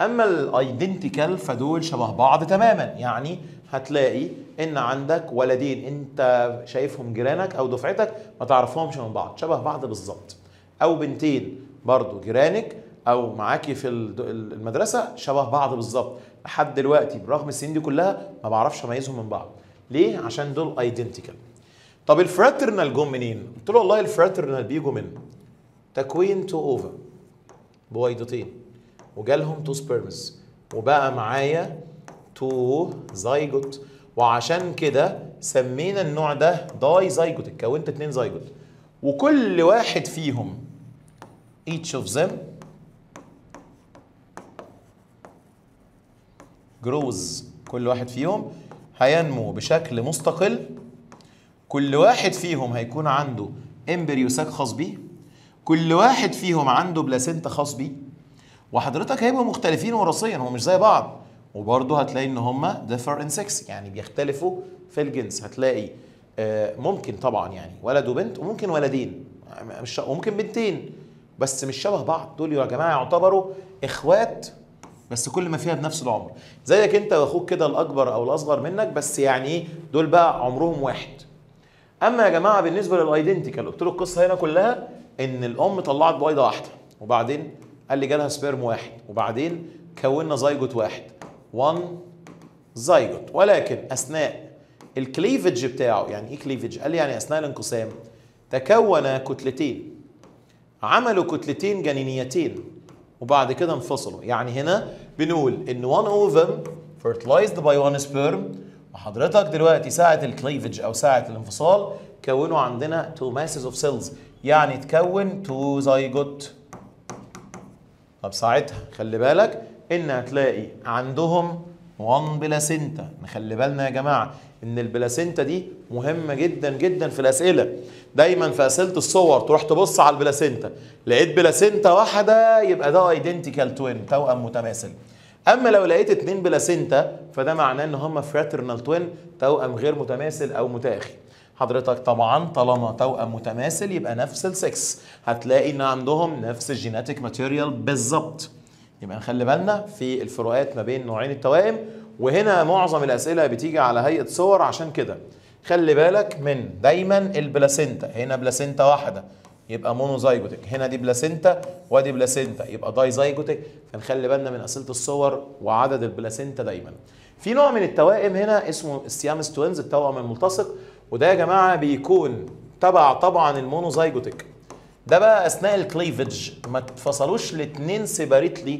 اما ال identical فدول شبه بعض تماما، يعني هتلاقي ان عندك ولدين انت شايفهم جيرانك او دفعتك ما تعرفهمش من بعض، شبه بعض بالظبط، او بنتين برضو جيرانك او معاكي في المدرسة شبه بعض بالظبط. لحد دلوقتي برغم السنين دي كلها ما بعرفش اميزهم من بعض. ليه؟ عشان دول identical. طب ال fraternal جم منين؟ قلت له والله ال fraternal بيجوا من تكوين two ova، بويضتين، وجالهم two sperms، وبقى معايا two zygote، وعشان كده سمينا النوع ده dizygote. كونت 2 زيجوت، وكل واحد فيهم each of them grows، كل واحد فيهم هينمو بشكل مستقل، كل واحد فيهم هيكون عنده embryo sac خاص بيه، كل واحد فيهم عنده placenta خاص بيه، وحضرتك هيبقوا مختلفين وراثيا، هم مش زي بعض، وبرضه هتلاقي ان هم differ in sex، يعني بيختلفوا في الجنس. هتلاقي ممكن طبعا يعني ولد وبنت، وممكن ولدين، وممكن بنتين، بس مش شبه بعض. دول يا جماعة يعتبروا اخوات بس كل ما فيها بنفس العمر، زيك انت واخوك كده الاكبر او الاصغر منك، بس يعني دول بقى عمرهم واحد. اما يا جماعة بالنسبة لل identical، قلت له القصة هنا كلها ان الام طلعت بويضة واحدة، وبعدين قال لي جالها sperm واحد، وبعدين كونا زيجوت واحد، 1 زيجوت، ولكن اثناء ال cleavage بتاعه، يعني ايه cleavage؟ قال لي يعني اثناء الانقسام تكون كتلتين، عملوا كتلتين جنينيتين وبعد كده انفصلوا. يعني هنا بنقول ان 1 ovum fertilized by 1 sperm، وحضرتك دلوقتي ساعة ال cleavage او ساعة الانفصال كونوا عندنا 2 masses of cells، يعني تكون 2 زيجوت. طب ساعتها خلي بالك ان هتلاقي عندهم 1 placenta. نخلي بالنا يا جماعة ان ال placenta دي مهمة جدا جدا في الاسئلة، دايما في اسئلة الصور تروح تبص على ال placenta، لقيت placenta واحدة يبقى ده identical twin، توأم متماثل. اما لو لقيت 2 placenta فده معناه ان هم fraternal twin، توأم غير متماثل او متاخي. حضرتك طبعا طالما توأم متماثل يبقى نفس السكس، هتلاقي ان عندهم نفس ال genetic material بالظبط. يبقى نخلي بالنا في الفروقات ما بين نوعين التوائم، وهنا معظم الاسئلة بتيجي على هيئة صور، عشان كده خلي بالك من دايما ال placenta. هنا placenta واحدة يبقى monozygotic، هنا دي placenta ودي placenta يبقى dizygotic، فنخلي بالنا من اسئلة الصور وعدد ال placenta دايما. في نوع من التوائم هنا اسمه ال Siamese twins، التوأم الملتصق، وده يا جماعة بيكون تبع طبعا ال monozygotic. ده بقى اثناء ال cleavage ما اتفصلوش الاثنين separately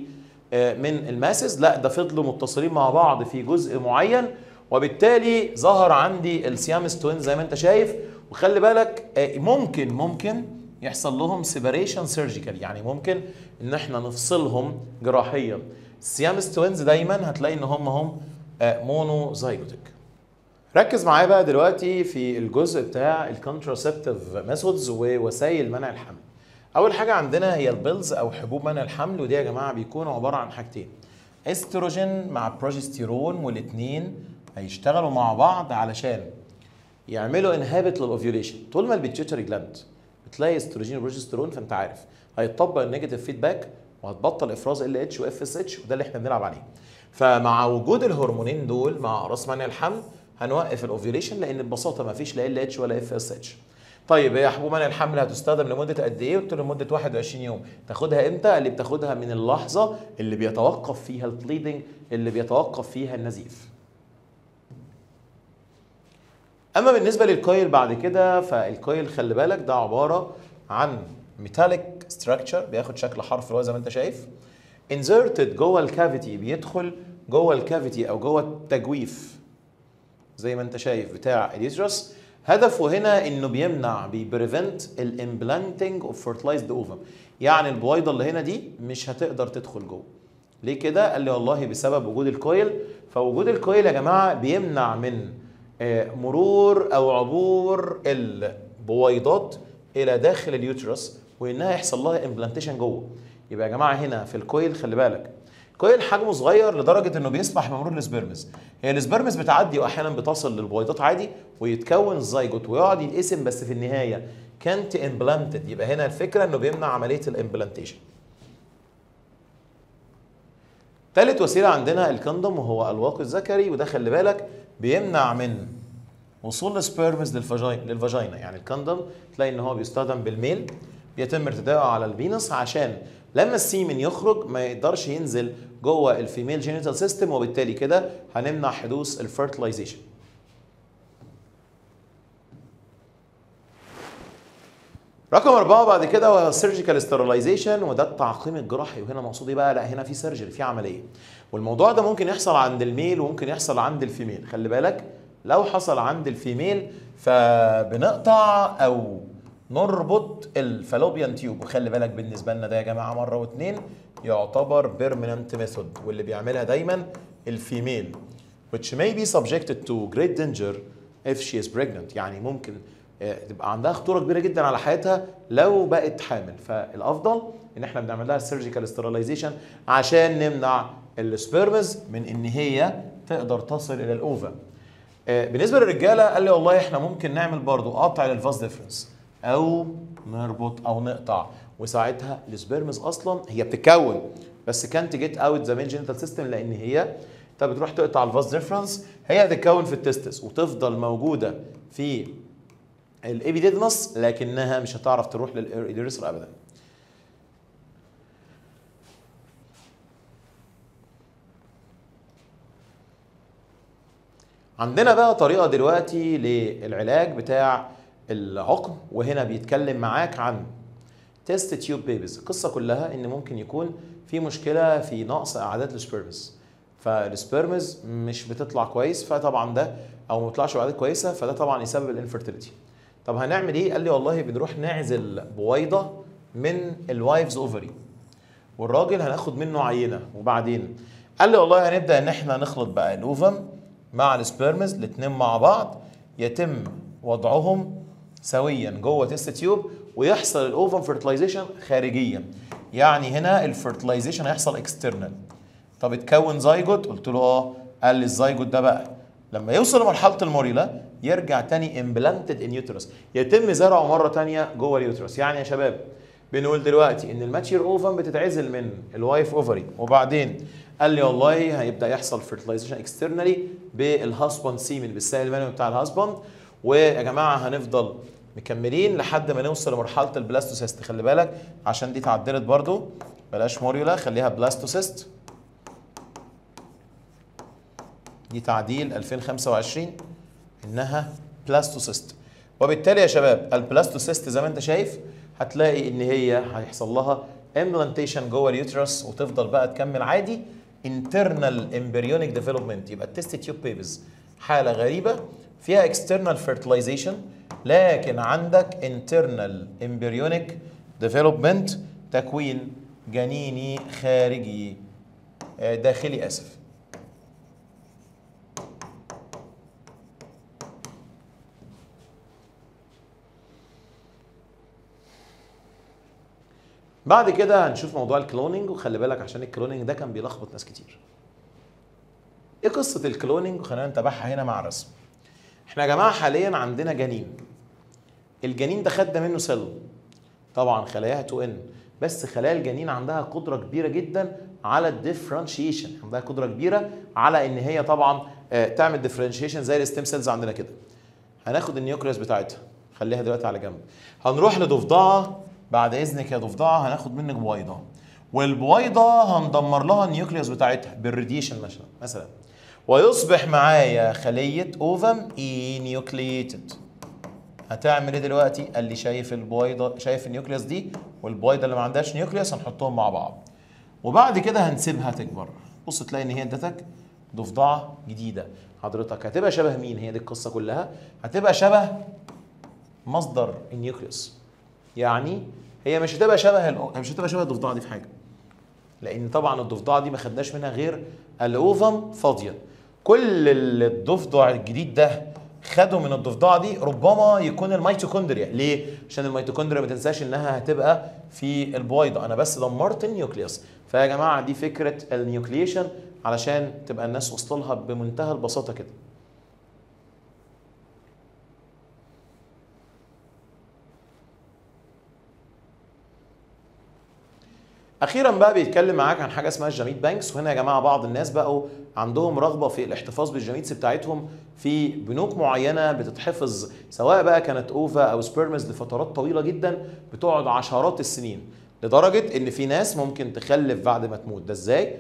من ال masses، لا ده فضلوا متصلين مع بعض في جزء معين، وبالتالي ظهر عندي ال Siamese twin زي ما انت شايف. وخلي بالك ممكن يحصل لهم separation surgical، يعني ممكن ان احنا نفصلهم جراحيا. ال Siamese twins دايما هتلاقي ان هم monozygotic. ركز معايا بقى دلوقتي في الجزء بتاع ال contraceptive methods ووسائل منع الحمل. اول حاجة عندنا هي ال pills او حبوب منع الحمل، ودي يا جماعة بيكون عبارة عن حاجتين، استروجين مع بروجستيرون، والاثنين هيشتغلوا مع بعض علشان يعملوا inhibit لل ovulation. طول ما ال pituitary gland بتلاقي استروجين وبروجستيرون فانت عارف هيطبق ال negative feedback وهتبطل افراز LH و FSH، وده اللي احنا بنلعب عليه. فمع وجود الهرمونين دول مع اقراص منع الحمل هنوقف ال ovulation، لان ببساطة ما فيش لا LH ولا FSH. طيب هي حبوب منع الحمل هتستخدم لمدة قد ايه؟ قلت له لمدة 21 يوم. تاخدها امتى؟ اللي بتاخدها من اللحظة اللي بيتوقف فيها ال bleeding، اللي بيتوقف فيها النزيف. اما بالنسبة لل coil بعد كده، فال coil خلي بالك ده عبارة عن metallic structure بياخد شكل حرف اللي هو زي ما انت شايف، inserted جوه ال cavity، بيدخل جوه ال cavity او جوه التجويف زي ما انت شايف بتاع ال uterus. هدفه هنا انه بيمنع، بي prevent ال implanting of fertilized ovum، يعني البويضة اللي هنا دي مش هتقدر تدخل جوه. ليه كده؟ قال لي والله بسبب وجود ال coil. فوجود ال coil يا جماعة بيمنع من مرور او عبور البويضات الى داخل ال uterus وانها يحصل لها implantation جوه. يبقى يا جماعة هنا في ال coil خلي بالك، coil حجمه صغير لدرجة انه بيسمح بمرور ال sperms. هي ال sperms بتعدي واحيانا بتصل للبويضات عادي ويتكون الزيجوت ويقعد يتقسم، بس في النهاية كانت امبلانتد. يبقى هنا الفكرة انه بيمنع عملية ال implantation. ثالث وسيلة عندنا ال condom وهو الواقي الذكري، وده خلي بالك بيمنع من وصول ال sperms لل vagina. يعني ال condom تلاقي ان هو بيستخدم بال male، بيتم ارتدائه على ال penis عشان لما ال semen يخرج ما يقدرش ينزل جوه ال female genital system، وبالتالي كده هنمنع حدوث ال fertilization. رقم 4 بعد كده وهو ال surgical sterilization، وده التعقيم الجراحي. وهنا مقصود ايه بقى؟ لا هنا في surgery، في عملية. والموضوع ده ممكن يحصل عند ال male وممكن يحصل عند ال female. خلي بالك لو حصل عند ال female فبنقطع او نربط ال fallopian tube. وخلي بالك بالنسبة لنا ده يا جماعة مرة واثنين يعتبر permanent method، واللي بيعملها دايما ال female which may be subjected to great danger if she is pregnant. يعني ممكن تبقى عندها خطورة كبيرة جدا على حياتها لو بقت حامل، فالافضل ان احنا بنعمل لها surgical sterilization عشان نمنع ال sperms من ان هي تقدر تصل الى ال ova. بالنسبة للرجاله قال لي والله احنا ممكن نعمل برضو قطع لل vas deferens او نربط او نقطع، وساعتها ال sperms اصلا هي بتتكون بس كانت جيت اوت ذا مين جينيتال سيستم، لان هي انت بتروح تقطع ال vas deferens هي هتتكون في ال testis وتفضل موجودة في ال epididymis، لكنها مش هتعرف تروح لل urethra ابدا. عندنا بقى طريقه دلوقتي للعلاج بتاع العقم، وهنا بيتكلم معاك عن test tube babies. القصة كلها ان ممكن يكون في مشكلة في نقص اعداد ال sperms، فال sperms مش بتطلع كويس، فطبعا ده او ما بتطلعش باعداد كويسة، فده طبعا يسبب ال infertility. طب هنعمل ايه؟ قال لي والله بنروح نعزل بويضة من ال wife's ovary، والراجل هناخد منه عينه، وبعدين قال لي والله هنبدا ان احنا نخلط بقى ال ovum مع ال sperms الاثنين مع بعض، يتم وضعهم سويا جوه test tube ويحصل ال ovum fertilization خارجيا. يعني هنا ال fertilization هيحصل external. طب اتكون زيجوت؟ قلت له اه. قال لي الزيجوت ده بقى لما يوصل لمرحلة ال morula يرجع تاني implanted in uterus، يتم زرعه مرة تانية جوه ال uterus. يعني يا شباب بنقول دلوقتي ان ال mature ovum بتتعزل من ال wife ovary، وبعدين قال لي والله هيبدا يحصل fertilization externally بال husband semen، بالسائل المنوي بتاع ال husband. ويا جماعة هنفضل مكملين لحد ما نوصل لمرحلة ال blastocyst. خلي بالك عشان دي اتعدلت برضو، بلاش morula خليها blastocyst، دي تعديل 2025 انها blastocyst. وبالتالي يا شباب ال blastocyst زي ما انت شايف هتلاقي ان هي هيحصل لها implantation جوه ال uterus وتفضل بقى تكمل عادي internal embryonic development. يبقى ال test tube babies حاله غريبة فيها external fertilization لكن عندك internal embryonic development، تكوين جنيني خارجي داخلي اسف. بعد كده هنشوف موضوع ال cloning، وخلي بالك عشان ال cloning ده كان بيلخبط ناس كتير. ايه قصة ال cloning؟ وخلينا نتابعها هنا مع الرسم. احنا يا جماعة حاليا عندنا جنين، الجنين ده خدنا منه cell، طبعا خلاياها 2 n، بس خلايا الجنين عندها قدرة كبيرة جدا على ال differentiation، عندها قدرة كبيرة على ان هي طبعا تعمل differentiation زي ال stem cells عندنا كده. هناخد ال nucleus بتاعتها، خليها دلوقتي على جنب. هنروح لضفدعة، بعد اذنك يا ضفدعه هناخد منك بويضة، والبويضه هندمر لها ال nucleus بتاعتها بال radiation مثلا، ويصبح معايا خليه ovum enucleated. هتعمل ايه دلوقتي؟ قال لي شايف البويضة، شايف ال nucleus دي والبويضه اللي ما عندهاش nucleus هنحطهم مع بعض، وبعد كده هنسيبها تكبر. بص تلاقي ان هي ادتك ضفدعه جديدة. حضرتك هتبقى شبه مين؟ هي دي القصة كلها، هتبقى شبه مصدر ال nucleus. يعني هي مش هتبقى شبه مش هتبقى شبه الضفدعه دي في حاجة، لان طبعا الضفدعه دي ما خدناش منها غير ال ovum فاضية. كل اللي الضفدع الجديد ده خدوا من الضفدعه دي ربما يكون الميتوكوندريا. ليه؟ عشان الميتوكوندريا ما تنساش انها هتبقى في البويضة، انا بس دمرت ال nucleus. فيا جماعة دي فكرة ال nucleation علشان تبقى الناس وصلت لها بمنتهى البساطة كده. اخيرا بقى بيتكلم معاك عن حاجة اسمها ال gamete banks. وهنا يا جماعة بعض الناس بقوا عندهم رغبة في الاحتفاظ بال gametes بتاعتهم في بنوك معينة بتتحفظ، سواء بقى كانت ova او sperms، لفترات طويلة جدا بتقعد عشرات السنين، لدرجة ان في ناس ممكن تخلف بعد ما تموت. ده ازاي؟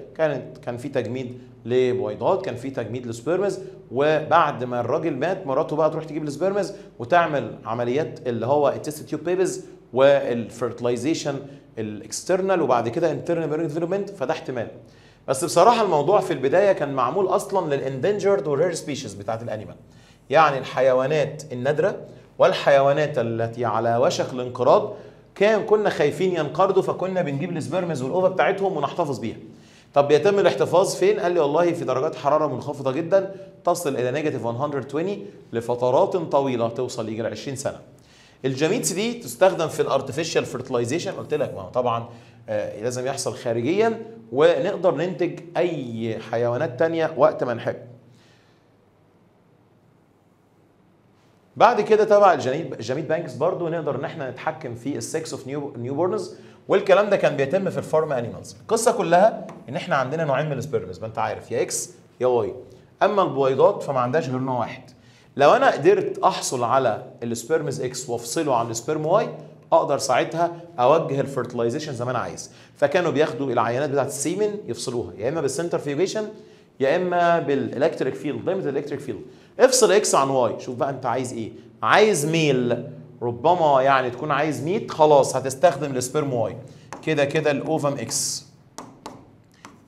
كان في تجميد لبويضات، كان في تجميد ل sperms، وبعد ما الراجل مات مراته بقى تروح تجيب ال sperms وتعمل عمليات اللي هو ال test tube babies وال fertilization ال external وبعد كده internal development. فده احتمال، بس بصراحة الموضوع في البداية كان معمول اصلا لل endangered وال rare species بتاعت ال animal، يعني الحيوانات النادرة والحيوانات التي على وشك الانقراض، كنا خايفين ينقرضوا، فكنا بنجيب ال sperms وال ova بتاعتهم ونحتفظ بيها. طب بيتم الاحتفاظ فين؟ قال لي والله في درجات حرارة منخفضة جدا تصل الى negative 120 لفترات طويلة توصل يجي 20 سنة. ال gametes دي تستخدم في ال artificial fertilization، قلت لك ما هو طبعا لازم يحصل خارجيا، ونقدر ننتج اي حيوانات تانية وقت ما نحب. بعد كده تبع ال gamete banks برضو نقدر ان احنا نتحكم في ال sex of newborns، والكلام ده كان بيتم في ال farm animals. القصة كلها ان احنا عندنا نوعين من ال sperms، ما انت عارف، يا X يا Y. اما البويضات فما عندهاش غير نوع واحد. لو انا قدرت احصل على ال sperms X وافصله عن ال sperm Y، اقدر ساعتها اوجه ال fertilization زي ما انا عايز. فكانوا بياخدوا العينات بتاعت ال semen يفصلوها يا اما بال centrifugation يا اما بال electric field، دايما ال electric field. افصل X عن Y، شوف بقى انت عايز ايه. عايز male، ربما يعني تكون عايز mate، خلاص هتستخدم ال sperm Y. كده كده ال ovum X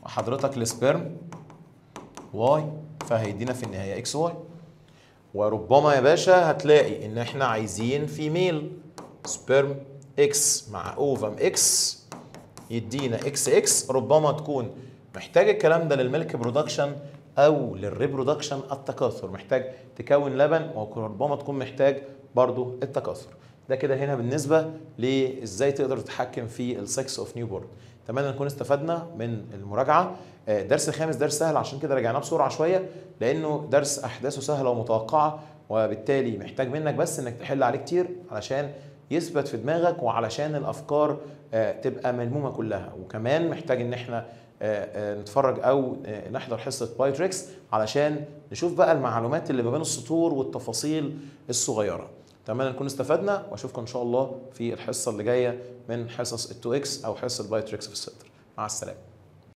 وحضرتك ال sperm Y، فهيدينا في النهاية XY. وربما يا باشا هتلاقي ان احنا عايزين female، sperm X مع ovum X يدينا XX. ربما تكون محتاج الكلام ده لل milk production او لل reproduction، التكاثر، محتاج تكون لبن، وربما تكون محتاج برضو التكاثر. ده كده هنا بالنسبة لازاي تقدر تتحكم في ال sex of newborn. اتمنى نكون استفدنا من المراجعة. الدرس الخامس درس سهل، عشان كده رجعناه بسرعة شوية، لانه درس احداثه سهلة ومتوقعه، وبالتالي محتاج منك بس انك تحل عليه كتير علشان يثبت في دماغك، وعلشان الافكار تبقى ملمومه كلها. وكمان محتاج ان احنا نتفرج او نحضر حصة بايتريكس علشان نشوف بقى المعلومات اللي ما بين السطور والتفاصيل الصغيرة. اتمنى نكون استفدنا، واشوفكم ان شاء الله في الحصة اللي جاية من حصص ال 2 X او حصة بايتريكس في السنتر. مع السلامة.